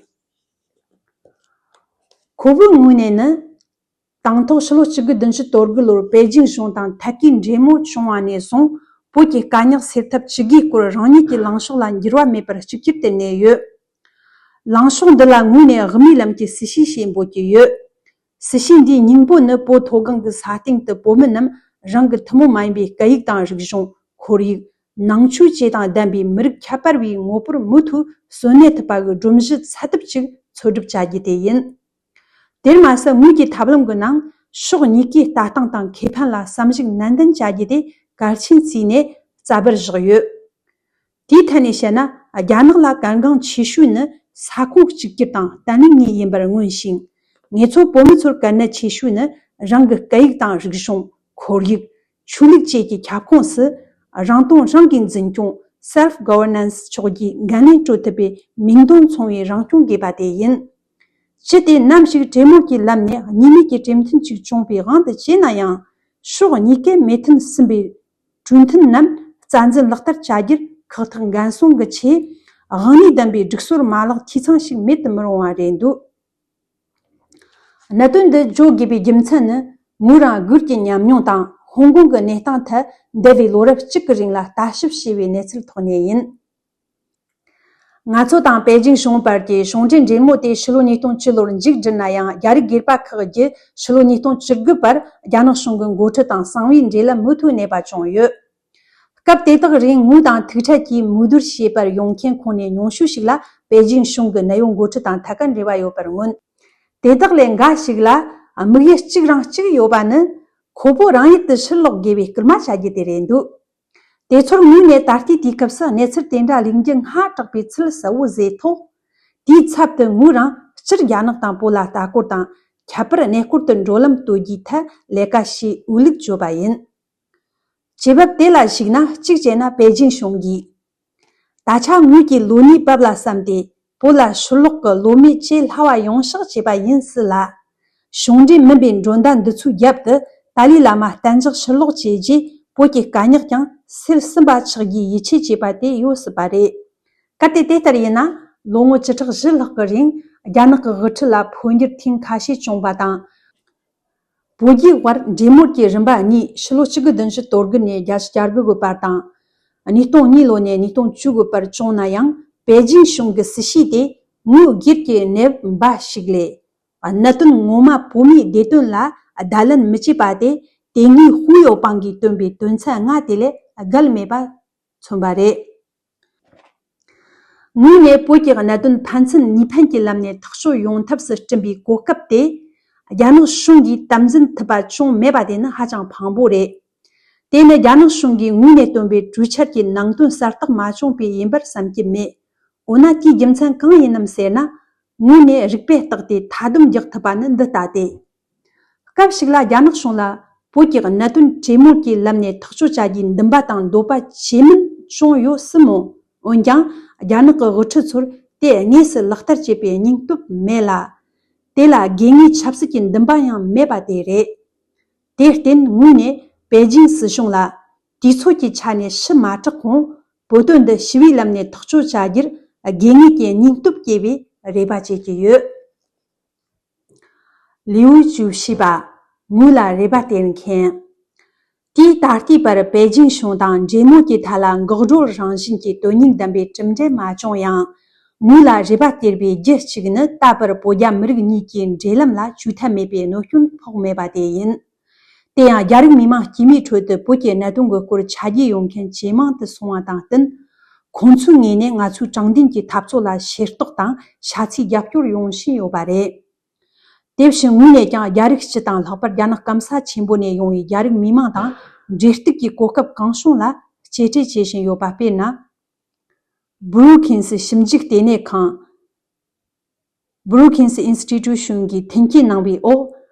ཁོ་བོའི་ངོས་ནས་ནི། དང་ཐོག་ཕྱི་ལོ་གཅིག་དགུ་བདུན་ཅུ་དོན་དགུ་ལོར་པེ་ཅིང་གཞུང་དང་ཐད་ཀའི་འབྲེལ་མོལ་བྱུང་བ་ནས་བཟུང་། བོད་ཀྱི་དཀའ་རྙོག་སེལ་ཐབས་ཇི་དགོས་སྐོར་རང་ཉིད་ཀྱི་ལངས་ཕྱོགས་ལ་འགྱུར་བ་མེད་པར་གཅིག་གྱུར་དུ་གནས་ཡོད། ལངས་ཕྱོགས་འདི་ལ་ངོས་ནས་དབུ་མའི་ལམ་གྱི་སྲིད་བྱུས་ཞེས་འབོད་ཀྱི་ཡོད། སྲིད་བྱུས་འདིའི་སྙིང་པོ་ནི་བོད་མཐོ་སྒང་གི་ས་སྟེང་དུ་བོད་མི་རྣམས་རང་གི་ཐུན་མོང་མ་ཡིན་པའི་སྐད་ཡིག་དང་རིག་གཞུང་། ཁོར་ཡུག་ནང་ཆོས་བཅས་དང་ལྡན་པའི་མི་རིགས་ཁྱད་པར་བའི་ངོ་བོར་མུ་མཐུད་གསོན་གནས་ཐུབ་པ་གི་སྒྲོམ་གཞི་ཚད་ཐུབ་ཅིག་འཚོལ་སྒྲུབ་བྱ་རྒྱུ་དེ་ཡིན། དེར་མ་ཟད། ངོས་ཀྱི་ཐབས་ལམ་གྱི་ནང་ཕྱོགས་གཉིས་ཀའི་ལྟ་སྟངས་དང་ཁེ་ཕན་ལ་བསམ་གཞིག་ནན་ཏན་བྱ་རྒྱུ་དེ་གལ་ཆེན་བརྩིས་ནས་རྩ་བར་བཞག་ཡོད། དེའི་ཐད་ནས་བཤད་ན། རྒྱ་ནག་ལ་གལ་འགངས་ཆེ་ཤོས་ནི་ས་ཁོངས་གཅིག་གྱུར་དང་བརྟན་ལྷིང་གཉིས་ཡིན་པར་མངོན་ཞིང་། ངེད་ཚོ་བོད་མི་ཚོར་གལ་གནད་ཆེ་ཤོས་ནི་རང་གི་སྐད་ཡིག་དང་རིག་གཞུང་། ཁོར་ཡུག་ཆོས་ལུགས་བཅས་ཀྱི་ཁྱབ་ཁོངས་སུ་རང་དོན་རང་གིས་འཛིན་སྐྱོང་self governance ཕྱོགས་ཀྱི་འགན་ལེན་སྤྲོད་ཐུབ་པའི་མིང་དོན་མཚུངས་པའི་རང་སྐྱོང་དགོས་པ་དེ་ཡིན། ཅི་སྟེ་ནམ་ཞིག་གྲོས་མོལ་གྱི་ལམ་ནས་གཉིས་མོས་ཀྱི་གྲོས་མཐུན་ཅིག་བྱུང་བའི་དབང་དུ་བྱས་ན་ཡང་། ཕྱོགས་གཉིས་ཀས་མོས་མཐུན་ཟིན་པའི་གྲོས་མཐུན་རྣམས་རྩ་འཛིན་ལག་བསྟར་བྱ་རྒྱུར་ཁག་ཐེག་འགན་སྲུང་གི་ཆེད། དབང་ནུས་ལྡན་པའི་སྒྲིག་སྲོལ་མ་ལག་འཐུས་ཚང་ཞིག་མེད་དུ་མི་རུང་བ་རེད་འདུག་གནད་དོན་འདི་བརྗོད་དགོས་པའི་རྒྱུ་མཚན་ནི། ངོས་རང་སྒེར་གྱི་ཉམས་མྱོང་དང་ཧོང་ཀོང་གི་གནས་སྟངས་ཐད་འདས་པའི་ལོ་རབས་གཅིག་གི་རིང་ལ་ལྟ་ཞིབ་བྱས་པའི་གནས་ཚུལ་ཐོག་ནས་ཡིན། ང་ཚོ་དང་པེ་ཅིང་གཞུང་བར་གྱི་ཕྱོགས་འབྲེལ་འབྲེལ་མོལ་དེ་ཕྱི་ལོ་ཉིས་སྟོང་བཅུ་ལོར་མཇུག་བསྒྲིལ་ན་ཡང་། རྒྱ་རིགས་སྒེར་པ་ཁག་གིས་ཕྱི་ལོ་ཉིས་སྟོང་བཅུ་དགུ་བར་རྒྱ་ནག་གཞུང་གི་འགོ་ཁྲིད་དང་གསང་བའི་འབྲེལ་ལམ་མུ་མཐུད་གནས་པ་བྱུང་ཡོད། སྐབས་དེ་དག་རིང་ངོས་དང་ཐུག་འཕྲད་ཀྱིས་མོལ་བསྡུར་བྱེད་པར་ཡོང་མཁན་ཁོང་ནས་ཉུང་ཤོས་ཤིག་ལ་པེ་ཅིང་གཞུང་གི་གནད་ཡོད་འགོ་ཁྲིད་དང་ཐད་ཀར་འབྲེལ་བ་ཡོད་པར་མངོན། དེ་དག་ལས་འགའ་ཞིག་ལ་དམིགས་ཡུལ་གཅིག་རང་གཅིག་ཡོད་པ་ནི། ཁོ་བོ་རང་ཡུལ་དུ་ཕྱིར་ལོག་དགོས་པའི་སྐུལ་མ་བྱ་རྒྱུ་དེ་རེད་འདུག་དེ་ཚོར་ངོས་ནས་ད་ལྟའི་དུས་སྐབས་སུ་གནས་ཚུལ་དེ་འདྲ་ལེགས་འགྱུར་སྔར་དྲག་པའི་ཚུལ་གསལ་བོ་བཟོས་ཐོག་དེའི་ཚབ་ཏུ་ངོས་རང་སྤྱིར་རྒྱ་ནག་དང་བོད་ལ་ལྟ་སྐོར་དང་། ཁྱད་པར་གནས་སྐོར་དུ་འགྲོ་ལམ་གཏོད་རྒྱུའི་ཐད་ལས་ཀ་བྱེད་འོས་ལུགས་བརྗོད་པ་ཡིན། བྱེད་བབ་དེ་ལ་གཞིགས་ན། གཅིག་བྱས་ན་པེ་ཅིང་གཞུང་གིས། ད་ཆ་ངོས་ཀྱིས་ལོ་གཉིས་བབ་ལ་བསམས་ཏེ། བོད་ལ་ཕྱིར་ལོག་གི་ལོ་མེད་ཇེ་སླ་བ་ཡོང་ཤག་བྱས་པ་ཡིན་སྲིད་ལ། གཞུང་འབྲེལ་མིན་པའི་མགྲོན་བརྡ་འདི་ཚོའི་རྒྱབ་ཏུ་ཏཱ་ལའི་བླ་མ་གཏན་འཇགས་ཕྱིར་ལོག་བྱས་རྗེས། བོད་ཀྱི་དཀའ་རྙོག་ཀྱང་སེལ་ཟིན་པ་ཆགས་རྒྱུའི་ཡིད་ཆེས་བྱས་པ་དེ་ཡོད་སྲིད་པ་རེད། གལ་ཏེ་དེ་ལྟར་ཡིན་ན། ལོ་ངོ་བཅུ་ཕྲག་བཞི་ལྷག་གི་རིང་རྒྱ་ནག་གི་དབུ་ཁྲིད་ལ་འཕོ་འགྱུར་ཐེངས་ཁ་ཤས་བྱུང་བ་དང་། བོད་རྒྱའི་དབར་འབྲེལ་མོལ་གྱི་རིམ་པ་གཉིས་ཕྱི་ལོ་གཅིག་དགུ་བདུན་ཅུ་དོན་དགུ་ནས་བརྒྱད་ཅུ་གྱ་དགུ་བར་དང་། ཉིས་སྟོང་གཉིས་ལོ་ནས་ཉིས་སྟོང་བཅུ་དགུ་བར་བྱུང་ན་ཡང་། པེ་ཅིང་གཞུང་གི་སྲིད་བྱུས་དེ་ངོས་སྒེར་གྱི་གནས་བབ་འབའ་ཞིག་ལས། གནད་དོན་ངོ་མ་བོད་མིའི་བདེ་དོན་ལ་བརྡ་ལན་མི་བྱེད་པ་དེ། དེ་སྔའི་དཔེ་ཡོད་པ་གིས་བཏོན་པའི་དོན་ཚན་ལྔ་དེ་ལས་བརྒལ་མེད་པ་མཚོན་པ་རེད། ངོས་ནས་བོད་ཀྱི་གནད་དོན་ཕན་ཚུན་གཉིས་ཕན་གྱི་ལམ་ནས་ཐག་གཅོད་ཡོང་ཐབས་སུ་བསྐྲུན་པའི་གོ་སྐབས་དེ། རྒྱ་ནག་གཞུང་གིས་དམ་འཛིན་ཐུབ་པ་བྱུང་མེད་པ་དེ་ནི་ཧ་ཅང་ཕངས་པོ་རེད། དེ་ནི་རྒྱ་ནག་གཞུང་གིས་ངོས་ནས་བཏོན་པའི་གྲོས་འཆར་གྱི་ནང་དོན་གསལ་རྟོགས་མ་བྱུང་བས་ཡིན་པར་བསམ་གྱི་མེད། འོ་ན་དེའི་རྒྱུ་མཚན་གང་ཡིན་ནམ་ཟེར་ན། ངོས་ནས་རིགས་པས་བརྟགས་ཏེ་མཐའ་སྡོམ་རྒྱག་ཐུབ་པ་ནི་འདི་ལྟ་སྟེ། སྐབས་ཤིག་ལ་རྒྱ་ནག་གཞུང་ལ་བོད་ཀྱི་གནད་དོན་གྲོས་མོལ་གྱི་ལམ་ནས་ཐག་གཅོད་བྱ་རྒྱུའི་འདུན་པ་དང་འདོད་པ་ཇེ་སྨིན་བྱུང་ཡོད་སྲིད་མོད། འོན་ཀྱང་རྒྱ་ནག་གི་དབུ་ཁྲིད་ཚོར་དེ་དངོས་སུ་ལག་བསྟར་བྱེད་པའི་སྙིང་སྟོབས་མེད་ལ། དེ་ལ་དགོས་ངེས་ཆབ་སྲིད་ཀྱི་འདུན་པ་ཡང་མེད་པ་དེ་རེད། དེར་བརྟེན་ངོས་ནས་པེ་ཅིང་སྲིད་གཞུང་ལ་དུས་ཚོད་ཀྱི་ཆ་ནས་ཕྱི་མ་དྲག་གོང་བོད་དོན་འདི་ཞི་བའི་ལམ་ནས་ཐག་གཅོད་བྱ་རྒྱུར་དགོས་ངེས་ཀྱི་སྙིང་སྟོབས་སྐྱེ་བའི་རེ་བ་བྱེད་ཀྱི་ཡོད། ལིའུ་ཅུའུ་ཞི་པ། ངོས་ལ་རེ་བ་སྟེར་མཁན། དེས་ད་ལྟའི་བར་པེ་ཅིང་གཞུང་དང་འབྲེལ་མོལ་གྱི་ཐད་ལ་འགག་སྒྲོལ་རང་བཞིན་གྱི་དོན་སྙིང་ལྡན་པའི་གྲུབ་འབྲས་མ་བྱུང་ཡང་། ངོས་ལ་རེ་བ་སྟེར་བའི་རྒྱུ་གཅིག་ནི་ད་བར་བོད་རྒྱ་མི་རིགས་གཉིས་ཀྱི་འབྲེལ་ལམ་ལ་བཅོས་ཐབས་མེད་པའི་གནོད་སྐྱོན་ཕོག་མེད་པ་དེ་ཡིན། དེ་ཡང་རྒྱ་རིགས་མི་མང་དཀྱུས་མའི་ཁྲོད་དུ་བོད་ཀྱི་གནད་དོན་གྱི་སྐོར་ཆ་རྒྱུས་ཡོང་མཁན་ཇེ་མང་དུ་སོང་བ་དང་བསྟུན། ཁོང་ཚོའི་ངོས་ནས་ང་ཚོའི་དྲང་བདེན་གྱི་འཐབ་རྩོད་ལ་ཤེས་རྟོགས་དང་ཤ་ཚའི་རྒྱབ་སྐྱོར་ཡོང་བཞིན་ཡོད་པ་རེད། དེ་བཞིན་ངོས་ནས་ཀྱང་རྒྱ་རིགས་སྤྱི་དང་ལྷག་པར་རྒྱ་ནག་སྐམ་ས་ཆེན་པོ་ནས་ཡོང་བའི་རྒྱ་རིགས་མི་མང་དང་འབྲེལ་གཏུག་གི་གོ་སྐབས་གང་བྱུང་ལ་གཅེས་སྤྲས་བྱེད་བཞིན་ཡོད་པ། དཔེར་ན། Brookings ཞིབ་འཇུག་ལྟེ་གནས་ཁང་། Brookings Institution གིས་མཐུན་རྐྱེན་གནང་བའི་འོག་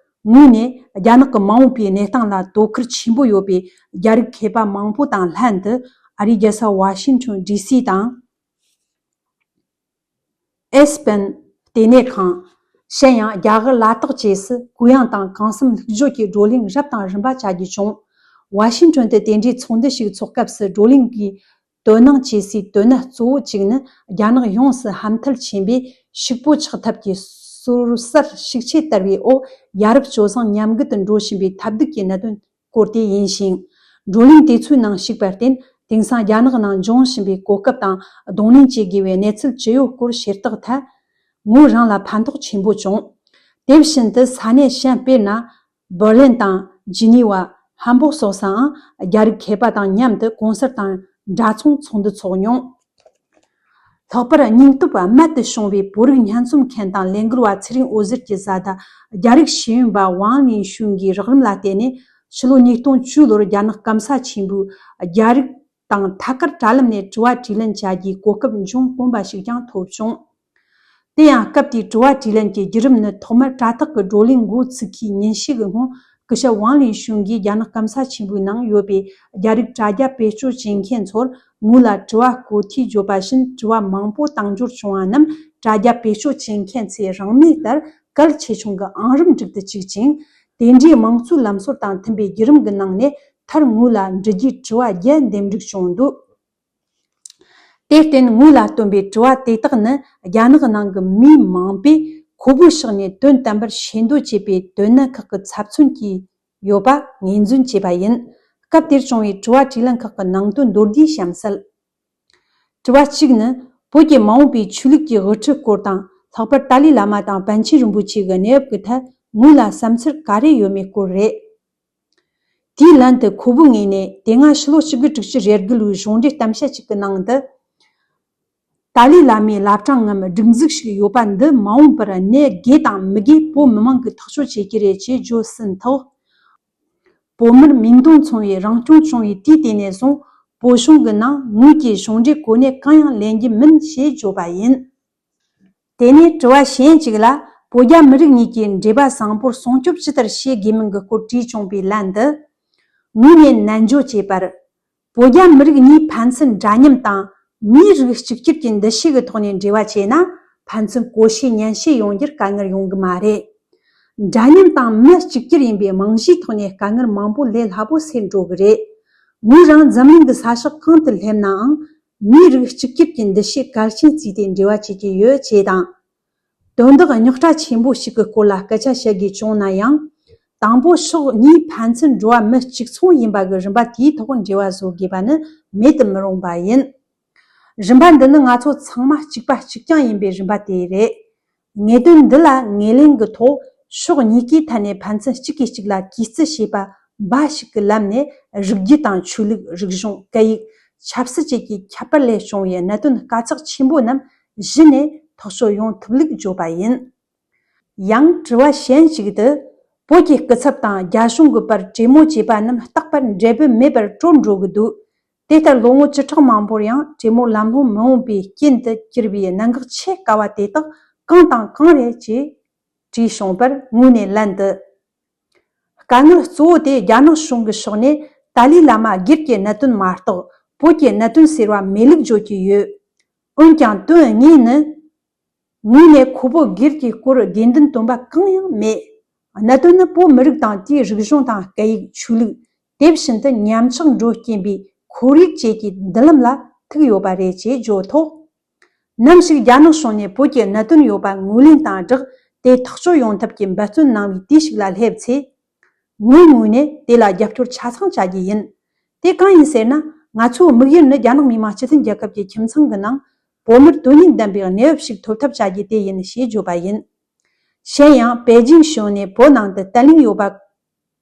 ངོས་ནས་རྒྱ་ནག་གི་མ་འོངས་པའི་གནས་སྟངས་ལ་དོ་ཁུར་ཆེན་པོ་ཡོད་པའི་རྒྱ་རིགས་མཁས་པ་མང་པོ་དང་ལྷན་དུ་ཨ་རིའི་རྒྱལ་ས་ཝ་ཤིང་ཊོན་ཌི་སི་དང་། ཨེ་སི་པན་ལྟེ་གནས་ཁང་། གཞན་ཡང་རྒྱ་གར་ལ་དྭགས་བཅས་སུ་གུ་ཡངས་དང་གང་འཚམ་ལྷུག་སྦྱོར་གྱི་བགྲོ་གླེང་རབ་དང་རིམ་པ་བྱ་རྒྱུ་བྱུང་། ཝ་ཤིང་ཊོན་དུ་དེ་འདྲའི་ཚོགས་འདུ་ཞིག་འཚོགས་སྐབས་སུ་བགྲོ་གླེང་གི་དོ་སྣང་བྱེད་སའི་དོན་གནད་གཙོ་བོ་གཅིག་ནི། རྒྱ་ནག་ཡོངས་སུ་ཧ་མཐུན་ཆེན་པོས་ཕྱུག་པོ་ཆགས་ཐབས་ཀྱི་སོ་སོར་ཤུགས་ཆེ་བསྟར་བའི་འོག་ཡ་རབས་སྤྱོད་བཟང་ཉམས་རྒུད་དུ་འགྲོ་བཞིན་པའི་ཐབས་སྡུག་གི་གནད་དོན་སྐོར་དེ་ཡིན་ཞིང་། བགྲོ་གླེང་དེ་ཚོའི་ནང་ཞུགས་པར་བརྟེན། དེང་སང་རྒྱ་ནག་ནང་འབྱུང་བཞིན་པའི་གོ་སྐབས་དང་གདོང་ལེན་བྱེད་དགོས་པའི་གནས་ཚུལ་ཇི་ཡོད་སྐོར་ཤེས་རྟོགས་ཐད། ངོས་རང་ལ་ཕན་ཐོགས་ཆེན་པོ་བྱུང་། དེ་བཞིན་དུ་ས་གནས་གཞན། དཔེར་ན། འབར་ལིན་དང་ཇི་ནི་ཝ། ཧམ་སྦུག་སོགས་སུའང་རྒྱ་རིགས་མཁས་པ་དང་མཉམ་དུ་གོང་གསལ་དང་ འདྲ་མཚུངས་ཚོགས་འདུ་འཚོགས་མྱོང་། ལྷག་པར་སྙིང་སྟོབས་རྨད་དུ་བྱུང་བའི་བོད་རིགས་སྙན་རྩོམ་མཁན་དང་ལས་འགུལ་བ་ཚེ་རིང་འོད་ཟེར་གྱི་བཟའ་ཟླ་རྒྱ་རིགས་ཤེས་ཡོན་པ་ཝང་ལིན་ཤུན་གྱི་རགས་རིམ་ལ་བརྟེན་ནས། ཕྱི་ལོ་ཉིས་སྟོང་བཅུ་ལོར་རྒྱ་ནག་སྐམ་ས་ཆེན་པོའི་རྒྱ་རིགས་དང་ཐད་ཀར་དྲ་ལམ་ནས་དྲི་བ་དྲིས་ལན་བྱ་རྒྱུའི་གོ་སྐབས་འབྱུང་དཀོན་པ་ཞིག་ཀྱང་ཐོབ་བྱུང་། དེ་ཡང་སྐབས་དེའི་དྲི་བ་དྲིས་ལན་གྱི་བརྒྱུད་རིམ་ནི། ཐོག་མར་དྲ་ཐག་གི་བགྲོ་གླེང་འགོ་ཚུགས་ཁའི་ཉིན་ཤས་ཀྱི་སྔོན། སྐུ་ཞབས་ཝང་ལིན་ཤུན་གྱིས་རྒྱ་ནག་སྐམ་ས་ཆེན་པོའི་ནང་ཡོད་པའི་རྒྱ་རིགས་དྲ་རྒྱ་བེད་སྤྱོད་བྱེད་མཁན་ཚོར་ངོས་ལ་དྲི་བ་བཀོད་དུས་བརྗོད་པ་བཞིན། དྲི་བ་མང་པོ་བཏང་འབྱོར་བྱུང་བ་རྣམས་དྲ་རྒྱ་བེད་སྤྱོད་བྱེད་མཁན་ཚོས་རང་མོས་ལྟར་གལ་ཆེ་ཆུང་གི་ཨང་རིམ་སྒྲིག་ཏུ་བཅུག་ཅིང་། དེ་འདྲའི་དམངས་གཙོའི་ལམ་སྲོལ་དང་མཐུན་པའི་བརྒྱུད་རིམ་གྱི་ནང་ནས། མཐར་ངོས་ལ་འབྲི་རྒྱུའི་དྲི་བ་བརྒྱད་འདེམས་སྒྲིག་བྱུང་འདུག། དེར་བརྟེན་ངོས་ལ་བཏོན་པའི་དྲི་བ་དེ་དག་ནི་རྒྱ་ནག་ནང་གི་མི་མང་པོས་ཁོ་བོའི་ཕྱོགས་ནས་དོན་དམ་པར་ཤེས་འདོད་བྱེད་པའི་དོན་གནད་ཁག་གི་ཚབ་མཚོན་གྱི་ཡོད་པ་ངོས་འཛིན་བྱས་པ་ཡིན། སྐབས་དེར་བྱུང་བའི་དྲི་བ་དྲིས་ལན་ཁག་གི་ནང་དོན་མདོར་བསྡུས་གཤམ་གསལ། དྲི་བ་གཅིག་ནི། བོད་ཀྱི་མ་འོངས་པའི་ཆོས་ལུགས་ཀྱི་དབུ་ཁྲིད་སྐོར་དང་། ལྷག་པར་ཏཱ་ལའི་བླ་མ་དང་པཎ་ཆེན་རིན་པོ་ཆེ་གི་གནས་བབ་ཀྱི་ཐད་ངོས་ལ་བསམ་ཚུལ་ག་རེ་ཡོད་མེད་སྐོར་རེད། དེའི་ལན་དུ་ཁོ་བོའི་ངོས་ནས། དེ་སྔ་ཕྱི་ལོ་གཅིག་དགུ་དྲུག་ཅུ་རེ་དགུ་ལོའི་གཞུང་འབྲེལ་གཏམ་བཤད་ཅིག་གི་ནང་དུ། ཏཱ་ལའི་བླ་མའི་བླ་བྲང་ངམ་སྒྲིག་འཛུགས་ཤིག་ཡོད་པ་འདི་མ་འོངས་པར་གནས་དགོས་དང་མི་དགོས་བོད་མི་མང་གིས་ཐག་གཅོད་བྱེད་ཀྱི་རེད་ཅེས་བརྗོད་ཟིན་ཐོག། བོད་མིར་མིང་དོན་མཚུངས་པའི་རང་སྐྱོང་བྱུང་བའི་དུས་དེ་ནས་བཟུང་། བོད་གཞུང་གི་ནང་ངོས་ཀྱིས་གཞུང་འབྲེལ་གོ་གནས་གང་ཡང་ལེན་རྒྱུ་མིན་ཞེས་བརྗོད་པ་ཡིན། དེ་ནས་དྲི་བ་གཞན་གཅིག་ལ། བོད་རྒྱ་མི་རིགས་གཉིས་ཀྱི་འབྲེལ་བ་བཟང་པོར་སྲུང་སྐྱོབ་ཇི་ལྟར་བྱེད་དགོས་མིན་གྱི་སྐོར་དྲིས་བྱུང་བའི་ལན་དུ། ངོས་ནས་ནན་བརྗོད་བྱས་པར། བོད་རྒྱ་མི་རིགས་གཉིས་ཕན་ཚུན་འདྲ་མཉམ་དང་མིའི་རིགས་གཅིག་གྱུར་གྱི་འདུ་ཤེས་ཀྱི་ཐོག་ནས་འབྲེལ་བ་བྱས་ན། ཕན་ཚུན་གོ་ཤེས་ཉན་ཤེས་ཡོང་རྒྱུར་དཀའ་ངལ་ཡོང་གི་མ་རེད། འདྲ་མཉམ་དང་མི་གཅིག་གྱུར་ཡིན་པའི་རྨང་གཞིའི་ཐོག་ནས་དཀའ་ངལ་མང་པོ་ལས་སླ་པོ་སེལ་འགྲོ་གི་རེད། ངོས་རང་འཛམ་གླིང་གི་ས་ཕྱོགས་གང་དུ་སླེབས་ནའང་། མིའི་རིགས་གཅིག་གྱུར་གྱི་འདུ་ཤེས་གལ་ཆེན་བརྩིས་ཏེ་འབྲེལ་བ་བྱེད་ཀྱི་ཡོད་ཅེས་དང་། དོན་དག་རྙོག་དྲ་ཆེན་པོ་ཞིག་གི་སྐོར་ལ་སྐད་ཆ་བཤད་དགོས་བྱུང་ན་ཡང་། དང་པོ་ཕྱོགས་གཉིས་ཕན་ཚུན་འགྲོ་བ་མི་གཅིག་མཚུངས་ཡིན་པ་གི་རིམ་པ་དེའི་ཐོག་འབྲེལ་བ་བཟོ་དགོས་པ་ནི་མེད་དུ་མི་རུང་བ་ཡིན། རིམ་པ་འདི་ནི་ང་ཚོ་ཚང་མ་གཅིག་པ་གཅིག་རྐྱང་ཡིན་པའི་རིམ་པ་དེ་རེད། ངེས་དོན་འདི་ལ་ངོས་ལེན་གྱི་ཐོག་ཕྱོགས་གཉིས་ཀའི་ཐད་ནས་ཕན་ཚུན་གཅིག་གིས་གཅིག་ལ་གུས་བརྩི་བྱེད་པ་འབའ་ཞིག་གི་ལམ་ནས། རིགས་རྒྱུད་དང་ཆོས་ལུགས། རིག་གཞུང་། སྐད་ཡིག། ཆབ་སྲིད་བཅས་ཀྱི་ཁྱད་པར་ལས་བྱུང་བའི་གནད་དོན་དཀའ་ཚེགས་ཆེན་པོ་རྣམས་གཞི་ནས་ཐག་གཅོད་ཡོང་ཐུབ་ལུགས་བརྗོད་པ་ཡིན། ཡང་དྲི་བ་གཞན་ཞིག་ཏུ། བོད་ཀྱི་སྐུ་ཚབ་དང་རྒྱ་གཞུང་གི་བར་གྲོས་མོལ་བྱས་པ་རྣམས་རྟག་པར་འབྲས་བུ་མེད་པར་གྲོལ་འགྲོ་གི་འདུག། དེ་ལྟར་ལོ་ངོ་བཅུ་ཕྲག་མང་པོར་ཡང་གྲོས་མོལ་ལམ་ལྷོང་མི་འོང་པའི་རྐྱེན་དུ་གྱུར་པའི་གནད་འགག་ཆེས་དཀའ་བ་དེ་དག་གང་དང་གང་རེད་ཅེས་དྲིས་བྱུང་བར། ངོས་ནས་ལན་དུ། དཀའ་ངལ་གཙོ་བོ་དེ་རྒྱ་ནག་གཞུང་གི་ཕྱོགས་ནས་ཏཱ་ལའི་བླ་མ་སྒེར་གྱི་གནད་དོན་མ་གཏོགས། བོད་ཀྱི་གནད་དོན་ཟེར་བ་མེད་ལུགས་བརྗོད་ཀྱི་ཡོད། འོན་ཀྱང་དོན་དངོས་ནི། ངོས་ནས་ཁོ་བོ་སྒེར་གྱི་སྐོར་དགོས་འདུན་བཏོན་པ་གང་ཡང་མེད། གནད་དོན་ནི་བོད་མི་རིགས་དང་དེའི་རིག་གཞུང་དང་སྐད་ཡིག། ཆོས་ལུགས། དེ་བཞིན་དུ་ཉམས་ཆག་འགྲོ་རྐྱེན་པའི་ཁོར་ཡུག་བཅས་ཀྱི་མདུན་ལམ་ལ་ཐུག་ཡོད་པ་རེད་ཅེས་བརྗོད་ཐོག། ནམ་ཞིག་རྒྱ་ནག་གཞུང་ནས་བོད་ཀྱི་གནད་དོན་ཡོད་པ་ངོས་ལེན་དང་སྦྲགས། དེ་ཐག་གཅོད་ཡོང་ཐབས་ཀྱི་འབད་བརྩོན་གནང་བའི་དུས་ཤིག་ལ་སླེབས་ཚེ། ངའི་ངོས་ནས་དེ་ལ་རྒྱབ་སྐྱོར་ཆ་ཚང་བྱ་རྒྱུ་ཡིན། དེ་གང་ཡིན་ཟེར་ན། ང་ཚོའི་དམིགས་ཡུལ་ནི་རྒྱ་ནག་མི་དམངས་སྤྱི་མཐུན་རྒྱལ་ཁབ་ཀྱི་ཁྱིམ་ཚང་གི་ནང་བོད་མིར་དོན་སྙིང་ལྡན་པའི་གནས་བབ་ཞིག་ཐོབ་ཐབས་བྱ་རྒྱུ་དེ་ཡིན་ཞེས་བརྗོད་པ་ཡིན། གཞན་ཡང་པེ་ཅིང་གཞུང་ནས་བོད་ནང་དུ་བརྟན་ལྷིང་ཡོད་པ་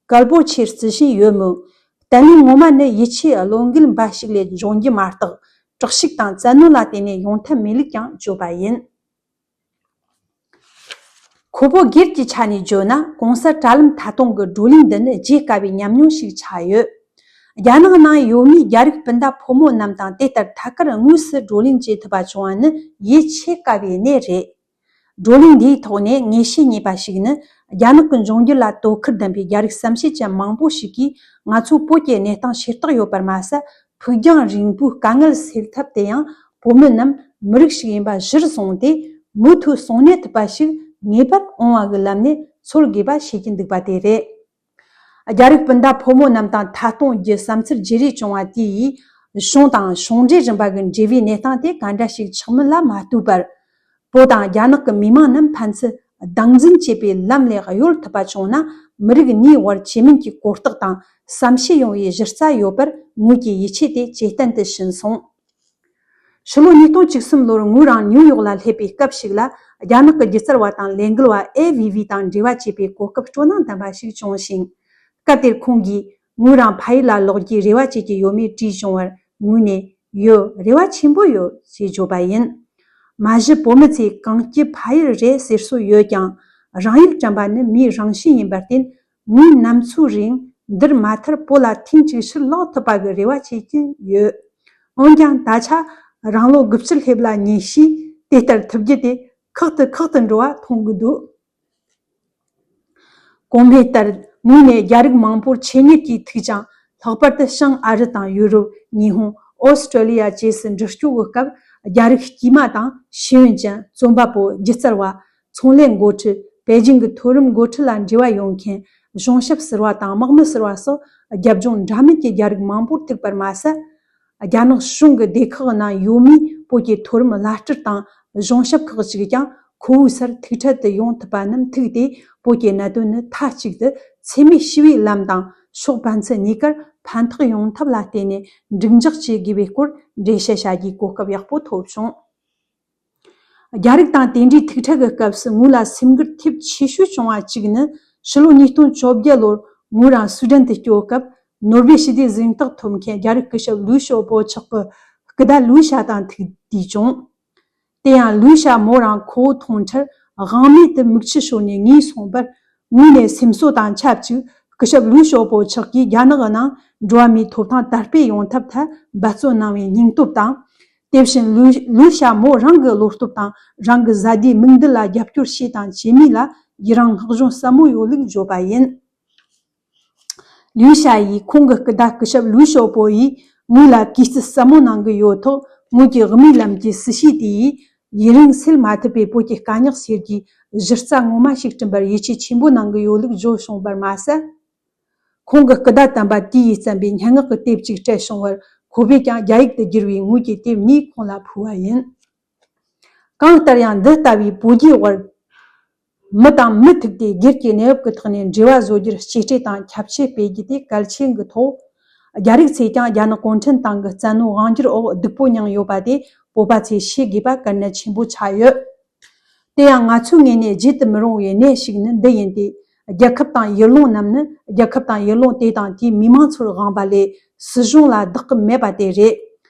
གལ་པོ་ཆེར་བརྩི་བཞིན་ཡོད་མོད། བརྟན་ལྷིང་ངོ་མ་ནི་ཡིད་ཆེས་བློ་འགེལ་འབའ་ཞིག་ལས་འབྱུང་རྒྱུ་མ་གཏོགས། དྲག་ཤུགས་དང་བཙན་གནོན་ལ་བརྟེན་ནས་ཡོང་ཐབས་མེད་ལུགས་ཀྱང་བརྗོད་པ་ཡིན། ཁོ་བོ་སྒེར་གྱི་ཆ་ནས་བརྗོད་ན། གོང་གསལ་དྲ་ལམ་ཐད་གཏོང་གི་བགྲོ་གླེང་འདི་ནི་བརྗེད་དཀའ་བའི་ཉམས་མྱོང་ཞིག་ཆགས་ཡོད། རྒྱ་ནག་ནང་ཡོད་མིའི་རྒྱ་རིགས་སྤུན་ཟླ་ཕོ་མོ་རྣམས་དང་དེ་ལྟར་ཐད་ཀར་དངོས་སུ་བགྲོ་གླེང་བྱེད་ཐུབ་པ་བྱུང་བ་ནི་ཡིད་ཆེས་དཀའ་བའི་གནས་རེད། བགྲོ་གླེང་འདིའི་ཐོག་ནས་ངེས་ཤེས་རྙེད་པ་ཞིག་ནི། རྒྱ་ནག་གི་འབྱུང་འགྱུར་ལ་དོ་ཁུར་ལྡན་པའི་རྒྱ་རིགས་བསམ་ཤེས་ཅན་མང་པོ་ཞིག་གིས། ང་ཚོ་བོད་ཀྱི་གནས་སྟངས་ཤེས་རྟོགས་ཡོད་པར་མ་ཟད། ཕུགས་རྒྱང་རིང་པོའི་དཀའ་ངལ་སེལ་ཐབས་དེ་ཡང་བོད་མི་རྣམས་མི་རིགས་ཤིག་ཡིན་པ་གཞིར་བཟུང་སྟེ། མུ་མཐུད་ཟུང་གནས་ཐུབ་པ་ཞིག་ངེས་པར་འོང་བ་གི་ལམ་ནས་འཚོལ་དགོས་པ་ཤེས་ཀྱི་འདུག་པ་དེ་རེད། རྒྱ་རིགས་སྤུན་ཟླ་ཕོ་མོ་རྣམས་དང་ཐད་གཏོང་རྒྱུ་བསམ་ཚུལ་བརྗེ་རེས་བྱུང་བ་དེ་ཡིས། གཞུང་དང་གཞུང་འབྲེལ་རིམ་པ་གི་འབྲེལ་བའི་གནས་སྟངས་དེ་ག་འདྲ་ཞིག་ཆགས་མིན་ལ་མ་ལྟོས་པར། བོད་དང་རྒྱ་ནག་གི་མི་དམངས་རྣམས་ཕན་ཚུན་སྟངས་འཛིན་བྱེད་པའི་ལམ་ལ་གཡོལ་ཐུབ་པ་བྱུང་ན། མི་རིགས་གཉིས་དབར་བཅོས་མིན་གྱི་གོ་རྟོགས་དང་བསམ་ཤེས་ཡོང་བའི་གཞི་རྩ་ཡོད་པར་ངོས་ཀྱི་ཡིད་ཆེས་དེ་ཇེ་བརྟན་དུ་ཕྱིན་སོང་། ཕྱི་ལོ་ཉིས་སྟོང་བཅུ་གསུམ་ལོར་ངོས་རང་ནིའུ་ཡོག་ལ་སླེབས་པའི་སྐབས་ཤིག་ལ། རྒྱ་ནག་གི་སྒྱུ་རྩལ་བ་དང་ལས་འགུལ་བ་ཨེ་ཝི་ཝི་དང་འབྲེལ་བ་བྱེད་པའི་གོ་སྐབས་སྤྲོ་སྣང་ལྡན་པ་ཞིག་བྱུང་ཞིང་། སྐབས་དེར་ཁོང་གིས་ངོས་རང་ཕ་ཡུལ་ལ་ལོག་རྒྱུའི་རེ་བ་བྱེད་ཀྱི་ཡོད་མེད་དྲིས་བྱུང་བར། ངོས་ནས་ ཡོད། རེ་བ་ཆེན་པོ་ཡོད་ཅེས་བརྗོད་པ་ཡིན། མ་གཞི་བོད་མི་ཚོས་གངས་སྐྱིད་ཕ་ཡུལ་རེད་ཟེར་སྲོལ་ཡོད་ཀྱང་། རང་ཡུལ་དྲན་པ་ནི་མིའི་རང་བཞིན་ཡིན་པར་བརྟེན། ངའི་ནམ་འཚོའི་རིང་འདིར་མ་མཐར་བོད་ལ་ཐེངས་གཅིག་ཕྱིར་ལོག་ཐུབ་པ་གི་རེ་བ་བྱེད་ཀྱིན་ཡོད། འོན་ཀྱང་ད་ཆ་རང་ལོ་དགུ་བཅུ་སླེབས་ལ་ཉེ་ཞིང་། དེ་ལྟར་ཐུབ་རྒྱུ་དེ་ཁག་ཏུ་ཁག་ཏུ་འགྲོ་བ་མཐོང་གི་འདུག་གོང་སྨོས་ལྟར། ངོས་ནས་རྒྱ་རིགས་མང་པོར་ཆེད་གཉེར་གྱིས་ཐུག་ཅིང་། ལྷག་པར་དུ་བྱང་ཨ་རི་དང་ཡུ་རོབ། ཉི་ཧོང་། ཨོ་སི་ཀྲོ་ལི་ཡ་བཅས་སུ་འགྲུལ་སྐྱོད་ཀྱི་སྐབས། རྒྱ་རིགས་དཀྱུས་མ་དང་། ཤེས་ཡོན་ཅན། རྩོམ་པ་པོ། སྒྱུ་རྩལ་བ། ཚོང་ལས་འགོ་ཁྲིད། པེ་ཅིང་གི་མཐོ་རིམ་འགོ་ཁྲིད་ལ་འབྲེལ་བ་ཡོད་མཁན། གཞུང་ཞབས་ཟུར་པ་དང་། དམག་མི་ཟུར་པ་སོགས། རྒྱབ་ལྗོངས་འདྲ་མིན་གྱི་རྒྱ་རིགས་མང་པོར་ཐུག་པར་མ་ཟད། རྒྱ་ནག་གཞུང་གི་སྡེ་ཁག་ནང་ཡོད་མིའི་བོད་ཀྱི་མཐོ་རིམ་བླ་སྤྲུལ་དང་། གཞུང་ཞབས་ཁག་ཅིག་ཀྱང་ཁོ་བོའི་སར་ཐུག་འཕྲད་དུ་ཡོང་ཐུབ་པ་རྣམས་ཐུག་སྟེ། བོད་ཀྱི་གནད་དོན་ནི་མཐའ་གཅིག་ཏུ་འཚེ་མེད་ཞི་བའི་ལམ་དང་། ཕྱོགས་ཕན་ཚུན་གཉིས་ཀར་ཕན་ཐོགས་ཡོང་ཐབས་ལ་བརྟེན་ནས་འགྲིག་འཇགས་བྱེད་དགོས་པའི་སྐོར་འགྲེལ་བཤད་བྱ་རྒྱུའི་གོ་སྐབས་ཡག་པོ་ཐོབ་བྱུང་། རྒྱ་རིགས་དང་དེ་འདྲའི་ཐུག་འཕྲད་ཀྱི་སྐབས་སུ་ངོས་ལ་སེམས་འགུལ་ཐེབས་ཆེ་ཤོས་བྱུང་བ་གཅིག་ནི། ཕྱི་ལོ་ཉིས་སྟོང་བཅོ་བརྒྱད་ལོར་ངོས་རང་སུའེ་ཏེན་དུ་སྐྱོད་སྐབས། ནོ་བེལ་ཞི་བདེའི་གཟེངས་རྟགས་ཐོབ་མཁན་རྒྱ་རིགས་སྐུ་ཞབས་ལུའུ་ཞའོ་པོ་མཆོག་གི་སྐུ་ཟླ་ལུའུ་ཞ་དང་ཐུག་དུས་བྱུང་། དེ་ཡང་ལུའུ་ཞ་མོ་རང་ཁོ་བོ་མཐོང་འཕྲལ་དབང་མེད་དུ་མིག་ཆུ་ཤོར་ནས་ངུས་སོང་བར། ངོས་ནས་སེམས་གསོ་དང་ཆབས་ཅིག་སྐུ་ཞབས་ལུའུ་ཞའོ་པོ་མཆོག་གིས་རྒྱ་ནག་གི་ནང་འགྲོ་བ་མིའི་ཐོབ་ཐང་དར་སྤེལ་ཡོང་ཐབས་ཐད་འབད་བརྩོན་གནང་བའི་སྙིང་སྟོབས་དང་། དེ་བཞིན་ལུའུ་ལུའུ་ཞ་མོ་རང་གི་བློ་སྟོབས་དང་། རང་གི་བཟའ་ཟླའི་མིག་མདུན་ལ་རྒྱབ་སྐྱོར་བྱས་དང་བྱེད་མུས་ལ། ཡི་རང་སྔགས་གཞུང་ཟབ་མོ་ཡོད་ལུགས་བརྗོད་པ་ཡིན། ལུའུ་ཞ་ཡིས་ཁོང་གི་སྐུ་ཟླ་སྐུ་ཞབས་ལུའུ་ཞའོ་པོ་ཡིས་ངོས་ལ་གུས་བརྩི་ཟབ་མོ་གནང་གི་ཡོད་ཐོག་ངོས་ཀྱི་དབུ་མའི་ལམ་གྱི་སྲི་ཞུ་དེ་ཡིས་ཡུན་རིང་སེལ་མ་ཐུབ་པའི་བོད་ཀྱི་དཀའ་རྙོག་སེལ་རྒྱུའི་གཞི་རྩ་ངོ་མ་ཞིག་བསྐྲུན་པར་ཡིད་ཆེས་ཆེན་པོ་གནང་གི་ཡོད་ལུགས་བརྗོད་བྱུང་བར་མ་ཟད། ཁོང་གི་སྐུ་ཟླ་དམ་པ་དེ་ཡིས་བརྩམས་པའི་སྙན་ངག་གི་དེབ་ཅིག་སྤྲད་བྱུང་བར། ཁོ་བོས་ཀྱང་རྒྱ་ཡིག་ཏུ་བསྒྱུར་བའི་ངོས་ཀྱི་དེབ་གཉིས་ཁོང་ལ་ཕུལ་བ་ཡིན། གང་ལྟར་ཡང་། འདི་ལྟ་བུའི་བོད་རྒྱའི་དབར་མི་དང་མི་ཐུག་སྟེ་སྒེར་གྱི་གནས་བབ་ཀྱི་ཐོག་ནས་འབྲེལ་བ་བཟོ་རྒྱུར་གཅེས་སྤྲས་དང་ཁྱབ་ཆེ་སྤེལ་རྒྱུ་དེ་གལ་ཆེན་གྱི་ཐོག་རྒྱ་རིགས་ཚོས་ཀྱང་རྒྱ་ནག་གུང་ཁྲན་ཏང་གི་བཙན་གནོན་དབང་སྒྱུར་འོག་སྡུག་པོ་མྱངས་ཡོད་པ་དེ་བོད་པ་ཚོས་ཤེས་དགོས་པ་གལ་གནད་ཆེན་པོ་ཆགས་ཡོད། དེ་ཡང་ང་ཚོའི་ངོས་ནས་བརྗེད་དུ་མི་རུང་བའི་གནས་ཤིག་ནི་འདི་ཡིན་ཏེ། རྒྱལ་ཁབ་དང་ཡུལ་ལུང་རྣམས་ནི་རྒྱལ་ཁབ་དང་ཡུལ་ལུང་དེ་དང་དེའི་མི་མང་ཚོར་དབང་བ་ལས་སྲིད་གཞུང་ལ་བདག་གི་མེད་པ་དེ་རེད།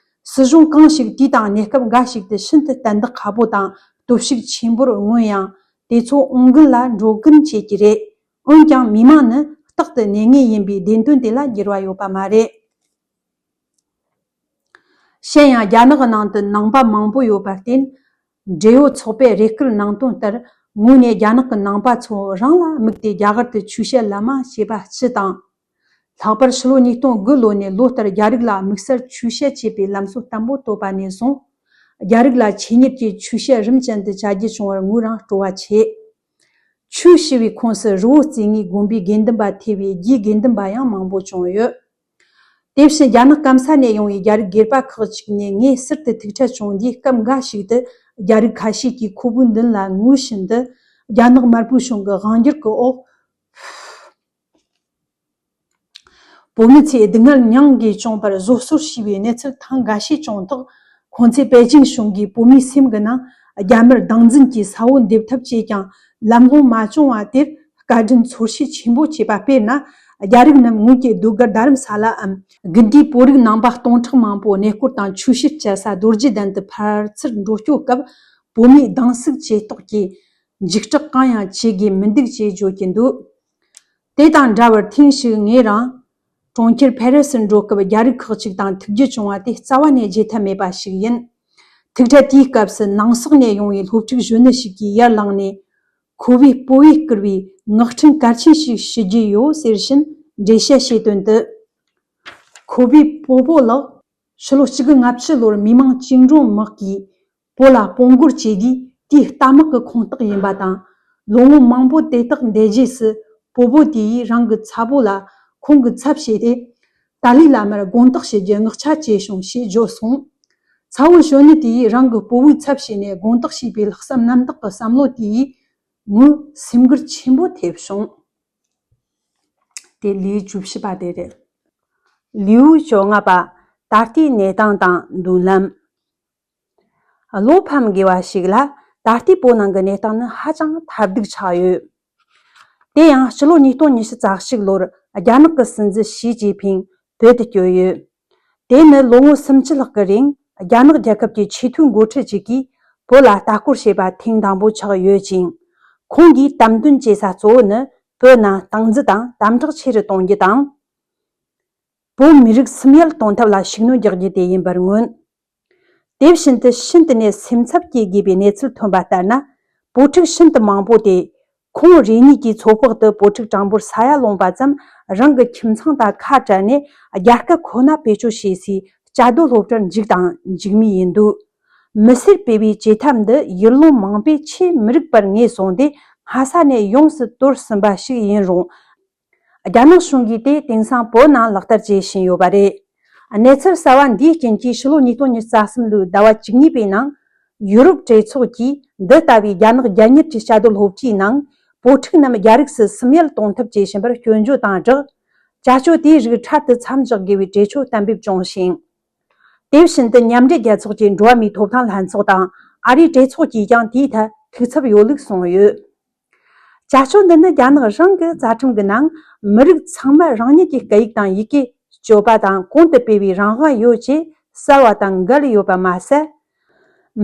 སྲིད་གཞུང་གང་ཞིག་དུས་དང་གནས་སྐབས་འགའ་ཞིག་ཏུ་ཤིན་ཏུ་གཏན་བདག་ཁ་པོ་དང་སྟོབས་ཤུགས་ཆེན་པོར་མངོན་ཡང་། དེ་ཚོ་འོང་མགོན་ལ་འགྲོ་མགོན་བྱེད་ཀྱི་རེད། འོན་ཀྱང་མི་མང་ནི་རྟག་ཏུ་གནས་ངེས་ཡིན་པའི་བདེན་དོན་དེ་ལ་འགྱུར་བ་ཡོད་པ་མ་རེད། གཞན་ཡང་རྒྱ་ནག་གི་ནང་དུ་ནང་པ་མང་པོ་ཡོད་པར་བརྟེན། འབྲེལ་ཡོད་ཚོགས་པས་རེ་སྐུལ་གནང་དོན་ལྟར། ངོས་ནས་རྒྱ་ནག་གི་ནང་པ་ཚོ་རང་ལ་དམིགས་ཏེ་རྒྱ་གར་དུ་ཆོས་བཤད་ལམ་མ་བྱས་པ་སྤྱི་དང་། ལྷག་པར་ཕྱི་ལོ་ཉིས་སྟོང་དགུ་ལོ་ནས་ལོ་ལྟར་རྒྱ་རིགས་ལ་དམིགས་བསལ་ཆོས་བཤད་བྱེད་པའི་ལམ་སྲོལ་བརྟན་པོ་བཏོད་པ་ནས་བཟུང་། རྒྱ་རིགས་ལ་ཆེད་གཉེར་གྱིས་ཆོས་བཤད་རིམ་ཅན་དུ་བྱ་རྒྱུ་བྱུང་བར་ངོས་རང་སྤྲོ་བ་ཆེ། ཆོས་ཞུ་བའི་ཁོངས་སུ་རི་བོ་རྩེ་ལྔའི་དགོན་པའི་དགེ་འདུན་པ་ཐེ་བའི་རྒྱའི་དགེ་འདུན་པ་ཡང་མང་པོ་བྱུང་ཡོད། དེ་བཞིན་རྒྱ་ནག་སྐམ་ས་ནས་ཡོང་བའི་རྒྱ་རིགས་སྒེར་པ་ཁག་ཅིག་ནས་ངས་ཟུར་དུ་ཐུག་འཕྲད་བྱུང་དུས། སྐབས་འགའ་ཞིག་ཏུ་རྒྱ་རིགས་ཁ་ཤས་ཀྱིས་ཁོ་བོའི་མདུན་ལ་ངུ་བཞིན་དུ། རྒྱ་ནག་དམར་པོའི་གཞུང་གི་དབང་སྒྱུར་གྱི་འོག་བོད་མི་ཚོས་སྡུག་བསྔལ་མྱངས་དགོས་བྱུང་བར་བཟོད་གསོལ་ཞུས་པའི་གནས་ཚུལ་ཐེངས་འགའ་ཤས་བྱུང་ཐོག་ཁོང་ཚོས་པེ་ཅིང་གཞུང་གིས་བོད་མིའི་སེམས་ཀྱི་ནང་རྒྱ་དམར་སྡང་འཛིན་གྱི་ས་བོན་འདེབས་ཐབས་བྱས་ཀྱང་ལམ་ལྷོང་མ་བྱུང་བ་དེར་བཀའ་དྲིན་ཚོར་ཤུགས་ཆེན་པོ་བྱས་པ། དཔེར་ན། རྒྱ་རིགས་རྣམས་ངོས་ཀྱི་ཟློས་གར་རྡ་རམ་ས་ལའམ་དགུན་དུས་བོད་རིགས་ནང་པ་སྟོང་ཕྲག་མང་པོ་གནས་སྐོར་དང་ཆོས་བཤད་བྱེད་ས་རྡོ་རྗེ་གདན་དུ་ཕར་ཚུར་འགྲོ་སྐྱོད་སྐབས། བོད་མིའི་སྡང་ཟུག་ཇེ་དོག་གིས་འཇིགས་སྐྲག་གང་ཡང་བྱེད་དགོས་མི་འདུག་ཅེས་བརྗོད་ཀྱི་འདུག་དེ་དང་འདྲ་བར་ཐེངས་ཤིག་ངས་རང་གྲོང་ཁྱེར་ཕེ་རེ་སིར་འགྲོ་སྐབས་རྒྱ་རིགས་ཁག་ཅིག་དང་ཐུག་རྒྱུ་བྱུང་བ་དེ་རྩ་བ་ནས་བརྗེད་ཐབས་མེད་པ་ཞིག་ཡིན། ཐུག་འཕྲད་དེའི་སྐབས་སུ་ནང་སོག་ནས་ཡོང་བའི་སློབ་ཕྲུག་གཞོན་ནུ་ཞིག་གིས་ཡར་ལངས་ནས། ཁོ་བོས་སྤོ་བོས་བསྐུར་བའི་ངག་འཕྲིན་གལ་ཆེན་ཞིག་ཞུ་རྒྱུ་ཡོད་ཟེར་བཞིན་འགྲེལ་བཤད་བྱས་དོན་དུ། ཁོ་བོས་སྤོ་བོ་ལགས། ཕྱི་ལོ་གཅིག་དགུ་ལྔ་བཅུ་ལོར་མི་དམངས་བཅིངས་འགྲོལ་དམག་གིས་བོད་ལ་སྤོ་འགུལ་བྱས་དུས། དེའི་རྟ་དམག་གི་ཁོངས་གཏོགས་ཡིན་པ་དང་། ལོ་ངོ་མང་པོ་དེ་དག་འདས་རྗེས་སུ་སྤོ་བོ་དེ་ཡིས་རང་གི་ཚ་བོ་ལ་ཁོང་གི་ཚབ་བྱས་ཏེ། ཏཱ་ལའི་བླ་མར་དགོངས་དག་ཞུ་རྒྱུ་མངགས་ཆ་བྱས་བྱུང་ཞེས་བརྗོད་སོང་། ཚ་བོ་གཞོན་ནུ་དེ་ཡིས་རང་གི་སྤོ་བོའི་ཚབ་བྱས་ནས་དགོངས་དག་ཞུས་པའི་ལྷག་བསམ་རྣམ་དག་གི་བསམ་བློ་དེ་ཡིས་ངོས་སེམས་འགུལ་ཆེན་པོ་ཐེབས་བྱུང་། དེ་ལེའུ་བཅུ་བཞི་པ་དེ་རེད། ལེའུ་བཅོ་ལྔ་པ། ད་ལྟའི་གནས་སྟངས་དང་མདུན་ལམ། བློ་ཕམ་དགོས་པ་ཞིག་ལ། ད་ལྟའི་བོད་ནང་གི་གནས་སྟངས་ནི་ཧ་ཅང་ཐབས་སྡུག་ཆགས་ཡོད། དེ་ཡང་ཕྱི་ལོ་ཉིས་སྟོང་ཉི་ཤུ་རྩ་གཅིག་ལོར་རྒྱ་ནག་གི་སྲིད་འཛིན་ཞི་ཅིན་ཕིང་བོད་དུ་བསྐྱོད་ཡོད། དེ་ནི་ལོ་ངོ་སུམ་ཅུ་ལྷག་གི་རིང་རྒྱ་ནག་རྒྱལ་ཁབ་ཀྱི་ཆེས་མཐོའི་འགོ་ཁྲིད་ཅིག་གིས་བོད་ལ་ལྟ་སྐོར་བྱས་པ་ཐེངས་དང་པོ་ཆགས་ཡོད་ཅིང་། ཁོང་གིས་དམ་དོན་བྱེད་ས་གཙོ་བོ་ནི་བོད་ནང་སྟངས་འཛིན་དང་དམ་དྲག་ཆེ་རུ་གཏོང་རྒྱུ་དང་། བོད་མི་རིགས་སུམ་ཡལ་གཏོང་ཐབས་ལ་ཤུགས་སྣོན་རྒྱག་རྒྱུ་དེ་ཡིན་པར་མངོན། དེ་བཞིན་དུ་ཤིན་ཏུ་ནས་སེམས་འཚབ་སྐྱེ་དགོས་པའི་གནས་ཚུལ་ཐོན་པ་ལྟར་ན། བོད་ཕྲུག་ཤིན་ཏུ་མང་པོ་དེ། ཁོང་རེ་གཉིས་ཀྱིས་ཚོད་དཔག་ཏུ་བོད་ཕྲུག་གྲངས་འབོར་ས་ཡ་ལོངས་པ་ཙམ་རང་གི་ཁྱིམ་ཚང་དང་ཁ་བྲལ་ནས་རྒྱ་སྐད་ཁོ་ན་བེད་སྤྱོད་བྱེད་སའི་བཅའ་སྡོད་སློབ་གྲྭར་འཇུག་དང་འཇུག་མུས་ཡིན་འདུག་མི་སེར་སྤེལ་བའི་བྱེད་ཐབས་འདི་ཡུལ་ལུང་མང་པོས་ཆེས་མི་རིགས་པར་ངེས་བཟུང་སྟེ་སྔ་ས་ནས་ཡོངས་སུ་དོར་ཟིན་པ་ཞིག་ཡིན་རུང་། རྒྱ་ནག་གཞུང་གིས་དེ་དེང་སང་བོད་ནང་ལག་བསྟར་བྱེད་བཞིན་ཡོད་པ་རེད། གནས་ཚུལ་གསར་བ་འདིའི་རྐྱེན་གྱིས་ཕྱི་ལོ་ཉིས་སྟོང་ཉི་ཤུ་རྩ་གསུམ་ལོའི་ཟླ་བ་བཅུ་གཉིས་པའི་ནང་ཡུ་རོབ་གྲོས་ཚོགས་ཀྱིས་འདི་ལྟ་བུའི་རྒྱ་ནག་རྒྱ་གཉེར་གྱི་བཅའ་སྡོད་སློབ་གྲྭའི་ནང་བོད་ཕྲུག་རྣམས་རྒྱ་རིགས་སུ་སུམ་ཡལ་གཏོང་ཐབས་བྱེད་བཞིན་པར་སྐྱོན་བརྗོད་དང་སྦྲགས། བྱ་སྤྱོད་དེའི་རིགས་འཕྲལ་དུ་མཚམས་འཇོག་དགོས་པའི་གྲོས་ཆོད་གཏན་འབེབས་བྱུང་ཞིང་། དེ་བཞིན་དུ་མཉམ་འབྲེལ་རྒྱལ་ཚོགས་ཀྱི་འགྲོ་བ་མིའི་ཐོབ་ཐང་ལྷན་ཚོགས་དང་ཨ་རིའི་གྲོས་ཚོགས་ཀྱིས་ཀྱང་དེའི་ཐད་ཐུགས་འཚབ་ཡོད་ལུགས་གསུངས་ཡོད། བྱ་སྤྱོད་འདི་ནི་རྒྱ་ནག་རང་གི་རྩ་ཁྲིམས་ཀྱི་ནང་མི་རིགས་ཚང་མར་རང་ཉིད་ཀྱི་སྐད་ཡིག་དང་ཡི་གེ་སྤྱོད་པ་དང་གོང་དུ་སྤེལ་བའི་རང་དབང་ཡོད་ཅེས་གསལ་བ་དང་འགལ་ཡོད་པ་མ་ཟད།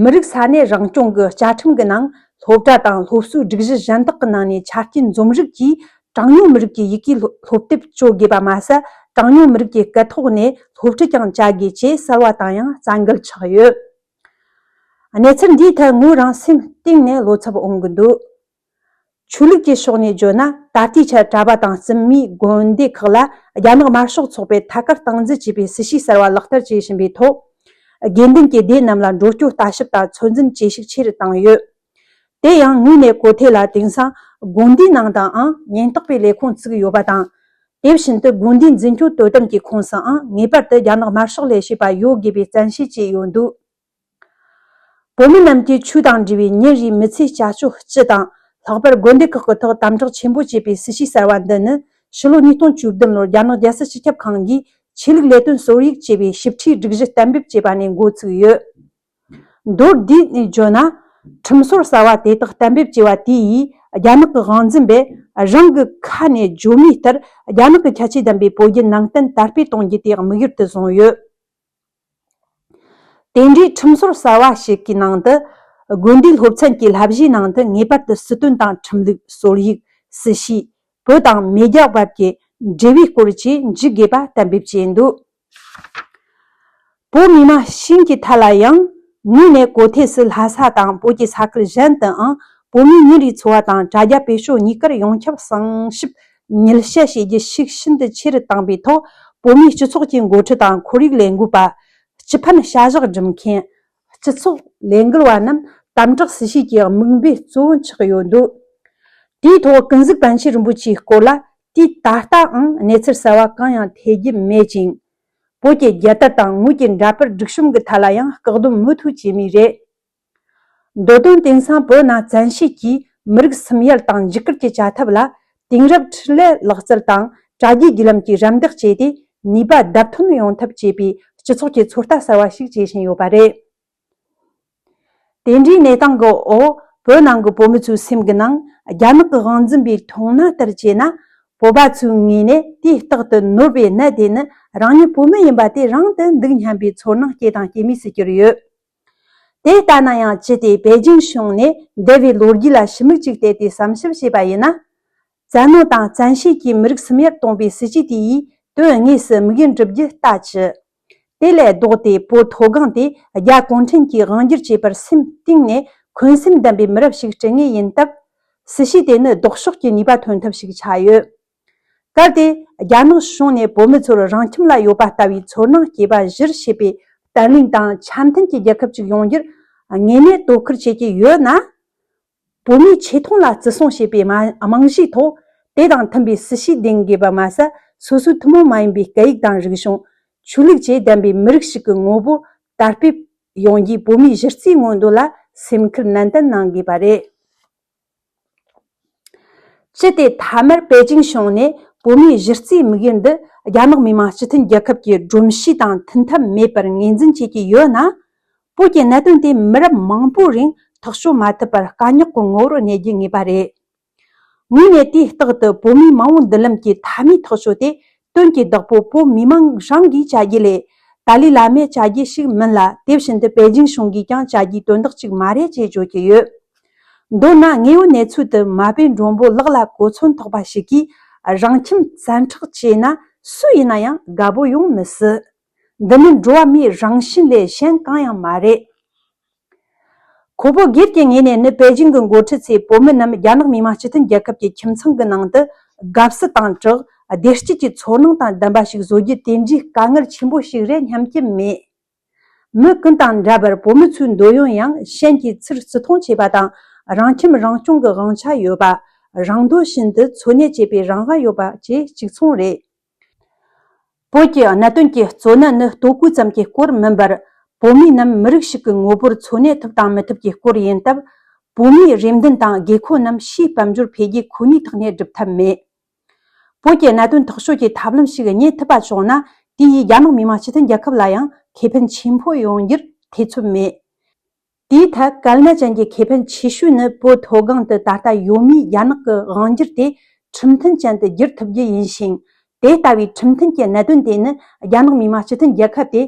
མི་རིགས་ས་གནས་རང་སྐྱོང་གི་བཅའ་ཁྲིམས་ཀྱི་ནང་སློབ་གྲྭ་དང་སློབ་གསོའི་སྒྲིག་གཞི་གཞན་དག་གི་ནང་ནས་ཆ་རྐྱེན་འཛོམས་རིགས་ཀྱིས་གྲངས་ཉུང་མི་རིགས་ཀྱི་ཡི་གེ་སློབ་སློབ་དེབ་སྤྱོད་དགོས་པ་མ་ཟད། གྲངས་ཉུང་མི་རིགས་ཀྱི་སྐད་ཐོག་ནས་སློབ་ཁྲིད་ཀྱང་བྱ་དགོས་ཅེས་གསལ་བ་དང་ཡང་རྩ་འགལ་ཆགས་ཡོད། གནས་ཚུལ་འདིའི་ཐད་ངོས་རང་སེམས་གཏིང་ནས་བློ་འཚབ་འོང་གི་འདུག་ཆོས་ལུགས་ཀྱི་ཕྱོགས་ནས་བརྗོད་ན། ད་ལྟའི་ཆར་གྲྭ་པ་དང་བཙུན་མའི་དགོན་སྡེ་ཁག་ལ་རྒྱ་ནག་དམར་ཤོག་ཚོགས་པས་ཐད་ཀར་སྟངས་འཛིན་བྱས་པའི་སྲིད་བྱུས་གསར་བ་ལག་བསྟར་བྱེད་བཞིན་པའི་ཐོག་དགེ་འདུན་གྱི་སྡེ་རྣམས་ལ་འགྲོ་སྐྱོད་ལྟ་ཞིབ་དང་ཚོད་འཛིན་བྱེད་ཤུགས་ཆེ་རུ་བཏང་ཡོད། དེ་ཡང་དངོས་གནས་གོ་ཐོས་ལ་དེང་སང་དགོན་སྡེའི་ནང་དུའང་ཉེན་རྟོག་པའི་ལས་ཁུངས་བཙུགས་ཡོད་པ་དང་། དེ་བཞིན་དུ་དགོན་སྡེའི་འཛིན་སྐྱོང་དོ་དམ་གྱི་ཁོངས་སུའང་ངེས་པར་དུ་རྒྱ་ནག་དམར་ཤོག་ལས་བྱེད་པ་ཡོད་དགོས་པའི་བཙན་ཤེད་བྱས་ཡོད་འདུག་བོད་མི་རྣམས་ཀྱིས་ཆོས་དང་འབྲེལ་བའི་ཉིན་རེའི་མི་ཚེའི་བྱ་སྤྱོད་སྤྱི་དང་། ལྷག་པར་དགོན་སྡེ་ཁག་གི་ཐོག་དམ་དྲག་ཆེན་པོ་བྱས་པའི་སྲིད་བྱུས་གསར་བ་འདི་ནི་ཕྱི་ལོ་ཉིས་སྟོང་བཅུ་བདུན་ལོར་རྒྱ་ནག་རྒྱལ་སྲིད་སྤྱི་ཁྱབ་ཁང་གིས་ཆོས་ལུགས་ལས་དོན་སོར་ཡིག་ཅེས་པའི་ཞིབ་ཕྲའི་སྒྲིག་གཞི་གཏན་འབེབས་བྱས་པ་ནས་འགོ་ཚུགས་ཡོད། མདོར་བསྡུས་ནས་བརྗོད་ན། ཁྲིམས་སྲོལ་གསར་བ་དེ་དག་གཏན་འབེབས་བྱས་པ་དེ་ཡིས་རྒྱ་ནག་གི་དབང་འཛིན་པས་རང་གི་ཁ་ནས་བརྗོད་མིན་ལྟར་རྒྱ་ནག་གི་ཁྱད་ཆོས་ལྡན་པའི་བོད་བརྒྱུད་ནང་བསྟན་དར་སྤེལ་གཏོང་རྒྱུ་དེ་དམིགས་ཡུལ་དུ་བཟུང་ཡོད། དེ་འདྲའི་ཁྲིམས་སྲོལ་གསར་བ་ཞིག་གི་ནང་དུ། དགོན་སྡེའི་སློབ་ཚན་གྱི་བསླབ་གཞིའི་ནང་དུ་ངེས་པར་དུ་སྲིད་དོན་དང་ཁྲིམས་ལུགས། སོར་ཡིག་སྲིད་བྱུས། བོད་དང་མེས་རྒྱལ་བར་གྱི་འབྲེལ་བའི་སྐོར་བཅས་འཇུག་དགོས་པ་གཏན་འབེབས་བྱས་འདུག་བོད་མི་མང་གཞན་གྱི་ཐད་ལ་ཡང་དངོས་གནས་གོ་ཐོས་སུ་ལྷ་ས་དང་བོད་ཀྱི་ས་ཁུལ་གཞན་དུའང་བོད་མིའི་ཉིན་རེའི་འཚོ་བ་དང་དྲ་རྒྱ་བེད་སྤྱོད་གཉིས་ཀར་ཡོངས་ཁྱབ་གསང་ཞིབ་ཉུལ་བཤད་བྱེད་རྒྱུ་ཤུགས་ཤིན་ཏུ་ཆེ་རུ་བཏང་པའི་ཐོག་བོད་མིའི་སྤྱི་ཚོགས་ཀྱི་འགོ་ཁྲིད་དང་ཁོར་ཡུག་ལས་འགུལ་བ། སྤྱི་ཕན་བྱ་གཞག་སྒྲུབ་མཁན། སྤྱི་ཚོགས་ལས་འགུལ་བ་རྣམས་དམ་དྲག་སྲིད་བྱུས་ཀྱི་དམིགས་འབེན་གཙོ་བོ་ཆགས་ཡོད་འདུག་དེའི་ཐོག་ཀུན་གཟིགས་པཎ་ཆེན་རིན་པོ་ཆེའི་སྐོར་ལ་དུས་ད་ལྟའང་གནས་ཚུལ་གསར་བ་གང་ཡང་ཐེབས་རྒྱུ་མེད་ཅིང་། བོད་ཀྱི་རྒྱལ་དར་དང་ངོས་ཀྱི་འདྲ་པར་སྒྲིག་གཤོམ་གྱི་ཐད་ལ་ཡང་བཀག་སྡོམ་མུ་མཐུད་བྱེད་མུས་རེད། མདོ་དོན་དེང་སང་བོད་ནང་བཙན་ཤེད་ཀྱིས་མི་རིགས་སུམ་ཡལ་དང་འཇིགས་སྐུལ་གྱི་བྱ་ཐབས་ལ་དེང་རབས་འཕྲིན་ལས་ལག་རྩལ་དང་དྲ་རྒྱའི་བརྒྱུད་ལམ་གྱིས་རམ་འདེགས་བྱས་ཏེ་ནུས་པ་བརྡབ་ཐོན་ཡོང་ཐབས་བྱེད་པའི་སྤྱི་ཚོགས་ཀྱི་ཚོད་ལྟ་གསར་བ་ཞིག་བྱེད་བཞིན་ཡོད་པ་རེད། དེ་འདྲའི་གནས་སྟངས་ཀྱི་འོག་བོད་ནང་གི་བོད་མི་ཚོའི་སེམས་ཀྱི་ནང་རྒྱ་ནག་གི་དབང་འཛིན་པའི་མཐོང་སྣང་ལྟར་བྱས་ན། བོད་པ་ཚོའི་ངོས་ནས་དུས་རྟག་ཏུ་ནོར་བའི་ནད་དེ་ནི་རང་ཉིད་བོད་མི་ཡིན་པ་དེ་རང་དུ་འདུག་སྙམ་པའི་ཚོར་སྣང་སྐྱེས་དང་སྐྱེ་མུས་སུ་གྱུར་ཡོད། དེ་ལྟ་ན་ཡང་ཅི་སྟེ་པེ་ཅིང་གཞུང་ནས་འདས་པའི་ལོ་རྒྱུས་ལ་ཞིབ་མོ་ཅིག་བལྟས་ཏེ་བསམ་ཞིབ་བྱས་པ་ཡིན་ན། བཙན་གནོན་དང་བཙན་ཤེད་ཀྱིས་མི་རིགས་སུམ་ཡལ་གཏོང་བའི་སྲིད་བྱུས་དེ་ཡིས་དོན་དངོས་སུ་དམིགས་ཡུལ་འགྲུབ་རྒྱུ་ལྟ་ཅི། དེ་ལས་ལྡོག་སྟེ་བོད་མཐོ་སྒང་དེ་རྒྱ་གུང་ཁྲན་གྱིས་དབང་སྒྱུར་བྱས་པར་སེམས་གཏིང་ནས་འཁོན་སེམས་ལྡན་པའི་མི་རབས་ཤིག་བསྐྲུན་ངེས་ཡིན་སྟབས། སྲིད་བྱུས་དེ་ནི་ལྡོག་ཕྱོགས་ཀྱི་ནུས་པ་ཐོན་ཐབས་ཤིག་ཆགས་ཡོད། གལ་ཏེ་རྒྱ་ནག་གཞུང་ནས་བོད་མི་ཚོར་རང་ཁྱིམ་ལ་ཡོད་པ་ལྟ་བུའི་ཚོར་སྣང་སྐྱེས་པ་གཞིར་བྱས་པའི་བརྟན་ལྷིང་དང་འཆམ་མཐུན་གྱི་རྒྱལ་ཁབ་ཅིག་ཡོང་རྒྱུར་དངོས་གནས་དོ་ཁུར་བྱེད་ཀྱི་ཡོད་ན། བོད་མིའི་ཆེ་མཐོང་ལ་བརྩི་སྲུང་བྱེད་པའི་རྨང་གཞིའི་ཐོག་དེ་དང་མཐུན་པའི་སྲིད་བྱུས་ལྡན་དགོས་པ་མ་ཟད། སོ་སོའི་ཐུན་མོང་མ་ཡིན་པའི་སྐད་ཡིག་དང་རིག་གཞུང་། ཆོས་ལུགས་བཅས་ལྡན་པའི་མི་རིགས་ཤིག་གི་ངོ་བོ་དར་སྤེལ་ཡོང་རྒྱུའི་བོད་མིའི་གཞི་རྩའི་མངོན་འདོད་ལ་སེམས་ཁུར་ནན་ཏན་གནང་དགོས་པ་རེད། ཅི་སྟེ་མཐའ་མར་པེ་ཅིང་གཞུང་ནས་བོད་མིའི་གཞི་རྩའི་དམིགས་ཡུལ་འདི་རྒྱ་ནག་མི་དམངས་སྤྱི་མཐུན་རྒྱལ་ཁབ་ཀྱི་སྒྲོམ་གཞི་དང་མཐུན་ཐབས་མེད་པར་ངོས་འཛིན་བྱེད་ཀྱི་ཡོད་ན། བོད་ཀྱི་གནད་དོན་དེ་མི་རབས་མང་པོའི་རིང་ཐག་གཅོད་མ་ཐུབ་པར་དཀའ་རྙོག་གི་ངོ་བོར་གནས་རྒྱུ་ངེས་པ་རེད། ངོས་ནས་དུས་རྟག་ཏུ་བོད་མིའི་མ་འོངས་མདུན་ལམ་གྱི་མཐའ་མའི་ཐག་གཅོད་དེ་དོན་གྱི་བདག་པོ་བོད་མི་མང་རང་གིས་བྱ་རྒྱུ་ལས། ད་ ཏཱ་ལའི་བླ་མས་བཅའ་རྒྱུ་ཞིག་མིན་ལ། དེ་བཞིན་དུ་པེ་ཅིང་གཞུང་གིས་ཀྱང་བཅའ་རྒྱུའི་དོན་དག་ཅིག་མ་རེད་ཅེས་བརྗོད་ཀྱི་ཡོད། མདོར་ན། དངོས་ཡོད་གནས་ཚུལ་དུ་མ་པའི་མགྲོན་པོ་ལག་ལ་གོ་མཚོན་ཐོགས་པ་ཞིག་གིས་རང་ཁྱིམ་བཙན་འཕྲོག་བྱས་ན། སུ་ཡིན་ན་ཡང་དགའ་པོ་ཡོང་མི་སྲིད། འདི་ནི་འགྲོ་བ་མིའི་རང་བཞིན་ལས་གཞན་གང་ཡང་མ་རེད། ཁོ་བོ་སྒེར་གྱི་ངོས་ནས་ནི། པེ་ཅིང་གི་འགོ་ཁྲིད་ཚོས་བོད་མི་རྣམས་རྒྱ་ནག་མི་དམངས་སྤྱི་མཐུན་རྒྱལ་ཁབ་ཀྱི་ཁྱིམ་ཚང་གི་ནང་དུ་དགའ་བསུ་དང་སྦྲགས། བདེ་སྐྱིད་ཀྱི་ཚོར་སྣང་དང་ལྡན་པ་ཞིག་བཟོ་རྒྱུ་དེ་འདྲའི་དཀའ་ངལ་ཆེན་པོ་ཞིག་རེད་སྙམ་གྱི་མེད། མི་ཀུན་དང་འདྲ་བར་བོད་མི་ཚོའི་འདོད་ཡོན་ཡང་གཞན་གྱི་ཚུར་བརྩི་མཐོང་བྱེད་པ་དང་། རང་ཁྱིམ་རང་སྐྱོང་གི་དབང་ཆ་ཡོད་པ། རང་འདོད་བཞིན་དུ་འཚོ་གནས་བྱེད་པའི་རང་དབང་ཡོད་པ་བཅས་གཅིག་མཚུངས་རེད། བོད་ཀྱི་གནད་དོན་གྱི་གཙོ་གནད་ནི་ལྟོ་གོས་ཙམ་གྱི་སྐོར་མིན་པར། བོད་མི་རྣམས་མི་རིགས་ཤིག་གི་ངོ་བོར་འཚོ་གནས་ཐུབ་དང་མི་ཐུབ་ཀྱི་སྐོར་ཡིན་སྟབས། བོད་མིའི་རེ་འདུན་དང་དགོས་མཁོ་རྣམས་ཕྱིའི་དཔལ་འབྱོར་འཕེལ་རྒྱས་ཁོ་ནའི་ཐོག་ནས་སྒྲུབ་ཐབས་མེད། བོད་ཀྱི་གནད་དོན་ཐག་གཅོད་ཀྱི་ཐབས་ལམ་ཞིག་རྙེད་ཐུབ་པ་བྱུང་ན། དེ་ཡིས་རྒྱ་ནག་མི་དམངས་སྤྱི་མཐུན་རྒྱལ་ཁབ་ལ་ཡང་ཁེ་ཕན་ཆེན་པོ་ཡོང་རྒྱུར་ཐེ་ཚོམ་མེད། དེའི་ཐད་གལ་གནད་ཅན་གྱི་ཁེ་ཕན་ཆེ་ཤོས་ནི། བོད་མཐོ་སྒང་དུ་ད་ལྟ་ཡོད་མུས་རྒྱ་ནག་གི་དབང་སྒྱུར་དེ་ཁྲིམས་མཐུན་ཅན་དུ་བསྒྱུར་ཐུབ་རྒྱུ་ཡིན་ཞིང་། དེ་ལྟ་བུའི་ཁྲིམས་མཐུན་གྱི་གནད་དོན་དེ་ནི། རྒྱ་ནག་མི་དམངས་སྤྱི་མཐུན་རྒྱལ་ཁབ་དེ་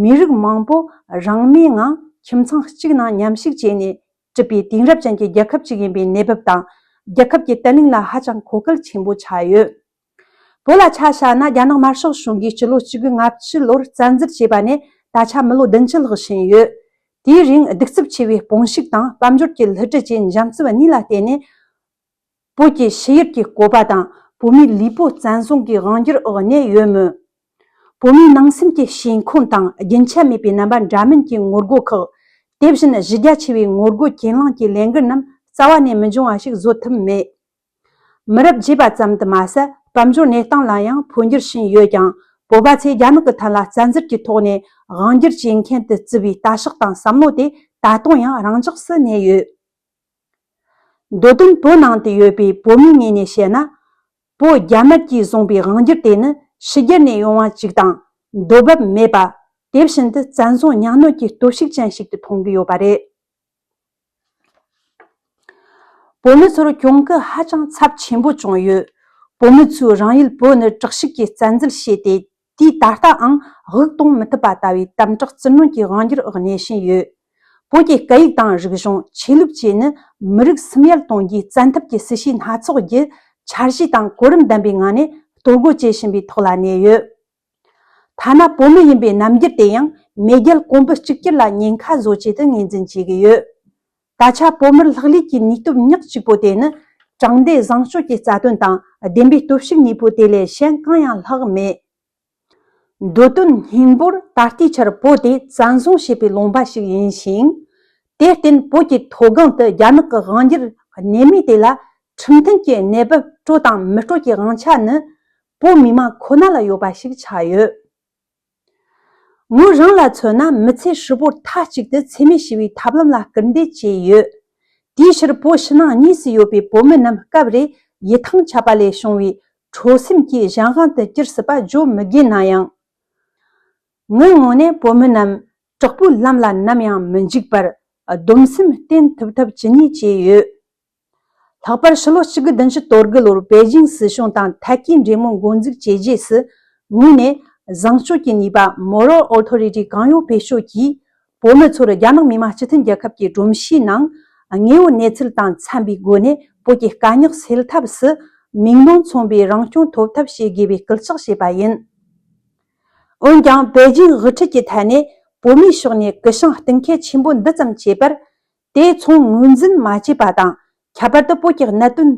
མི་རིགས་མང་པོ་རང་མོས་ངང་ཁྱིམ་ཚང་གཅིག་ནང་མཉམ་ཞུགས་བྱས་ནས་གྲུབ་པའི་དེང་རབས་ཅན་གྱི་རྒྱལ་ཁབ་ཅིག་ཡིན་པའི་གནས་བབ་དང་། རྒྱལ་ཁབ་ཀྱི་བརྟན་ལྷིང་ལ་ཧ་ཅང་མཁོ་གལ་ཆེན་པོ་ཆགས་ཡོད། བོད་ལ་ཆ་བཞག་ན། རྒྱ་ནག་དམར་ཤོག་གཞུང་གིས་སྤྱི་ལོ་གཅིག་དགུ་ལྔ་བཅུ་ལོར་བཙན་འཛུལ་བྱས་པ་ནས་ད་ཆ་མི་ལོ་བདུན་ཅུ་ལྷག་ཕྱིན་ཡོད། དེའི་རིང་གདུག་རྩུབ་ཆེ་བའི་དཔུང་ཤུགས་དང་དཔལ་འབྱོར་གྱི་བསླུ་བྲིད་བཅས་འཇམ་རྩུབ་གཉིས་ལ་བརྟེན་ནས། བོད་ཀྱི་ཕྱི་ཡུལ་གྱི་བཀོད་པ་དང་བོད་མིའི་ལུས་པོ་བཙན་བཟུང་གི་དབང་སྒྱུར་འོག་གནས་ཡོད་མོད། བོད་མིའི་ནང་སེམས་ཀྱི་བཞེད་ཁོངས་དང་རྒྱུན་ཆད་མེད་པའི་རྣམ་པ་འདྲ་མིན་གྱི་ངོ་རྒོལ་ཁག། དེ་བཞིན་གཞི་རྒྱ་ཆེ་བའི་ངོ་རྒོལ་གྱེན་ལངས་ཀྱི་ལས་འགུལ་རྣམས་རྩ་བ་ནས་མི་འབྱུང་བ་ཞིག་བཟོ་ཐུབ་མེད། མི་རབས་བརྗེས་པ་ཙམ་དུ་མ་ཟད། དཔལ་འབྱོར་གནས་སྟངས་ལ་ཡང་འཕོ་འགྱུར་ཕྱིན་ཡོད་ཀྱང་། བོད་པ་ཚོས་རྒྱ་ནག་གི་ཐད་ལ་བཙན་འཛུལ་གྱི་ཐོག་ནས་དབང་སྒྱུར་བྱེད་མཁན་དུ་བརྩི་བའི་ལྟ་ཕྱོགས་དང་བསམ་བློ་དེ་ད་དུང་ཡང་རང་འཇགས་སུ་གནས་ཡོད། མདོ་དོན། བོད་ནང་དུ་ཡོད་པའི་བོད་མིའི་ངོས་ནས་བཤད་ན། བོད་རྒྱ་དམར་གྱིས་བཟུང་པའི་དབང་སྒྱུར་དེ་ནི་ཕྱི་རྒྱལ་ནས་ཡོང་བ་ཅིག་དང་འདོད་འབབ་མེད་པ། དེ་བཞིན་དུ་བཙན་བཟུང་མྱ་ངན་གྱི་སྟོབས་ཤུགས་ཅན་ཞིག་ཏུ་མཐོང་གི་ཡོད་པ་རེད། བོད་མི་ཚོར་གྱོང་གུན་ཧ་ཅང་ཚབས་ཆེན་པོ་བྱུང་ཡོད། བོད་མི་ཚོས་རང་ཡུལ་བོད་ནས་དྲག་ཤུགས་ཀྱིས་བཙན་འཛུལ་བྱས་ཏེ། དུས་ད་ལྟའང་དབུགས་གཏོང་མི་ཐུབ་པ་ལྟ་བུའི་དམ་དྲག་བཙིར་གནོན་གྱི་དབང་སྒྱུར་འོག་གནས་བཞིན་ཡོད། བོད་ཀྱི་སྐད་ཡིག་དང་རིག་གཞུང་། ཆོས་ལུགས་བཅས་ནི་མི་རིགས་སུམ་ཡལ་གཏོང་རྒྱུའི་བཙན་ཐབས་ཀྱི་སྲིད་བྱུས་སྣ་ཚོགས་ཀྱི་འཆར་གཞི་དང་གོ་རིམ་ལྡན་པའི་ངང་ནས་གཏོར་རྒོལ་བྱེད་བཞིན་པའི་ཐོག་ལ་གནས་ཡོད། ཐ་ན་བོད་མི་ཡིན་པའི་རྣམ་འགྱུར་དེ་ཡང་མེས་རྒྱལ་གོང་བུ་གཅིག་གྱུར་ལ་ཉེན་ཁ་བཟོ་ཆེད་དུ་ངོས་འཛིན་བྱེད་ཀྱི་ཡོད། ད་ཆ་བོད་མིར་ལྷག་ལུས་ཀྱི་ནུས་སྟོབས་ཉག་གཅིག་པོ་དེ་ནི། དྲང་བདེན་བཟང་སྤྱོད་ཀྱི་རྩ་དོན་དང་བདེན་པའི་སྟོབས་ཤུགས་གཉིས་པོ་དེ་ལས་གཞན་གང་ཡང་ལྷག་མེད། མདོ་དོན་སྙིང་པོར། ད་ལྟའི་ཆར་བོད་དེ་བཙན་བཟུང་བྱས་པའི་ལུང་པ་ཞིག་ཡིན་ཞིང་། དེར་བརྟེན་བོད་ཀྱི་མཐོ་སྒང་དུ་རྒྱ་ནག་གི་དབང་སྒྱུར་གནས་མུས་དེ་ལ་ཁྲིམས་མཐུན་གྱི་གནས་བབ་སྤྲོད་དང་མི་སྤྲོད་ཀྱི་དབང་ཆ་ནི་བོད་མི་མང་ཁོ་ན་ལ་ཡོད་པ་ཞིག་ཆགས་ཡོད། ངོས་རང་ལ་མཚོན་ན། མི་ཚེ་ཧྲིལ་པོར་མཐའ་གཅིག་ཏུ་འཚེ་མེད་ཞི་བའི་ཐབས་ལམ་ལ་སྐུལ་འདེད་བྱས་ཡོད། དེའི་ཕྱིར་བོད་ཕྱི་ནང་གཉིས་སུ་ཡོད་པའི་བོད་མི་རྣམས་སྐབས་རེ་ཡིད་ཐང་ཆད་པ་ལས་བྱུང་བའི་ཁྲོ་སེམས་ཀྱི་གཞན་དབང་དུ་གྱུར་སྲིད་པ་བརྗོད་མི་དགོས་ན་ཡང་། ངའི་ངོས་ནས་བོད་མི་རྣམས་དྲག་པོའི་ལམ་ལ་ནམ་ཡང་མི་འཇུག་པར། སྡོམ་སེམས་བརྟན་ཐུབ་ཐབས་ཇི་སྙེད་བྱས་ཡོད། ལྷག་པར་ཕྱི་ལོ་གཅིག་དགུ་བདུན་ཅུ་དོན་དགུ་ལོར་པེ་ཅིང་སྲིད་གཞུང་དང་ཐད་ཀའི་འབྲེལ་མོལ་འགོ་འཛུགས་བྱས་རྗེས་སུ། ངོས་ནས་བཟང་སྤྱོད་ཀྱི་ནུས་པ། Moral Authority གང་ཡོང་བེད་སྤྱོད་ཀྱིས། བོད་མི་ཚོར་རྒྱ་ནག་མི་དམངས་སྤྱི་མཐུན་རྒྱལ་ཁབ་ཀྱི་སྒྲོམ་གཞིའི་ནང་དངོས་ཡོད་གནས་ཚུལ་དང་འཚམ་པའི་སྒོ་ནས་བོད་ཀྱི་དཀའ་རྙོག་སེལ་ཐབས་སུ་མིག་མདུན་མཚུངས་པའི་རང་སྐྱོང་ཐོབ་ཐབས་བྱེད་དགོས་པའི་སྐུལ་ལྕག་བྱས་པ་ཡིན། འོན་ཀྱང་། པེ་ཅིང་དབུ་ཁྲིད་ཀྱི་ཐད་ནས་བོད་མིའི་ཕྱོགས་ནས་སྐུ་བྱང་གཏིང་ཁེལ་ཆེན་པོ་འདི་ཙམ་བྱས་པར། དེ་མཚུངས་ངོས་འཛིན་མ་བྱས་པ་དང་། ཁྱད་པར་དུ་བོད་ཀྱི་གནད་དོན་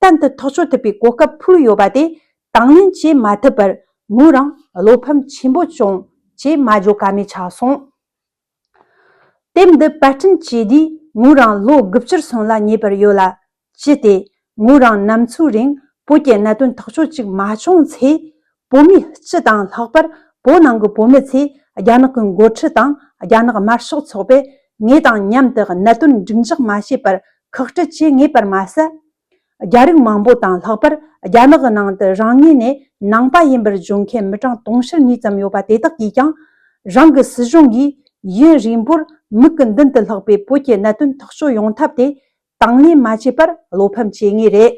གཏན་དུ་ཐག་གཅོད་ཐུབ་པའི་གོ་སྐབས་ཕུལ་ཡོད་པ་དེ་དང་ལེན་བྱེད་མ་ཐུབ་པར། ངོས་རང་བློ་ཕམ་ཆེན་པོ་བྱུང་ཅེས་མ་བརྗོད་ཀ་མེད་ཆགས་སོང་། དེབ་འདི་པར་སྐྲུན་བྱས་དུས་ངོས་རང་ལོ་དགུ་བཅུར་སོན་ལ་ཉེ་བར་ཡོད་ལ། ཅི་སྟེ། ངོས་རང་ནམ་འཚོའི་རིང་བོད་ཀྱི་གནད་དོན་ཐག་གཅོད་ཅིག་མ་བྱུང་ཚེ། བོད་མིའི་སྤྱི་དང་ལྷག་པར་བོད་ནང་གི་བོད་མི་ཚོས་རྒྱ་ནག་གི་འགོ་ཁྲིད་དང་རྒྱ་ནག་དམར་ཤོག་ཚོགས་པས་ངེད་དང་མཉམ་དུ་གནད་དོན་མགྲིན་འཇགས་མ་བྱས་པར་ཁག་དཀྲི་བྱེད་ངེས་པར་མ་ཟད། རྒྱ་རིགས་མང་པོ་དང་ལྷག་པར་རྒྱ་ནག་གི་ནང་དུ་རང་ངོས་ནས་ནང་པ་ཡིན་པར་བརྗོད་མཁན་མི་གྲངས་དུང་ཕྱུར་གཉིས་ཙམ་ཡོད་པ་དེ་དག་གིས་ཀྱང་། རང་གི་སྲིད་གཞུང་གིས་ཡུན་རིང་པོར་མིག་གི་མདུན་དུ་ལྷག་པའི་བོད་ཀྱི་གནད་དོན་ཐག་གཅོད་ཡོང་ཐབས་དེ་དང་ལེན་མ་བྱས་པར་བློ་ཕམ་བྱེད་ངེས་རེད།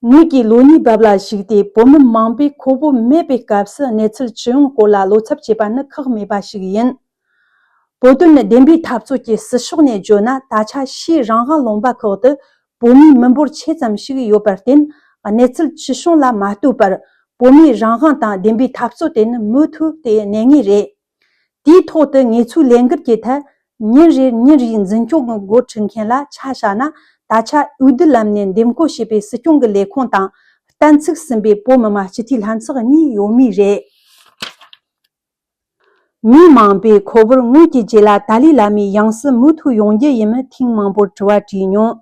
ངོས་ཀྱིས་ལོ་གཉིས་བབ་ལ་གཞིགས་ཏེ་བོད་མི་མང་པོས་ཁོ་བོ་མེད་པའི་སྐབས་སུ་གནས་ཚུལ་ཅི་ཡོང་སྐོར་ལ་བློ་འཚབ་བྱེད་པ་ནི་ཁག་མེད་པ་ཞིག་ཡིན། བོད་དོན་བདེན་པའི་འཐབ་རྩོད་ཀྱི་སྲིད་ཕྱོགས་ནས་བརྗོད་ན། ད་ཆ་ཕྱིའི་རང་དབང་ལུང་པ་ཁག་ཏུ་བོད་མིའི་མི་འབོར་ཆེ་ཙམ་ཞིག་ཡོད་པར་བརྟེན། གནས་ཚུལ་ཅི་བྱུང་ལ་མ་ལྟོས་པར་བོད་མིའི་རང་དབང་དང་བདེན་པའི་འཐབ་རྩོད་དེ་ནི་མུ་མཐུད་དེ་གནས་ངེས་རེད། དེའི་ཐོག་ཏུ་ངེད་ཚོའི་ལས་འགུལ་གྱི་ཐད་ཉིན་རེར་ཉིན་རེའི་འཛིན་སྐྱོང་གི་འགོ་ཁྲིད་མཁན་ལ་ཆ་བཞག་ན། ད་ཆ་འོས་བསྡུ་ལམ་ནས་འདེམས་བསྐོ་བྱས་པའི་སྲིད་སྐྱོང་གི་ལས་ཁུངས་དང་གཏན་ཚུགས་ཟིན་པའི་བོད་མི་མང་སྤྱི་འཐུས་ལྷན་ཚོགས་གཉིས་ཡོད་མུས་རེད། མི་མང་པོས་ཁོ་བོར་ངོས་ཀྱི་རྗེས་ལ་ཏཱ་ལའི་བླ་མའི་ཡང་སྲིད་མུ་མཐུད་ཡོང་རྒྱུ་ཡིན་མིན་ཐེངས་མང་པོར་དྲི་བ་དྲིས་མྱོང་།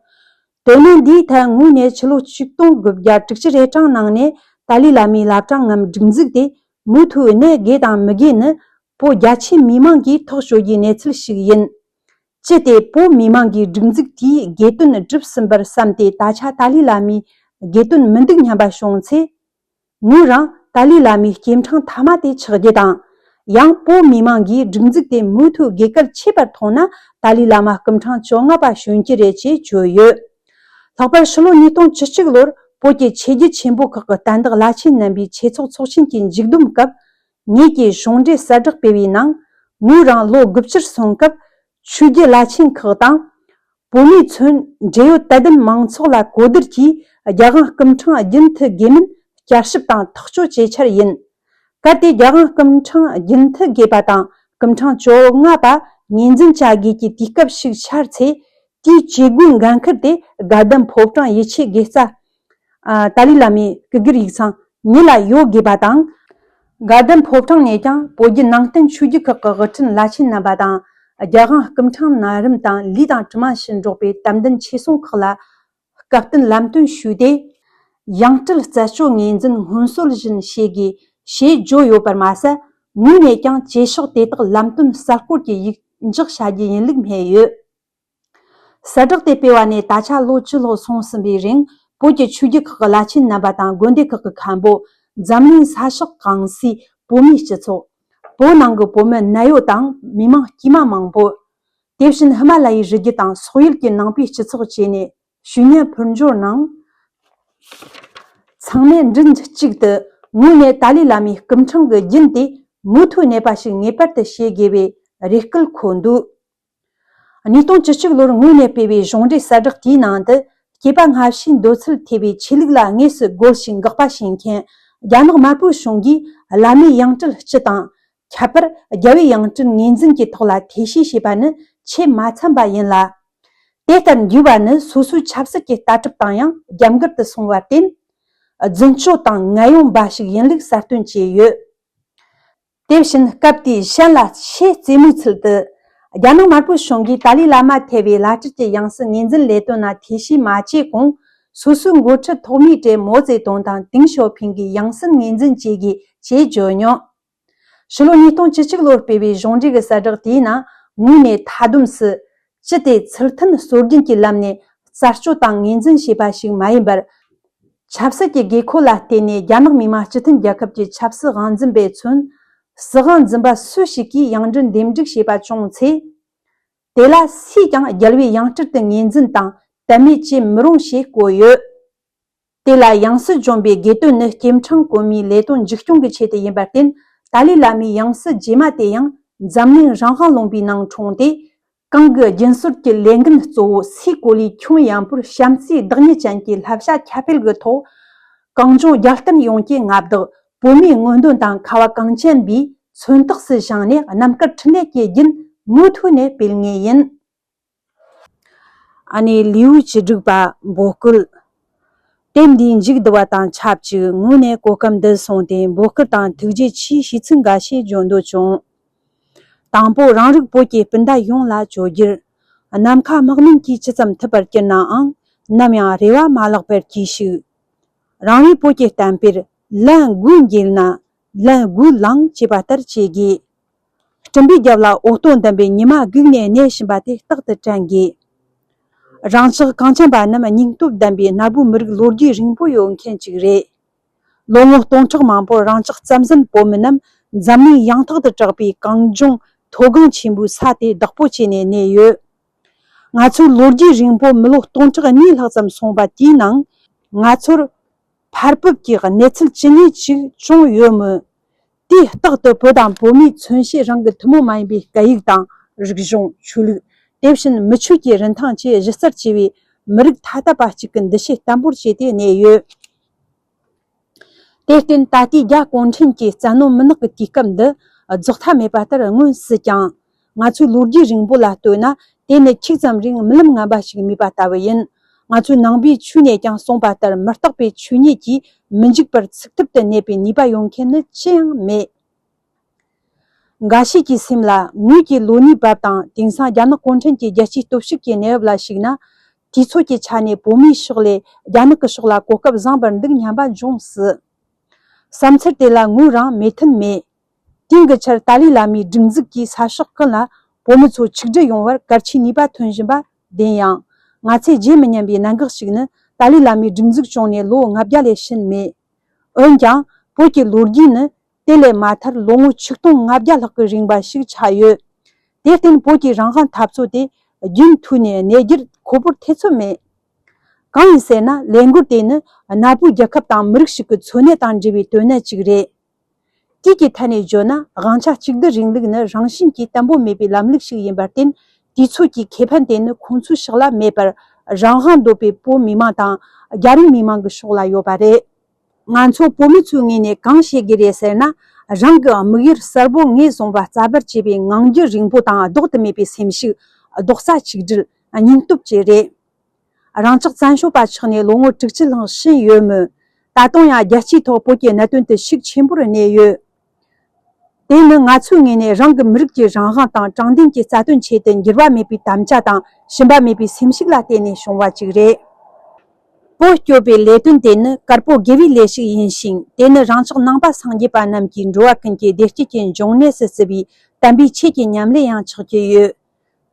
དོན་དངོས་འདིའི་ཐད་ངོས་ནས་ཕྱི་ལོ་ཆིག་སྟོང་དགུ་བརྒྱ་དྲུག་ཅུ་རེ་གྲངས་ནང་ནས་ཏཱ་ལའི་བླ་མའི་བླ་བྲང་ངམ་སྒྲིག་འཛུགས་དེ་མུ་མཐུད་གནས་དགོས་དང་མི་དགོས་ནི་བོད་རྒྱ་ཆེའི་མི་མང་གིས་ཐག་གཅོད་རྒྱུའི་གནས་ཚུལ་ཞིག་ཡིན། ཅི་སྟེ་བོད་མི་མང་གིས་སྒྲིག་འཛུགས་དེའི་དགོས་དོན་གྲུབ་ཟིན་པར་བསམ་སྟེ། ད་ཆ་ཏཱ་ལའི་བླ་མའི་དགོས་དོན་མི་འདུག་སྙམ་པ་བྱུང་ཚེ། ངོས་རང་ཏཱ་ལའི་བླ་མའི་སྐྱེ་ཕྲེང་ཐ་མ་དེ་ཆགས་རྒྱུ་དང་། ཡང་བོད་མི་མང་གིས་སྒྲིག་འཛུགས་དེ་མུ་མཐུད་དགོས་གལ་ཆེ་བར་མཐོང་ན། ཏཱ་ལའི་བླ་མ་སྐུ་ཕྲེང་བཅོ་ལྔ་པ་བྱོན་གྱི་རེད་ཅེས་བརྗོད་ཡོད། ལྷག་པར་ཕྱི་ལོ་ཉིས་སྟོང་བཅུ་གཅིག་ལོར་བོད་ཀྱི་ཆོས་བརྒྱུད་ཆེན་པོ་ཁག་གི་བསྟན་བདག་བླ་ཆེན་རྣམ་པའི་ཆོས་ཚོགས་ཚོགས་ཆེན་གྱི་མཇུག་བསྡོམས་སྐབས། ངེད་ཀྱིས་གཞུང་འབྲེལ་གསལ་བསྒྲགས་སྤེལ་བའི་ནང་། ངོས་རང་ལོ་དགུ་བཅུར་སོན་སྐབས་ཆོས་བརྒྱུད་བླ་ཆེན་ཁག་དང་། བོད་མིས་མཚོན་འབྲེལ་ཡོད་དད་ལྡན་མང་ཚོགས་ལ་གོ་བསྡུར་གྱིས་རྒྱལ་དབང་སྐུ་ཕྲེང་རྒྱུན་མཐུད་དགོས་མིན་བསྐྱར་ཞིབ་དང་ཐག་གཅོད་བྱེད་འཆར་ཡིན། གལ་ཏེ་རྒྱལ་དབང་སྐུ་ཕྲེང་རྒྱུན་མཐུད་དགོས་པ་དང་སྐུ་ཕྲེང་བཅོ་ལྔ་པ་ངོས་འཛིན་བྱ་དགོས་ཀྱི་དུས་སྐབས་ཤིག་འཆར་ཚེ། དེའི་བྱེད་སྒོའི་འགན་འཁུར་དེ་དགའ་ལྡན་ཕོ་བྲང་ཡིད་ཆེས་དགེ་རྩ། ཨ། ཏཱ་ལའི་བླ་མའི་སྐུ་སྒེར་ཡིག་ཚང་ཉིད་ལ་ཡོད་དགོས་པ་དང་། དགའ་ལྡན་ཕོ་བྲང་ནས་ཀྱང་བོད་བརྒྱུད་ནང་བསྟན་ཆོས་བརྒྱུད་ཁག་གི་དབུ་ཁྲིད་བླ་ཆེན་རྣམ་པ་དང་། རྒྱལ་དབང་སྐུ་ཕྲེང་ན་རིམ་དང་ལུས་དང་གྲིབ་མ་བཞིན་འགྲོགས་པའི་དད་ལྡན་ཆོས་སྲུང་ཁག་ལ་སྐབས་བསྟུན་ལམ་སྟོན་ཞུས་ཏེ། ཡང་སྤྲུལ་རྩད་གཅོད་ངོས་འཛིན་སྔོན་སྲོལ་བཞིན་བྱེད་དགོས་ཞེས་བརྗོད་ཡོད་པར་མ་ཟད། ངོས་ནས་ཀྱང་བྱེད་ཕྱོགས་དེ་དག་ལམ་སྟོན་གསལ་སྐོར་གྱི་ཡིག་འཇོག་བྱ་རྒྱུ་ཡིན་ལུགས་སྨྲས་ཡོད། གསལ་བསྒྲགས་དེ་སྤེལ་བ་ནས་ད་ཆ་ལོ་བཅུ་ལྷག་སོང་ཟིན་པའི་རིང་། བོད་ཀྱི་ཆོས་བརྒྱུད་ཁག་གི་བླ་ཆེན་རྣམ་པ་དང་། དགོན་སྡེ་ཁག་གི་མཁན་པོ། འཛམ་གླིང་ས་ཕྱོགས་གང་སའི་བོད་མིའི་སྤྱི་ཚོགས། བོད་ནང་གི་བོད་མི་ནད་གཡོག་དང་མི་མང་དཀྱུས་མ་མང་པོ། དེ་བཞིན་ཧི་མ་ལ་ཡའི་རི་རྒྱུད་དང་སོག་ཡུལ་གྱི་ནང་པའི་སྤྱི་ཚོགས་བཅས་ནས་ཞུ་སྙན་ཕུལ་འབྱོར་གནང་། ཚང་མས་མགྲིན་གཅིག་ཏུ་ངོས་ནས་ཏཱ་ལའི་བླ་མའི་སྐུ་ཕྲེང་གི་རྒྱུན་དེ་མུ་མཐུད་གནས་པ་ཞིག་ངེས་པར་དུ་བྱེད་དགོས་པའི་རེ་སྐུལ་འཁོད་འདུག། ཉིས་སྟོང་བཅུ་གཅིག་ལོར་ངོས་ནས་སྤེལ་བའི་གཞུང་འབྲེལ་གསལ་བསྒྲགས་དེའི་ནང་དུ། སྐྱེས་པ་སྔ་ཕྱིའི་འདོད་ཚུལ་ཐེ་བའི་ཆོས་ལུགས་ལ་དངོས་སུ་རྒོལ་ཞིང་དགག་པ་བྱེད་མཁན་རྒྱ་ནག་དམར་པོའི་གཞུང་གིས་བླ་མའི་ཡང་སྤྲུལ་སྤྱི་དང་། ཁྱད་པར་རྒྱལ་བའི་ཡང་སྤྲུལ་ངོས་འཛིན་གྱི་ཐོག་ལ་ཐེ་བྱུས་བྱས་པ་ནི་ཆེས་མ་འཚམས་པ་ཡིན་ལ། དེ་ལྟར་འགྱུར་བ་ནི་སོ་སོའི་ཆབ་སྲིད་ཀྱི་ལྟ་གྲུབ་དང་ཡང་རྒྱབ་འགལ་དུ་སོང་བར་བརྟེན། རྫུན་སྐྱོན་དང་ངན་གཡོ་འབའ་ཞིག་ཡིན་ལུགས་གསལ་སྟོན་བྱས་ཡོད། དེ་བཞིན་སྐབས་དེའི་གཞན་ལ་ཆེས་རྩེད་མོའི་ཚུལ་དུ། རྒྱ་ནག་དམར་པོའི་གཞུང་གིས་ཏཱ་ལའི་བླ་མ་ཐེ་བའི་བླ་སྤྲུལ་གྱི་ཡང་སྲིད་ངོས་འཛིན་ལས་དོན་ན་ཐེ་བྱུས་མ་བྱས་གོང་། སོ་སོའི་འགོ་ཁྲིད་ཐོག་མའི་གྲས་མའོ་ཙེ་ཏུང་དང་ཏེང་ཞའོ་ཕིང་གི་ཡང་སྲིད་ངོས་འཛིན་བྱེད་དགོས་ཅེས་བརྗོད་མྱོང་། ཕྱི་ལོ་ཉིས་སྟོང་བཅུ་གཅིག་ལོར་སྤེལ་བའི་གཞུང་འབྲེལ་གྱི་གསལ་བསྒྲགས་དེའི་ནང་ངོས་ནས་མཐའ་བསྡོམས་སུ། ཅི་སྟེ་ཚུལ་མཐུན་སྲོལ་རྒྱུན་གྱི་ལམ་ནས་རྩད་གཅོད་དང་ངོས་འཛིན་བྱས་པ་ཞིག་མ་ཡིན་པར། ཆབ་སྲིད་ཀྱི་དགོས་མཁོ་ལ་བརྟེན་ནས་རྒྱ་ནག་མི་དམངས་སྤྱི་མཐུན་རྒྱལ་ཁབ་ཀྱི་ཆབ་སྲིད་དབང་འཛིན་པས་མཚོན། སྲིད་དབང་འཛིན་པ་སུ་ཞིག་གིས་ཡང་སྤྲུལ་འདེམས་སྒྲུག་བྱས་པ་བྱུང་ཚེ། དེ་ལ་སུས་ཀྱང་རྒྱལ་བའི་ཡང་སྤྲུལ་དུ་ངོས་འཛིན་དང་དད་མོས་བྱེད་མི་རུང་ཞེས་བཀོད་ཡོད། དེ་ལ་ཡང་སྲིད་འཇོན་པའི་དགོས་དོན་ནི་སྐྱེ་ཕྲེང་གོང་མའི་ལས་དོན་མཇུག་སྐྱོང་གི་ཆེད་དུ་ཡིན་པར་བརྟེན། ཏཱ་ལའི་བླ་མའི་ཡང་སྲིད་རྗེས་མ་དེ་ཡང་འཛམ་གླིང་རང་དབང་ལུང་པའི་ནང་འཁྲུངས་ཏེ། གང་གི་རྒྱུན་སྲོལ་གྱི་ལས་འགན་གཙོ་བོ་སའི་གོ་ལའི་ཁྱོན་ཡངས་པོར་བྱམས་བརྩེའི་བདག་ཉིད་ཅན་གྱི་བསླབ་བྱ་ཁྱབ་སྤེལ་གྱི་ཐོག་གངས་ལྗོངས་རྒྱལ་བསྟན་ཡོངས་ཀྱི་མངའ་བདག་བོད་མིའི་མངོན་འདོད་དང་ཁ་བ་གངས་ཅན་པའི་མཚོན་རྟགས་སུ་བཞེངས་ནས། རྣམ་དཀར་འཕྲིན་ལས་ཀྱི་རྒྱུན་མུ་མཐུད་ནས་སྤེལ་ངེས་ཡིན། ཨ་ནེ་ལེའུ་བཅུ་དྲུག་པ། འབོད་སྐུལ། དེབ་འདིའི་མཇུག་བསྡུ་བ་དང་ཆབས་ཅིག་ངོས་ནས་གོ་སྐབས་འདི་བཟུང་སྟེ་འབོད་སྐུལ་དང་ཐུགས་རྗེ་ཆེའི་ཞུ་ཚིག་འགའ་ཤས་བརྗོད་འདོད་བྱུང་། དང་པོ། རང་རིགས་བོད་ཀྱི་སྤུན་ཟླ་ཡོངས་ལ་བཅོས་བསྒྱུར། ནམ་མཁའ་དམག་མིན་གྱིས་ཇི་ཙམ་ཐུབ་པར་གྱུར་ནའང་། ནམ་ཡང་རེ་བ་མ་བརླག་པར་གྱིས་ཤིག། རང་རེའི་བོད་ཀྱི་གཏམ་དཔེར། ལན་དགུ་འགྱེལ་ན་ལན་དགུ་ལངས་ཅེས་པ་ལྟར་བྱེད་དགོས། སྤྲིན་པའི་རྒྱབ་ལ་འོད་སྟོང་ལྡན་པའི་ཉི་མ་སྒུག་ནས་གནས་བཞིན་པ་དེ་རྟག་ཏུ་དྲན་དགོས། རང་ཅག་གངས་ཅན་པ་རྣམས་སྙིང་སྟོབས་ལྡན་པའི་ནག་པོའི་མི་རིགས་ལོ་རྒྱུས་རིང་པོ་ཡོད་མཁན་ཅིག་རེད། ལོ་ངོ་སྟོང་ཕྲག་མང་པོར་རང་ཅག་རྩམ་ཟན་བོད་མི་རྣམས་འཛམ་གླིང་ཡང་དག་ཏུ་གྲགས་པའི་གངས་ལྗོངས་མཐོ་སྒང་ཆེན་པོའི་ས་དེ་བདག་པོ་བྱས་ནས་གནས་ཡོད། ང་ཚོའི་ལོ་རྒྱུས་རིང་པོ་མི་ལོ་སྟོང་ཕྲག་གཉིས་ལྷག་ཙམ་སོང་བ་དེའི་ནང་། ང་ཚོར་ ཕར་བུབ་ཀྱི་གནས་ཚུལ་ཇི་སྙེད་ཅིག་བྱུང་ཡོད་མོད། དུས་རྟག་ཏུ་བོད་དང་བོད་མིའི་མཚོན་བྱེད་རང་གི་ཐུན་མོང་མ་ཡིན་པའི་སྐད་ཡིག་དང་རིག་གཞུང་། ཆོས་ལུགས། དེ་བཞིན་མི་ཆོས་ཀྱི་རིན་ཐང་བཅས་གཞི་རྩར་བྱས་པའི་མི་རིགས་ཐ་དད་པ་གཅིག་གི་འདུ་ཤེས་བརྟན་པོར་བྱས་ཏེ་གནས་ཡོད། དེར་བརྟེན་ད་ལྟའི་རྒྱ་གུང་ཁྲན་གྱི་བཙན་གནོན་མུན་ནག་གི་དུས་སྐབས་འདི་རྫོགས་མཐའ་མེད་པ་ལྟར་མངོན་སྲིད་ཀྱང་། ང་ཚོའི་ལོ་རྒྱུས་རིང་པོ་ལ་ལྟོས་ན། དེ་ནི་ཁྱུག་ཙམ་རིང་རྨི་ལམ་ངན་པ་ཞིག་རྨིས་པ་ལྟ་བུ་ཡིན། ང་ཚོའི་ནང་པའི་ཆོས་ནས་ཀྱང་གསུངས་པ་ལྟར། མི་རྟག་པའི་ཆོས་ཉིད་ཀྱིས་མི་འཇིག་པར་ཚུགས་ཐུབ་ཏུ་གནས་པའི་ནུས་པ་ཡོད་མཁན་ནི་ཅི་ཡང་མེད། འགའ་ཞིག་གི་སེམས་ལ་ངོས་ཀྱི་ལོ་ནའི་བབ་དང་། དེང་སང་རྒྱ་ནག་གུང་ཁྲན་གྱི་རྒྱལ་སྤྱིའི་སྟོབས་ཤུགས་ཀྱི་གནས་བབ་ལ་གཞིགས་ན། དུས་ཚོད་ཀྱི་ཆ་ནས་བོད་མིའི་ཕྱོགས་ལས་རྒྱ་ནག་གི་ཕྱོགས་ལ་གོ་སྐབས་བཟང་བར་འདུག་སྙམ་པ་འབྱུང་སྲིད། བསམ་ཚུལ་དེ་ལ་ངོས་རང་མོས་མཐུན་མེད། དེང་གི་ཆར་ཏཱ་ལའི་བླ་མའི་སྒྲིག་འཛུགས་ཀྱིས་ས་ཕྱོགས་ཀུན་ལ་བོད་མི་ཚོ་ཆིག་སྒྲིལ་ཡོང་བར་གལ་ཆེའི་ནུས་པ་ཐོན་བཞིན་པ་བདེན་ཡང་། ང་ཚོས་བརྗེད་མི་ཉན་པའི་གནད་འགག་ཞིག་ནི། ཏཱ་ལའི་བླ་མའི་སྒྲིག་འཛུགས་བྱུང་ནས་ལོ་ལྔ་བརྒྱ་ལས་ཕྱིན་མེད། འོན་ཀྱང་བོད་ཀྱི་ལོ་རྒྱུས་ནི་དེ་ལས་མ་མཐར་ལོ་ངོ་ཆིག་སྟོང་ལྔ་བརྒྱ་ལྷག་གི་རིང་པ་ཞིག་ཆགས་ཡོད། དེར་བརྟེན་བོད་ཀྱི་རང་དབང་འཐབ་རྩོད་དེ་རྒྱུན་མཐུད་ནས་གནས་རྒྱུར་ཁོ་བོར་ཐེ་ཚོམ་མེད། གང་ཡིན་ཟེར་ན། ལས་འགུལ་དེ་ནི་གནའ་བོའི་རྒྱལ་ཁབ་དང་མི་རིགས་ཤིག་གི་འཚོ་གནས་དང་འབྲེལ་བའི་དོན་གནད་ཅིག་རེད། དུས་ཀྱི་ཐད་ནས་བརྗོད་ན། དབང་ཆ་གཅིག་སྡུད་རིང་ལུགས་ནི་རང་བཞིན་གྱིས་བརྟན་པོ་མེད་པའི་ལམ་ལུགས་ཤིག་ཡིན་པར་བརྟེན། དུས་ཚོད་ཀྱི་ཁེ་ཕན་དེ་ནི་ཁོང་ཚོའི་ཕྱོགས་ལ་མེད་པར། རང་དབང་འདོད་པའི་བོད་མི་མང་དང་རྒྱ་རིགས་མི་མང་གི་ཕྱོགས་ལ་ཡོད་པ་རེད། ང་ཚོ་བོད་མི་ཚོའི་ངོས་ནས་གང་བྱེད་དགོས་རེད་ཟེར་ན། རང་གི་དམིགས་ཡུལ་གསལ་པོ་ངོས་བཟུང་བ་རྩ་བར་བྱས་པའི་ངང་རྒྱུད་རིང་པོ་དང་ལྡོག་ཏུ་མེད་པའི་སེམས་ཤུགས། རྡོག་རྩ་གཅིག་སྒྲིལ། སྙིང་སྟོབས་བཅས་རེད། རང་ཅག་བཙན་བྱོལ་བ་ཆགས་ནས་ལོ་ངོ་དྲུག་ཅུ་ལྷག་ཕྱིན་ཡོད་མོད། ད་དུང་ཡང་རྒྱལ་སྤྱིའི་ཐོག་བོད་ཀྱི་གནད་དོན་དེ་ཤུགས་ཆེན་པོར་གནས་ཡོད། དེ་ནི་ང་ཚོའི་ངོས་ནས་རང་གི་མི་རིགས་ཀྱི་རང་དབང་དང་དྲང་བདེན་གྱི་རྩ་དོན་ཆེད་དུ་འགྱུར་བ་མེད་པའི་དམ་བཅའ་དང་ཞུམ་པ་མེད་པའི་སེམས་ཤུགས་ལ་བརྟེན་ནས་བྱུང་བ་ཅིག་རེད། བོད་སྐྱོབ་པའི་ལས་དོན་དེ་ནི་དཀར་པོ་དགེ་བའི་ལས་ཤིག་ཡིན་ཞིང་། དེ་ནི་རང་ཅག་ནང་པ་སངས་རྒྱས་པ་རྣམས་ཀྱིས་འགྲོ་བ་ཀུན་གྱི་བདེ་སྐྱིད་ཀྱི་འབྱུང་གནས་སུ་བརྩི་བའི་དམ་པའི་ཆོས་ཀྱི་ཉམས་ལེན་ཡང་ཆགས་ཀྱི་ཡོད།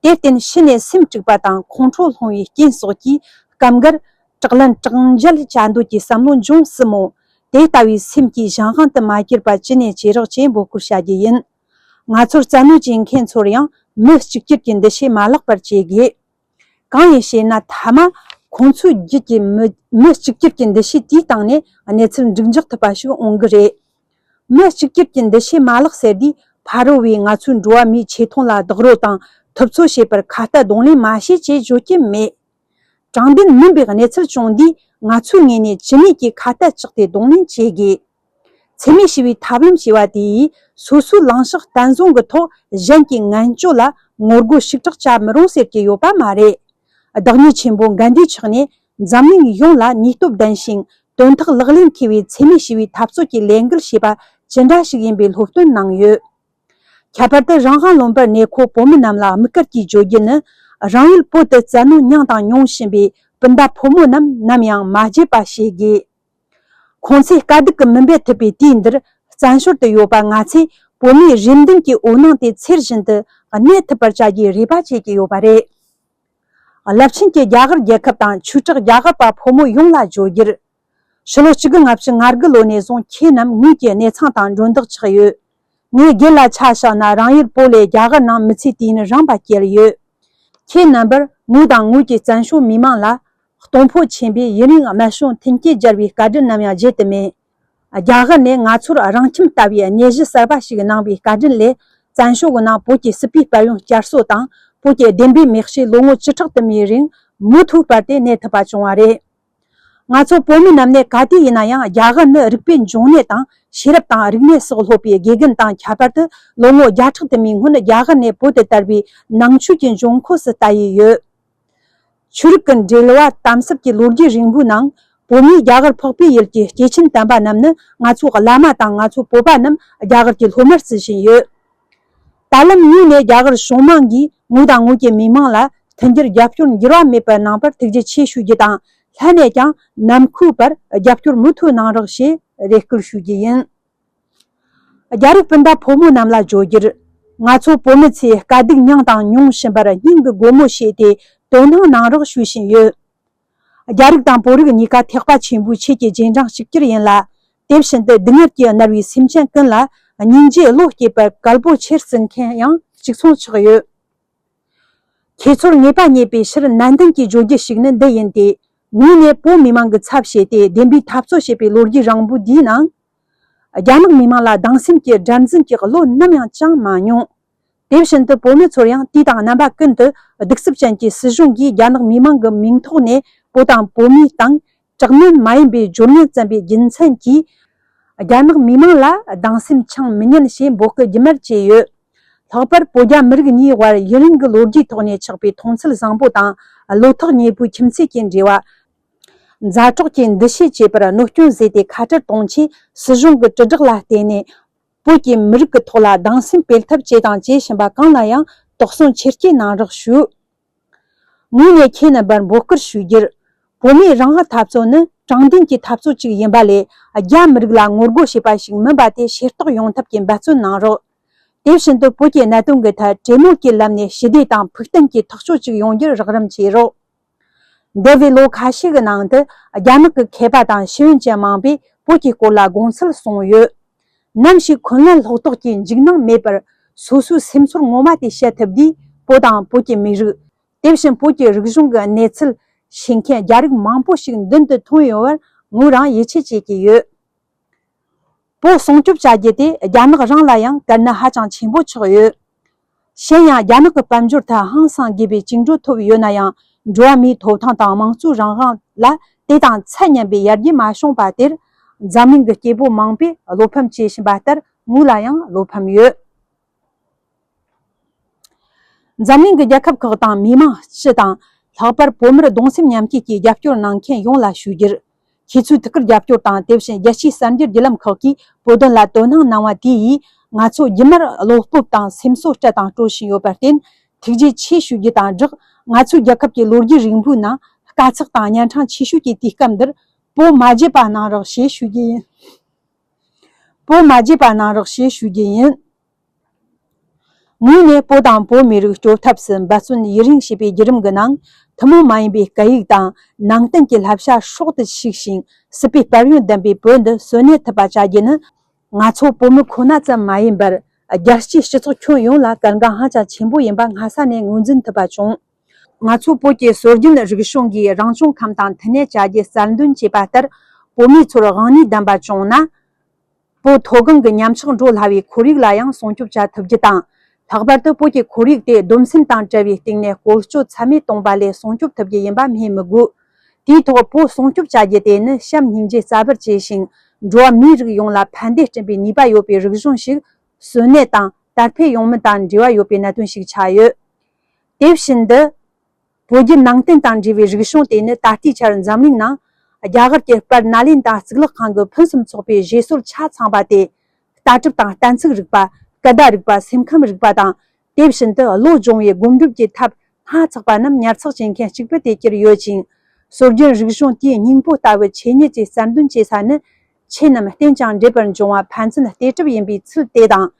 དེར་བརྟེན་ཕྱི་ནས་སེམས་དཀྲུགས་པ་དང་ཁོང་ཁྲོ་སློང་བའི་རྐྱེན་སོགས་ཀྱིས་སྐབས་འགར་དྲག་ལན་དྲག་འཇལ་བྱ་འདོད་ཀྱི་བསམ་བློ་འབྱུང་སྲིད་མོད། དེ་ལྟ་བུའི་སེམས་ཀྱི་གཞན་དབང་དུ་མ་གྱུར་པ་ཅི་ནས་ཅི་རིགས་ཅེས་འབོད་སྐུལ་བྱ་རྒྱུ་ཡིན། ང་ཚོར་བཙན་གནོན་བྱེད་མཁན་ཚོར་ཡང་མི་གཅིག་གྱུར་གྱི་འདུ་ཤེས་མ་བརླག་པར་བྱེད་དགོས། གང་ཡིན་ཞེ་ན། མཐའ་མ་ཁོང་ཚོའི་རྒྱུད་ཀྱི་མི་མི་གཅིག་གྱུར་གྱི་འདུ་ཤེས་དེའི་སྟེང་ནས་གནས་ཚུལ་འགྲིག་འཇགས་ཐུབ་པ་ཞིག་འོང་གི་རེད། མི་གཅིག་གྱུར་གྱི་འདུ་ཤེས་མ་བརླག་ཟེར་དུས། ཕ་རོལ་བས་ང་ཚོའི་འགྲོ་བ་མིའི་ཆེ་མཐོང་ལ་རྡོག་རོལ་དང་ཐུབ་ཚོད་བྱེད་པར་ཁ་གཏད་གདོང་ལེན་མ་བྱེད་ཅེས་བརྗོད་ཀྱི་མེད། དྲང་བདེན་མིན་པའི་གནས་ཚུལ་བྱུང་དུས། ང་ཚོའི་ངོས་ནས་ཇི་སྙེད་ཀྱིས་ཁ་གཏད་གཅོག་སྟེ་གདོང་ལེན་བྱེད་དགོས། འཚེ་མེད་ཞི་བའི་ཐབས་ལམ་ཞེས་པ་དེ་ཡིས་སོ་སོའི་ལངས་ཕྱོགས་བརྟན་བཟུང་གི་ཐོག་གཞན་གྱི་ངན་སྤྱོད་ལ་ངོ་རྒོལ་ཞིབ་ཕྲ་བྱ་མི་རུང་ཟེར་གྱི་ཡོད་པ་མ་རེད། བདག་ཉིད་ཆེན་པོ་གྷན་དྷིའི་ཕྱག་ནས་འཛམ་གླིང་ཡོངས་ལ་ནུས་སྟོབས་ལྡན་ཞིང་དོན་དག་ལག་ལེན་འཁེལ་བའི་འཚེ་མེད་ཞི་བའི་འཐབ་རྩོད་ཀྱི་ལས་འགུལ་ཞེས་པ་ཇི་འདྲ་ཞིག་ཡིན་པའི་སློབ་སྟོན་གནང་ཡོད། ཁྱད་པར་དུ་རང་དབང་ལུང་པར་གནས་འཁོད་བོད་མི་རྣམས་ལ་དམིགས་བཀར་གྱིས་བརྗོད་རྒྱུ་ནི། རང་ཡུལ་བོད་དུ་བཙན་གནོན་མྱངས་དང་མྱོང་བཞིན་པའི་སྤུན་ཟླ་ཕོ་མོ་རྣམས་ནམ་ཡང་མ་བརྗེད་པ་བྱེད་དགོས། ཁོང་ཚོས་དཀའ་སྡུག་གིས་མི་འབད་ཐུབ་པའི་དུས་འདིར། བཙན་བྱོལ་དུ་ཡོད་པ་ང་ཚོས་བོད་མིའི་རེ་འདུན་གྱི་འོད་སྣང་དེ་ཚེ་བཞིན་དུ་གནས་ཐུབ་པར་བྱ་རྒྱུའི་རེ་བ་བྱེད་ཀྱི་ཡོད་པ་རེད། རླབས་ཆེན་གྱི་རྒྱ་གར་རྒྱལ་ཁབ་དང་ཆོས་གྲགས་རྒྱ་གར་པ་ཕོ་མོ་ཡོངས་ལ་བརྗོད་རྒྱུར། ཕྱི་ལོ་གཅིག་དགུ་ལྔ་བཅུ་ང་དགུ་ལོ་ནས་བཟུང་ཁྱེད་རྣམས་ངོས་ཀྱི་གནས་ཚང་དང་འགྲོ་འདོགས་ཆགས་ཡོད། ངས་སྒེར་ལ་ཆ་བཞག་ན། རང་ཡུལ་བོད་ལས་རྒྱ་གར་ནང་མི་ཚེའི་དུས་ཡུན་རིང་བ་བསྐྱལ་ཡོད། ཁྱེད་རྣམ་པར་ངོས་དང་ངོས་ཀྱི་བཙན་བྱོལ་མི་མང་ལ། གཏོང་ཕོད་ཆེན་པོས་ཡུན་རིང་རྨད་བྱུང་མཐུན་རྐྱེན་སྦྱར་བའི་བཀའ་དྲིན་ནམ་ཡང་བརྗེད་དུ་མེད། རྒྱ་གར་ནས་ང་ཚོར་རང་ཁྱིམ་ལྟ་བུའི་གནས་གཞི་གསར་པ་ཞིག་གནང་བའི་བཀའ་དྲིན་ལས། བཙན་བྱོལ་གྱི་ནང་བོད་ཀྱི་སྲིད་པའི་དཔལ་ཡོན་བསྐྱར་གསོ་དང་། བོད་ཀྱི་བདེན་པའི་མེ་ལྕེ་ལོ་ངོ་བཅུ་ཕྲག་དུ་མའི་རིང་མུ་མཐུད་སྤར་ཏེ་གནས་ཐུབ་པ་བྱུང་བ་རེད། ང་ཚོ་བོད་མི་རྣམས་ནས་ག་དུས་ཡིན་ན་ཡང་རྒྱ་གར་ནི་རིག་པའི་འབྱུང་གནས་དང་ཤེས་རབ་དང་རིག་གནས་སོགས་ལྷོད་པའི་དགེ་རྒན་དང་། ཁྱད་པར་དུ་ལོ་ངོ་བརྒྱ་ཕྲག་དུ་མའི་སྔོན་རྒྱ་གར་ནས་བོད་དུ་དར་བའི་ནང་ཆོས་ཀྱི་འབྱུང་ཁུངས་སུ་ལྟ་ཡི་ཡོད། ཆོས་རིག་གི་འབྲེལ་བ་དམ་ཟབ་ཀྱི་ལོ་རྒྱུས་རིང་པོའི་ནང་། བོད་མིས་རྒྱ་གར་འཕགས་པའི་ཡུལ་གྱི་སྐྱེས་ཆེན་དམ་པ་རྣམས་ནི་ང་ཚོའི་བླ་མ་དང་། ང་ཚོ་བོད་པ་རྣམས་རྒྱ་གར་གྱི་སློབ་མར་བརྩི་བཞིན་ཡོད། ད་ལམ་ངོས་ནས་རྒྱ་གར་གཞུང་མང་གིས་ངོས་དང་ངོས་ཀྱི་མི་མང་ལ་མཐུན་འགྱུར་རྒྱབ་སྐྱོར་འགྱུར་བ་མེད་པར་གནང་བར་ཐུགས་རྗེ་ཆེ་ཞུ་རྒྱུ་དང་། ལྷན་ནས་ཀྱང་ནམ་མཁའི་བར་རྒྱབ་སྐྱོར་མུ་མཐུད་གནང་རོགས་ཞེས་རེ་སྐུལ་ཞུ་རྒྱུ་ཡིན། རྒྱ་རིགས་སྤུན་ཟླ་ཕོ་མོ་རྣམས་ལ་བརྗོད་རྒྱུར། ང་ཚོ་བོད་མི་ཚོས་དཀའ་སྡུག་མྱངས་དང་མྱོང་བཞིན་པར་སྙིང་གི་སྒོ་མོ་ཕྱེས་ཏེ་དོ་སྣང་གནང་རོགས་ཞུ་བཞིན་ཡོད། རྒྱ་རིགས་དང་བོད་རིགས་གཉིས་ཀ་ཐེག་པ་ཆེན་པོའི་ཆོས་ཀྱི་རྗེས་འབྲང་གཅིག་གྱུར་ཡིན་ལ། དེ་བཞིན་དུ་སྡུག་བསྔལ་གྱིས་མནར་བའི་སེམས་ཅན་ཀུན་ལ་སྙིང་རྗེའི་བློ་སྐྱེད་པར་གལ་པོ་ཆེར་བརྩི་མཁན་ཡང་གཅིག་མཚུངས་ཆགས་ཡོད། ཁྱེད་ཚོར་ངེས་པ་རྙེད་པའི་ཕྱིར་ནན་ཏན་གྱིས་བརྗོད་རྒྱུ་ཞིག་ནི་འདི་ཡིན་ཏེ། དངོས་གནས་བོད་མི་མང་གི་ཚབ་བྱས་ཏེ་བདེན་པའི་འཐབ་རྩོད་བྱེད་པའི་ལོ་རྒྱུས་རིང་པོ་འདིའི་ནང་། རྒྱ་ནག་མི་མང་ལ་སྡང་སེམས་ཀྱི་དགྲར་འཛིན་གྱི་བློ་ནམ་ཡང་བཅངས་མ་མྱོང་། དེ་བཞིན་དུ་བོད་མི་ཚོར་ཡང་དུས་དང་རྣམ་པ་ཀུན་ཏུ་གདུག་རྩུབ་ཅན་གྱི་སྲིད་གཞུང་གིས་རྒྱ་ནག་མི་མང་གི་མིང་ཐོག་ནས་བོད་དང་བོད་མིའི་སྟེང་དྲག་གནོན་མ་ཡིན་པའི་སྦྱོར་ངན་བརྩམས་པའི་རྒྱུ་མཚན་གྱིས། རྒྱ་ནག་མི་མང་ལ་སྡང་སེམས་འཆང་མི་ཉན་ཞེས་འབོད་སྐུལ་རྒྱུན་མར་བྱས་ཡོད། ལྷག་པར་བོད་རྒྱ་མི་རིགས་གཉིས་དབར་ཡུན་རིང་གི་ལོ་རྒྱུས་ཐོག་ནས་ཆགས་པའི་མཐོང་ཚུལ་བཟང་པོ་དང་བློ་ཐག་ཉེ་པོའི་ཁྱིམ་མཚེས་ཀྱི་འབྲེལ་བ། མཛའ་གྲོགས་ཀྱི་འདུ་ཤེས་བཅས་པར་གནོད་སྐྱོན་བཟོས་ཏེ་ཁ་བྲལ་གཏོང་ཆེད་སྲིད་གཞུང་གི་དྲིལ་བསྒྲགས་ལ་བརྟེན་ནས། བོད་ཀྱི་མི་རིགས་ཀྱི་ཐོག་ལ་སྡང་སེམས་སྤེལ་ཐབས་བྱས་དང་བྱེད་བཞིན་པ་གང་ལ་ཡང་དོགས་ཟོན་ཆེར་བསྐྱེད་གནང་རོགས་ཞུ། ངོས་ནས་ཁྱེད་རྣམ་པར་འབོད་སྐུལ་ཞུ་རྒྱུར། བོད་མིའི་རང་དབང་འཐབ་རྩོད་ནི་དྲང་བདེན་གྱི་འཐབ་རྩོད་ཅིག་ཡིན་པ་ལས། རྒྱ་མི་རིགས་ལ་ངོ་རྒོལ་བྱེད་པ་ཞིག་མིན་པ་དེ་ཤེས་རྟོགས་ཡོང་ཐབས་ཀྱི་འབད་བརྩོན་གནང་རོགས། དེ་བཞིན་དུ་བོད་ཀྱི་གནད་དོན་གྱི་ཐད་གྲོས་མོལ་གྱི་ལམ་ནས་ཞི་བདེ་དང་ཕུགས་བརྟན་གྱི་ཐག་གཅོད་ཅིག་ཡོང་རྒྱུར་རོགས་རམ་བྱེད་རོགས། འདས་པའི་ལོ་ཁ་ཤས་ཀྱི་ནང་དུ་རྒྱ་ནག་གི་མཁས་པ་དང་ཤེས་ཡོན་ཅན་མང་པོས་བོད་ཀྱི་སྐོར་ལ་དགོངས་ཚུལ་གསུངས་ཡོད། ནམ་ཞིག་འཁོན་ལན་སློག་དོགས་ཀྱི་འཇིགས་སྣང་མེད་པར་སོ་སོའི་སེམས་ཚོར་ངོ་མ་དེ་བཤད་ཐུབ་དུས། བོད་དང་བོད་ཀྱི་མི་རིགས། དེ་བཞིན་བོད་ཀྱི་རིག་གཞུང་གི་གནས་ཚུལ་ཤེས་མཁན་རྒྱ་རིགས་མང་པོ་ཞིག་མདུན་དུ་ཐོན་ཡོང་བར་ངོས་རང་ཡིད་ཆེས་བྱེད་ཀྱི་ཡོད། བོད་སྲུང་སྐྱོབ་བྱ་རྒྱུ་དེ་རྒྱ་ནག་རང་ལ་ཡང་དཀའ་གནད་ཧ་ཅང་ཆེན་པོ་ཆགས་ཡོད། གཞན་ཡང་རྒྱ་ནག་གི་དཔལ་འབྱོར་ཐད་ཧང་སང་དགོས་པའི་བཅིངས་འགྲོལ་ཐོབ་ཡོད་ན་ཡང་། འགྲོ་བ་མིའི་ཐོབ་ཐང་དང་དམངས་གཙོའི་རང་དབང་ལ་དེ་དང་ཚད་མཉམ་པའི་ཡར་རྒྱས་མ་བྱུང་བ་དེར། འཛམ་གླིང་གི་སྐྱེ་བོ་མང་པོས་བློ་ཕམ་བྱེད་བཞིན་པ་ལྟར་ངོས་ལ་ཡང་བློ་ཕམ་ཡོད། འཛམ་གླིང་གི་རྒྱལ་ཁབ་ཁག་དང་མི་དམངས་སྤྱི་དང་། ལྷག་པར་བོད་མིར་གདུང་སེམས་མཉམ་སྐྱེད་ཀྱི་རྒྱབ་སྐྱོར་གནང་མཁན་ཡོངས་ལ་ཞུ་རྒྱུར། ཁྱེད་ཚོའི་ཐུགས་ཁུར་རྒྱབ་སྐྱོར་དང་། དེ་བཞིན་རྒྱལ་སྤྱིའི་གསར་འགྱུར་བརྒྱུད་ལམ་ཁག་གིས་བོད་དོན་ལ་དོ་སྣང་གནང་བ་དེ་ཡིས། ང་ཚོ་རྒྱུན་མར་བློ་སྤོབས་དང་སེམས་གསོ་སྤྲད་དང་སྤྲོད་བཞིན་ཡོད་པར་བརྟེན། ཐུགས་རྗེ་ཆེ་ཞུ་རྒྱུ་དང་སྦྲགས། ང་ཚོའི་རྒྱལ་ཁབ་ཀྱི་ལོ་རྒྱུས་རིང་པོའི་ནང་དཀའ་ཚེགས་དང་གཉན་འཕྲང་ཆེ་ཤོས་ཀྱི་དུས་སྐབས་འདིར། བོད་མ་བརྗེད་པ་གནང་རོགས་ཞེས་ཞུ་རྒྱུ་ཡིན། བོད་མ་བརྗེད་པ་གནང་རོགས་ཞེས་ཞུ་རྒྱུ་ཡིན། ངོས་ནས་བོད་དང་བོད་མི་རིགས་སྐྱོབ་ཐབས་སུ་འབད་བརྩོན་ཡུན་རིང་བྱས་པའི་བརྒྱུད་རིམ་གྱི་ནང་། ཐུན་མོང་མ་ཡིན་པའི་སྐད་ཡིག་དང་ནང་བསྟན་གྱི་བསླབ་བྱ་སྲོག་ཏུ་ཞུགས་ཤིང་། སྲིད་པའི་དཔལ་ཡོན་ལྡན་པའི་བོད་འདི་གསོན་གནས་ཐུབ་པ་བྱ་རྒྱུ་ནི། ང་ཚོ་བོད་མི་ཁོ་ན་ཙམ་མ་ཡིན་པར། རྒྱལ་སྤྱིའི་སྤྱི་ཚོགས་ཁྱོན་ཡོངས་ལ་གལ་འགངས་ཧ་ཅང་ཆེན་པོ་ཡིན་པ་སྔ་ས་ནས་ངོས་འཛིན་ཐུབ་པ་བྱུང་། ང་ཚོ་བོད་ཀྱི་སྲོལ་རྒྱུན་རིག་གཞུང་གིས་རང་བྱུང་ཁམས་དང་མཐུན་གནས་བྱ་རྒྱུ་རྩལ་འདོན་བྱས་པ་ལྟར། བོད་མི་ཚོར་དབང་ནུས་ལྡན་པ་བྱུང་ན། བོད་མཐོ་སྒང་གི་ཉམས་ཆག་འགྲོ་སླ་བའི་ཁོར་ཡུག་ལ་ཡང་སྲུང་སྐྱོབ་བྱ་ཐུབ་རྒྱུ་དང་། ལྷག་པར་དུ་བོད་ཀྱི་ཁོར་ཡུག་དེ་སྡོམ་སེམས་དང་བྲལ་བའི་སྟེང་ནས་བཀོལ་སྤྱོད་ཚད་མེད་གཏོང་པ་ལས་སྲུང་སྐྱོབ་ཐུབ་རྒྱུ་ཡིན་པ་སྨོས་མི་དགོས། དེའི་ཐོག་བོད་སྲུང་སྐྱོབ་བྱ་རྒྱུ་དེ་ནི་བྱམས་སྙིང་རྗེ་རྩ་བར་བྱས་ཤིང་། འགྲོ་བ་མིའི་རིགས་ཡོངས་ལ་ཕན་བདེ་སྐྲུན་པའི་ནུས་པ་ཡོད་པའི་རིག་གཞུང་ཞིག་གསོན་གནས་དང་དར་འཕེལ་ཡོང་མིན་དང་འབྲེལ་བ་ཡོད་པའི་གནད་དོན་ཞིག་ཆགས་ཡོད། དེ་བཞིན་དུ། བོད་བརྒྱུད་ནང་བསྟན་དང་འབྲེལ་བའི་རིག་གཞུང་དེ་ནི་ད་ལྟའི་ཆར་འཛམ་གླིང་ནང་རྒྱ་གར་གྱི་པར་ནཱ་ལེནྡྲ་གཙུག་ལག་ཁང་གི་ཕུན་སུམ་ཚོགས་པའི་བཞེད་སྲོལ་ཆ་ཚང་པ་དེ། ལྟ་གྲུབ་དང་གཏན་ཚིགས་རིག་པ། སྐད་བརྡ་རིག་པ། སེམས་ཁམས་རིག་པ་དང་། དེ་བཞིན་དུ་བློ་སྦྱོང་བའི་སྒོམ་སྒྲུབ་ཀྱི་ཐབས་སྣ་ཚོགས་པ་རྣམས་ཉར་ཚགས་བྱེད་མཁན་གཅིག་པུ་དེ་གྱུར་ཡོད་ཅིང་། སྲོལ་རྒྱུན་རིག་གཞུང་དེའི་སྙིང་པོ་ལྟ་བུ་ཆེད་གཉེར་གྱིས་གསར་འདོན་བྱེད་ས་ནི། ཆོས་རྣམས་རྟེན་ཅིང་འབྲེལ་པར་འབྱུང་བ་ཕན་ཚུན་ལྟོས་གྲུབ་ཡིན་པའི་ཚུལ་དེ་དང་།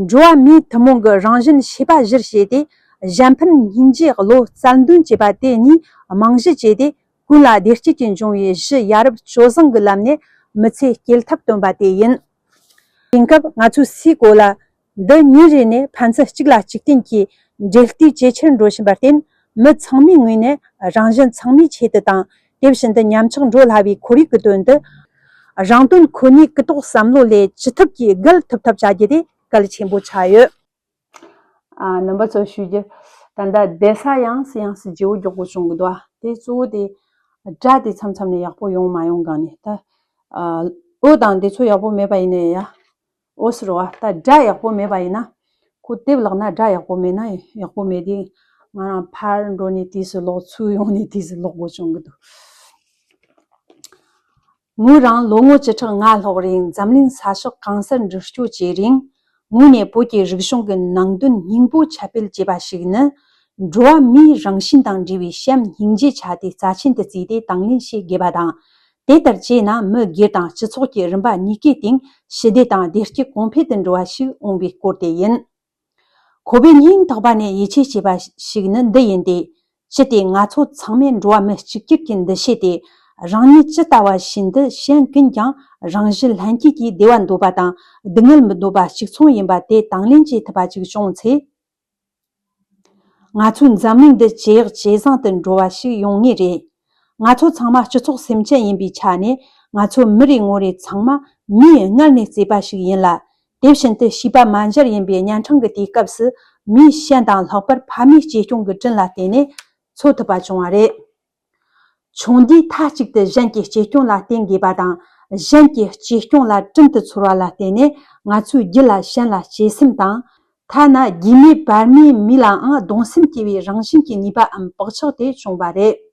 འགྲོ་བ་མིའི་ཐུན་མོང་གི་རང་བཞིན་ཤེས་པ་གཞིར་བྱས་ཏེ། གཞན་ཕན་སྙིང་རྗེ་བློ་རྩལ་འདོན་བྱེད་པ་དེ་གཉིས་རྨང་གཞི་བྱས་ཏེ། ཀུན་ལ་བདེ་སྐྱིད་ཀྱིས་འབྱུང་བའི་གཞི་ཡ་རབས་སྤྱོད་བཟང་གི་ལམ་ནས་མི་ཚེ་སྐྱེལ་ཐབས་སྟོན་པ་དེ་ཡིན། དེང་སྐབས་ང་ཚོས་སའི་གོ་ལ་འདི་ཉིན་རེ་ནས་ཕན་ཚུན་གཅིག་ལ་གཅིག་བརྟེན་གྱིས་འབྲེལ་ལྟོས་ཇེ་ཆེར་འགྲོ་བཞིན་པར་བརྟེན། མི་ཚང་མའི་ངོས་ནས་རང་གཞན་ཚང་མའི་ཆེད་དུ་དང་། དེ་བཞིན་དུ་ཉམས་ཆག་འགྲོ་སླ་བའི་ཁོར་ཡུག་གི་དོན་དུ། རང་དོན་ཁོ་ནའི་ཀུན་རྟོག་བསམ་བློ་ལས་ཅི་ཐུབ་ཀྱིས་བརྒལ་ཐུབ་ཐབས་བྱ་རྒྱུ་དེ་གལ་ཆེན་པོ་ཆགས་ཡོད། ཨ། རྣམ་པ་ཚོ་ཞུ་རྒྱུ། ད་ལྟ་བསྡད་ས་ཡང་སེ་ཡང་སེ་བརྗེ་བོ་མགྱོགས་པོ་བྱུང་གི་འདུག་ཨ། དེ་གཙོ་བོ་དེ་སྒྲ་དེ་མཚམས་མཚམས་ནས་ཡག་པོ་ཡོང་མ་ཡོང་སྒང་ནས་ད། ཨ། འོ་དང་དེ་ཚོ་ཡག་པོ་མེད་པ་ཡིན་ནའི་ཡ། འོ་ཟེར་བ་ད་སྒྲ་ཡག་པོ་མེད་པ་ཡིན་ན། ཁོ་དེབ་བཀླགས་ན་སྒྲ་ཡག་པོ་མེད་ན་ཡག་པོ་མེད་དེ། ང་རང་ཕར་འགྲོ་ནས་དུས་སུ་ཀློག་ཚུར་ཡོང་ནས་དུས་སུ་ཀློག་དགོས་བྱུང་གི་འདུག་ངོས་རང་ལོ་ངོ་བཅུ་ཕྲག་ལྔ་ལྷག་རིང་འཛམ་གླིང་ས་ཕྱོགས་གང་སར་འགྲུལ་སྐྱོད་བྱེད་རིང་། ངོས་ནས་བོད་ཀྱི་རིག་གཞུང་གི་ནང་དོན་སྙིང་པོ་ཁྱབ་སྤེལ་བྱས་པ་ཞིག་ནི། འགྲོ་བ་མིའི་རང་བཞིན་དང་འབྲེལ་བའི་བྱམས་སྙིང་རྗེ་ཆ་དེ་རྩ་ཆེན་དུ་བརྩིས་ཏེ་དང་ལེན་བྱེད་དགོས་པ་དང་། དེ་ལྟར་བྱས་ན་མི་སྒེར་དང་སྤྱི་ཚོགས་ཀྱི་རིམ་པ་གཉིས་ཀའི་སྟེང་ཞི་བདེ་དང་བདེ་སྐྱིད་གོང་འཕེལ་དུ་འགྲོ་བ་ཞིག་འོང་བའི་སྐོར་དེ་ཡིན། ཁོ་པའི་སྙིང་ཐག་པ་ནས་ཡིད་ཆེས་བྱེད་པ་ཞིག་ནི་འདི་ཡིན་ཏེ། ཅི་སྟེ་ང་ཚོ་ཚང་མས་འགྲོ་བ་མི་གཅིག་གྱུར་གྱི་འདུ་ཤེས་ཏེ། རང་ཉིད་ཇི་ལྟ་བ་བཞིན་དུ་གཞན་ཀུན་ཀྱང་རང་བཞིན་ལྷན་སྐྱེས་ཀྱི་བདེ་བ་འདོད་པ་དང་སྡུག་བསྔལ་མི་འདོད་པ་གཅིག་མཚུངས་ཡིན་པ་དེ་དང་ལེན་བྱེད་ཐུབ་པ་ཅིག་བྱུང་ཚེ། ང་ཚོའི་འཛམ་གླིང་འདི་ཇེ་ཡག་ཇེ་བཟང་དུ་འགྲོ་བ་ཞིག་ཡོང་ངེས་རེད། ང་ཚོ་ཚང་མ་སྤྱི་ཚོགས་སེམས་ཅན་ཡིན་པའི་ཆ་ནས། ང་ཚོ་མི་རེ་ངོ་རེ་ཚང་མ་མིས་སྔར་ནས་གཙོས་པ་ཞིག་ཡིན་ལ། དེ་བཞིན་དུ་བྱིས་པ་མ་འབྱར་ཡིན་པའི་གཉའ་འཕྲང་གི་དུས་སྐབས་སུ། མིས་གཞན་དང་ལྷག་པར་ཕ་མའི་གཅེས་སྐྱོང་གི་དྲིན་ལ་བརྟེན་ནས་འཚོ་ཐུབ་པ་བྱུང་བ་རེད། ཆུང་དུས་མཐའ་གཅིག་ཏུ་གཞན་གྱི་གཅེས་སྐྱོང་ལ་བརྟེན་དགོས་པ་དང་། གཞན་གྱི་གཅེས་སྐྱོང་ལ་དྲིན་དུ་ཚོར་བ་ལ་བརྟེན་ནས། ང་ཚོའི་རྒྱུད་ལ་གཞན་ལ་གཅེས་སེམས་དང་། ཐ་ན་རྒྱུས་མེད་བར་མའི་མི་ལའང་གདུང་སེམས་སྐྱེ་བའི་རང་བཞིན་གྱི་ནུས་པའམ་བག་ཆགས་དེ་བྱུང་བ་རེད།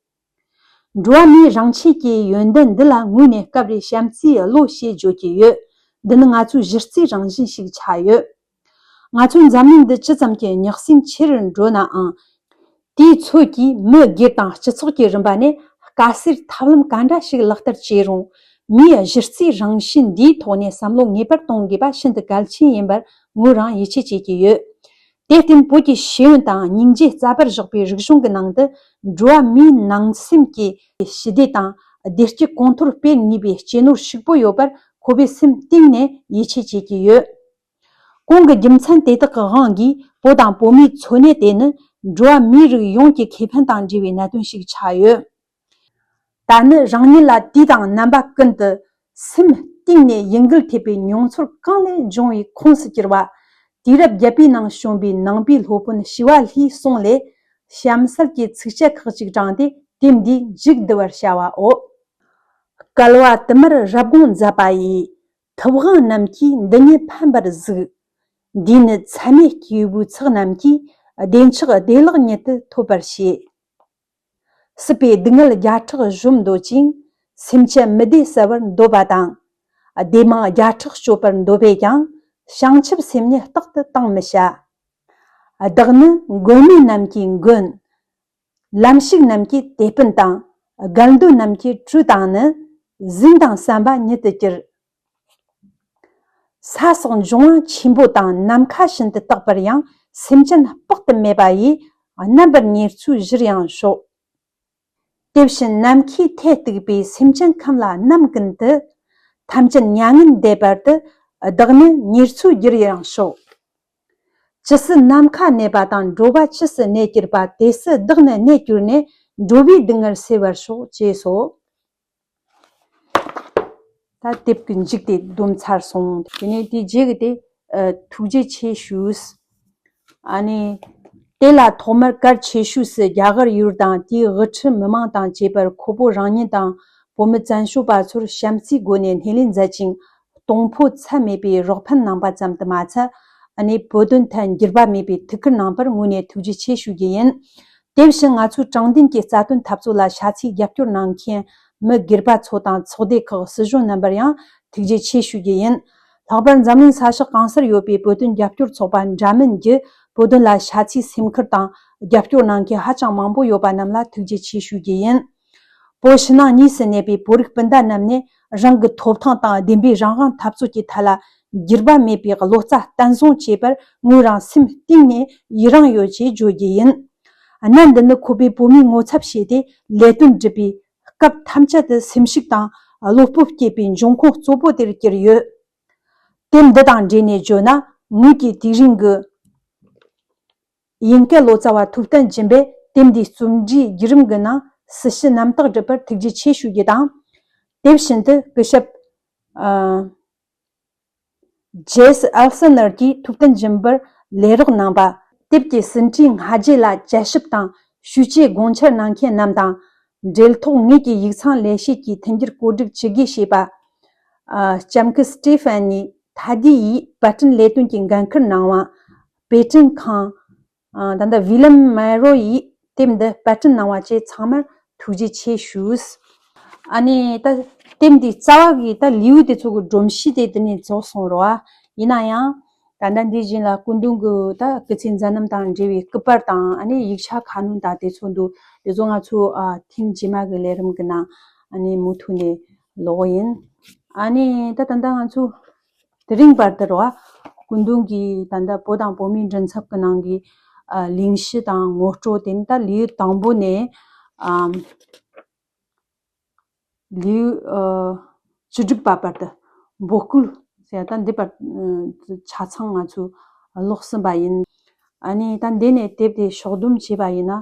འགྲོ་བ་མིའི་རང་ཆས་ཀྱི་ཡོན་ཏན་འདི་ལ་དངོས་གནས་སྐབས་རེ་བྱམས་བརྩེའི་བློ་ཞེས་བརྗོད་ཀྱི་ཡོད། འདི་ནི་ང་ཚོའི་གཞི་རྩའི་རང་བཞིན་ཞིག་ཆགས་ཡོད། ང་ཚོའི་འཛམ་གླིང་འདི་ཇི་ཙམ་གྱི་ཉག་སེམས་ཆེ་རུ་འགྲོ་ནའང་། དེའི་ཚོད་ཀྱིས་མི་སྒེར་དང་སྤྱི་ཚོགས་ཀྱི་རིམ་པ་ནས་དཀའ་སེལ་ཐབས་ལམ་ག་འདྲ་ཞིག་ལག་བསྟར་བྱས་རུང་། མིའི་གཞི་རྩའི་རང་བཞིན་འདིའི་ཐོག་ནས་བསམ་བློ་ངེས་པར་གཏོང་དགོས་པ་ཤིན་ཏུ་གལ་ཆེན་ཡིན་པར་ངོས་རང་ཡིད་ཆེས་བྱེད་ཀྱི་ཡོད། དེར་བརྟེན། བོད་ཀྱི་ཤེས་ཡོན་དང་སྙིང་རྗེ་རྩ་བར་བཞག་པའི་རིག་གཞུང་གི་ནང་དུ། འགྲོ་བ་མིའི་ནང་སེམས་ཀྱི་ཞི་བདེ་དང་བདེ་སྐྱིད་གོང་མཐོར་སྤེལ་ནུས་པའི་གཅེས་ནོར་ཕྱུག་པོ་ཡོད་པར་ཁོ་པའི་སེམས་གཏིང་ནས་ཡིད་ཆེས་བྱེད་ཀྱི་ཡོད། གོང་གི་རྒྱུ་མཚན་དེ་དག་གི་དབང་གིས། བོད་དང་བོད་མིའི་འཚོ་གནས་དེ་ནི་འགྲོ་བ་མིའི་རིགས་ཡོངས་ཀྱི་ཁེ་ཕན་དང་འབྲེལ་བའི་གནད་དོན་ཞིག་ཆགས་ཡོད། ད་ནི་རང་ཉིད་ལ་དུས་དང་རྣམ་པ་ཀུན་ཏུ་སེམས་གཏིང་ནས་ཡིད་འགུལ་ཐེབས་པའི་མྱོང་ཚོར་གང་ལས་འབྱུང་བའི་ཁོངས་སུ་གྱུར་པ། དུས་རབས་བརྒྱད་པའི་ནང་བྱོན་པའི་ནང་པའི་སློབ་དཔོན་ཞི་བ་ལྷའི་གསུང་ལས། གཤམ་གསལ་གྱི་ཚིགས་བཅད་ཁག་ཅིག་དྲངས་ཏེ། དེབ་འདིའི་མཇུག་བསྡུ་བར་བྱ་བའོ། བསྐལ་པ་དུ་མར་རབ་དགོངས་མཛད་པ་ཡི། ཐུབ་དབང་རྣམས་ཀྱིས་འདི་ཉིད་ཕན་པར་གཟིགས། འདིས་ནི་མཚན་མེད་སྐྱེས་བུའི་ཚོགས་རྣམས་ཀྱིས། བདེ་མཆོག་བདེ་བླག་ཉིད་དུ་ཐོབ་པར་བྱེད། སྲིད་པའི་སྡུག་བསྔལ་བརྒྱ་ཕྲག་གཞོམ་འདོད་ཅིང་། སེམས་ཅན་མི་བདེ་བསལ་བར་འདོད་པ་དང་། བདེ་མང་བརྒྱ་ཕྲག་སྤྱོད་པར་འདོད་པས་ཀྱང་། བྱང་ཆུབ་སེམས་ཉིད་རྟག་ཏུ་བཏང་མི་བྱ། བདག་ནི་མགོན་མེད་རྣམས་ཀྱི་མགོན། ལམ་ཞུགས་རྣམས་ཀྱི་དེད་དཔོན་དང་། བརྒལ་འདོད་རྣམས་ཀྱི་གྲུ་དང་ནི། ཟིན་དང་བསམ་པ་ཉིད་དུ་གྱུར། ས་སོགས་འབྱུང་བ་ཆེན་པོ་དང་། ནམ་མཁའ་བཞིན་དུ་རྟག་པར་ཡང་། སེམས་ཅན་དཔག་ཏུ་མེད་པ་ཡི། རྣམ་པར་ཉེར་འཚོའི་གཞིར་ཡང་ཞོག། དེ་བཞིན་ནམ་མཁའི་མཐས་གཏུགས་པའི་སེམས་ཅན་ཁམས་ལ་ནམ་ཀུན་ཏུ། ཐམས་ཅད་མྱ་ངན་འདས་པར་དུ། བདག་ནི་ཉེར་འཚོའི་རྒྱུར་ཡང་ཤོག། ཇི་སྲིད་ནམ་མཁའ་གནས་པ་དང་། འགྲོ་བ་ཇི་སྲིད་གནས་གྱུར་པ། དེ་སྲིད་བདག་ནི་གནས་གྱུར་ནས། འགྲོ་བའི་སྡུག་བསྔལ་སེལ་བར་ཤོག། ཅེས་སོ། ད་དེབ་ཀྱི་མཇུག་དེ་བསྡོམས་ཚར་སོང་། དེ་ནས་དེའི་རྗེས་ཀྱི་དེ། ཨ། ཐུགས་རྗེ་ཆེ་ཞུས། ཨ་ནི། དེ་ལ་ཐོག་མར་གལ་ཆེ་ཤོས་སུ་རྒྱ་གར་ཡུལ་དང་དེའི་དབུ་ཁྲིད་མི་མང་དང་བཅས་པར་ཁོ་བོ་རང་ཉིད་དང་བོད་མི་བཙན་བྱོལ་བ་ཚོར་བྱམས་བརྩེའི་སྒོ་ནས་སྣེ་ལེན་མཛད་ཅིང་། གཏོང་ཕོད་ཚད་མེད་པའི་རོགས་ཕན་གནང་པ་ཙམ་དུ་མ་ཚད། ཨ་ནི་བོད་དོན་ཐད་འགྱུར་བ་མེད་པའི་ཐུགས་ཁུར་གནང་པར་དངོས་ནས་ཐུགས་རྗེ་ཆེ་ཞུ་རྒྱུ་ཡིན། དེ་བཞིན་ང་ཚོའི་དྲང་བདེན་གྱི་རྩ་དོན་འཐབ་རྩོད་ལ་ཤ་ཚའི་རྒྱབ་སྐྱོར་གནང་མཁན་མི་སྒེར་པ་ཚོ་དང་ཚོགས་སྡེ་ཁག་སྲིད་གཞུང་རྣམ་པར་ཡང་ཐུགས་རྗེ་ཆེ་ཞུ་རྒྱུ་ཡིན། ལྷག་པར་འཛམ་གླིང་ས་ཕྱོགས་གང་སར་ཡོད་པའི་བོད་དོན་རྒྱབ་སྐྱོར་ཚོགས་པ་འདྲ་མིན་གྱིས་བོད་དོན་ལ་ཤ་ཚའི་སེམས་ཁུར་དང་རྒྱབ་སྐྱོར་གནང་མཁན་ཧ་ཅང་མང་པོ་ཡོད་པ་རྣམས་ལ་ཐུགས་རྗེ་ཆེ་ཞུ་རྒྱུ་ཡིན། བོད་ཕྱི་ནང་གཉིས་སུ་གནས་པའི་བོད་རིགས་སྤུན་ཟླ་རྣམས་ནས་རང་གི་ཐོབ་ཐང་དང་བདེན་པའི་རང་དབང་འཐབ་རྩོད་ཀྱི་ཐད་ལ་འགྱུར་བ་མེད་པའི་བློ་རྩ་བརྟན་བཟུང་བྱེད་པར་ངོས་རང་སེམས་གཏིང་ནས་ཡི་རང་ཡོད་ཅེས་བརྗོད་རྒྱུ་ཡིན། གནད་འདི་ནི་ཁོ་པས་བོད་མིའི་ངོ་ཚབ་བྱས་ཏེ་ལས་དོན་བསྒྲུབས་པའི་སྐབས་ཐམས་ཅད་དུ་སེམས་ཤུགས་དང་བློ་སྤོབས་སྐྱེད་པའི་འབྱུང་ཁུངས་གཙོ་བོ་དེར་གྱུར་ཡོད། དེབ་འདི་དང་འབྲེལ་ནས་བརྗོད་ན། ངོས་ཀྱིས་དུས་རིང་གི་དབྱིན་སྐད་ལོ་ཙཱ་བ་ཐུབ་བསྟན་སྦྱིན་པས་དེབ་འདིའི་རྩོམ་སྒྲིག་བརྒྱུད་རིམ་གྱི་ནང་སྲི་ཞུ་རྣམ་དག་བསྒྲུབས་པར་ཐུགས་རྗེ་ཆེ་ཞུ་རྒྱུ་དང་། དེ་བཞིན་དུ་སྐུ་ཞབས། ཨ། ཇེས་ཨེལ་སི་ནར་གྱིས་ཐུབ་བསྟན་སྦྱིན་པར་ལས་རོགས་གནང་པ། དེབ་ཀྱི་ཟིན་བྲིས་སྔ་རྗེས་ལ་དཔྱད་ཞིབ་དང་ཞུ་བཅོས་དགོངས་འཆར་གནང་མཁན་རྣམས་དང་། འབྲེལ་ཐོག་ངོས་ཀྱི་ཡིག་ཚང་ལས་བྱེད་ཀྱིས་མཐུན་འགྱུར་བཀོད་སྒྲིག་ཇི་དགོས་བྱས་པ། ཨ། ལྕམ་སྐུ་སི་ཏི་ཕན་ནི་ཐ་དི་ཡིས་པར་སྐྲུན་ལས་དོན་གྱི་འགན་འཁུར་གནང་བ། པེ་ཀྲིན་ཁང་། ཨ། ད་ལྟ་ཝི་ལེམ་མེ་རོ་ཡིས་དེབ་འདི་པར་སྐྲུན་གནང་བ་བཅས་ཚང་མར་ཐུགས་རྗེ་ཆེ་ཞུས། ཨ་ནི་ད་དེབ་འདིའི་རྩ་བ་གི་ད་ལེའུ་དེ་ཚོ་གི་སྒྲོམ་གཞི་དེ་དེ་ནས་རྫོགས་སོང་རོ། ཨ། ཡིན་ན་ཡང་ད་ལྟ་འདི་བཞིན་ལ་སྐུ་མདུན་གྱི་ད་སྐུ་ཚེ་མཛད་རྣམ་དང་འབྲེལ་བའི་སྐུ་པར་དང་། ཨ་ནི་ཡིག་ཆ་ཁ་སྣོན་དང་དེ་ཚོ་འདུག། དེ་ཚོ་ང་ཚོ། ཨ། ཐེངས་རྗེས་མ་གི་ལས་རིམ་གྱི་ནང་ཨ་ནི་མུ་མཐུད་ནས་ཀློག་གི་ཡིན། ཨ་ནི་ད་ད་ལྟ་ང་ཚོ་དེ་རིང་བར་དུ་རོ། ཨ། སྐུ་མདུན་གྱིས་ད་ལྟ་བོད་དང་བོད་མིའི་མགྲིན་ཚབ་ཀྱི་ནང་གི། ཨ། གླེང་གཞི་དང་ངོ་སྤྲོད། དེ་ནི་ད་ལེའུ་དང་པོ་ནས། ཨ། ལེའུ། ཨ། བཅུ་དྲུག་པ་བར་དུ་འབོད་སྐུལ་ཟེར་ཡ་ད་འདི་བར་ཆ་ཚང་ང་ཚོས་ཀློག་ཟིན་པ་ཡིན། ཨ་ནི་ད་འདི་ནས་དེབ་དེ་ཕྱོགས་བསྡོམས་བྱས་པ་ཡིན་ན།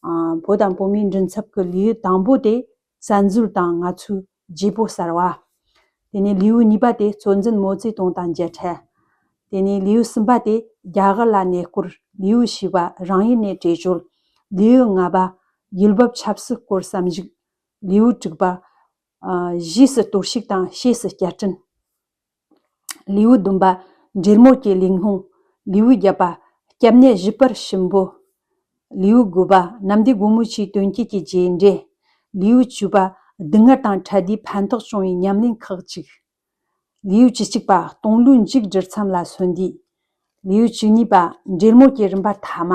ཨ། བོད་དང་བོད་མིའི་མགྲིན་ཚབ་ཀྱི་ལེའུ་དང་པོ་དེ། བཙན་འཛུལ་དང་ང་ཚོའི་བརྗེ་པོ་གསར་བ། དེ་ནས་ལེའུ་གཉིས་པ་དེ་གཙོ་འཛིན་མའོ་ཙེ་ཏུང་དང་མཇལ་འཕྲད། དེ་ནས་ལེའུ་གསུམ་པ་དེ་རྒྱ་གར་ལ་གནས་སྐོར། ལེའུ་བཞི་པ་རང་ཡུལ་ནས་བྲོས་བྱོལ། ལེའུ་ལྔ་པ་ཡུལ་བབ་ཆབ་སྲིད་སྐོར་བསམ་གཞིག། ལེའུ་དྲུག་པ་ཨ་རྗེས་སུ་གཏོར་བཤིག་དང་ཕྱིས་སུ་བསྐྱར་སྐྲུན། ལེའུ་བདུན་པ་འབྲེལ་མོལ་གྱི་ལས་སྣེ། ལེའུ་བརྒྱད་པ་སྐྱབས་གནས་བཞི་པར་ཞུམ་པོ། ལེའུ་དགུ་པ་ནམ་ཟླའི་སྒོ་མོ་ཆེའི་དོན་བརྒྱུད་ཀྱི་རྗེས་འབྲས། ལེའུ་བཅུ་པ་སྡུག་བསྔལ་དང་འཕྲད་དུས་ཕན་ཐོགས་བྱུང་བའི་ཉམས་ལེན་ཁག་ཅིག། ལེའུ་བཅུ་གཅིག་པ་སྟོང་ལོའི་མཇུག་སྒྲིལ་མཚམས་ལ་སོན་དུས། ལེའུ་བཅུ་གཉིས་པ་འབྲེལ་མོལ་གྱི་རིམ་པ་ཐ་མ།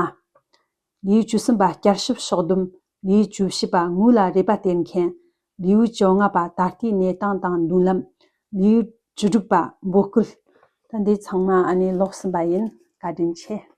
ལེའུ་བཅུ་གསུམ་པ་བསྐྱར་ཞིབ་ཕྱོགས་བསྡོམས། ལེའུ་བཅུ་བཞི་པ་དངོས་ལ་རེ་བ་སྟེར་མཁན། ལེའུ་བཅོ་ལྔ་པ་ད་ལྟའི་གནས་སྟངས་དང་མདུན་ལམ། ལེའུ་བཅུ་དྲུག་པ་འབོད་སྐུལ། ད་འདི་ཚང་མ་ཨ་ནི་ཀློག་ཟིན་པ་ཡིན། བཀའ་དྲིན་ཆེ།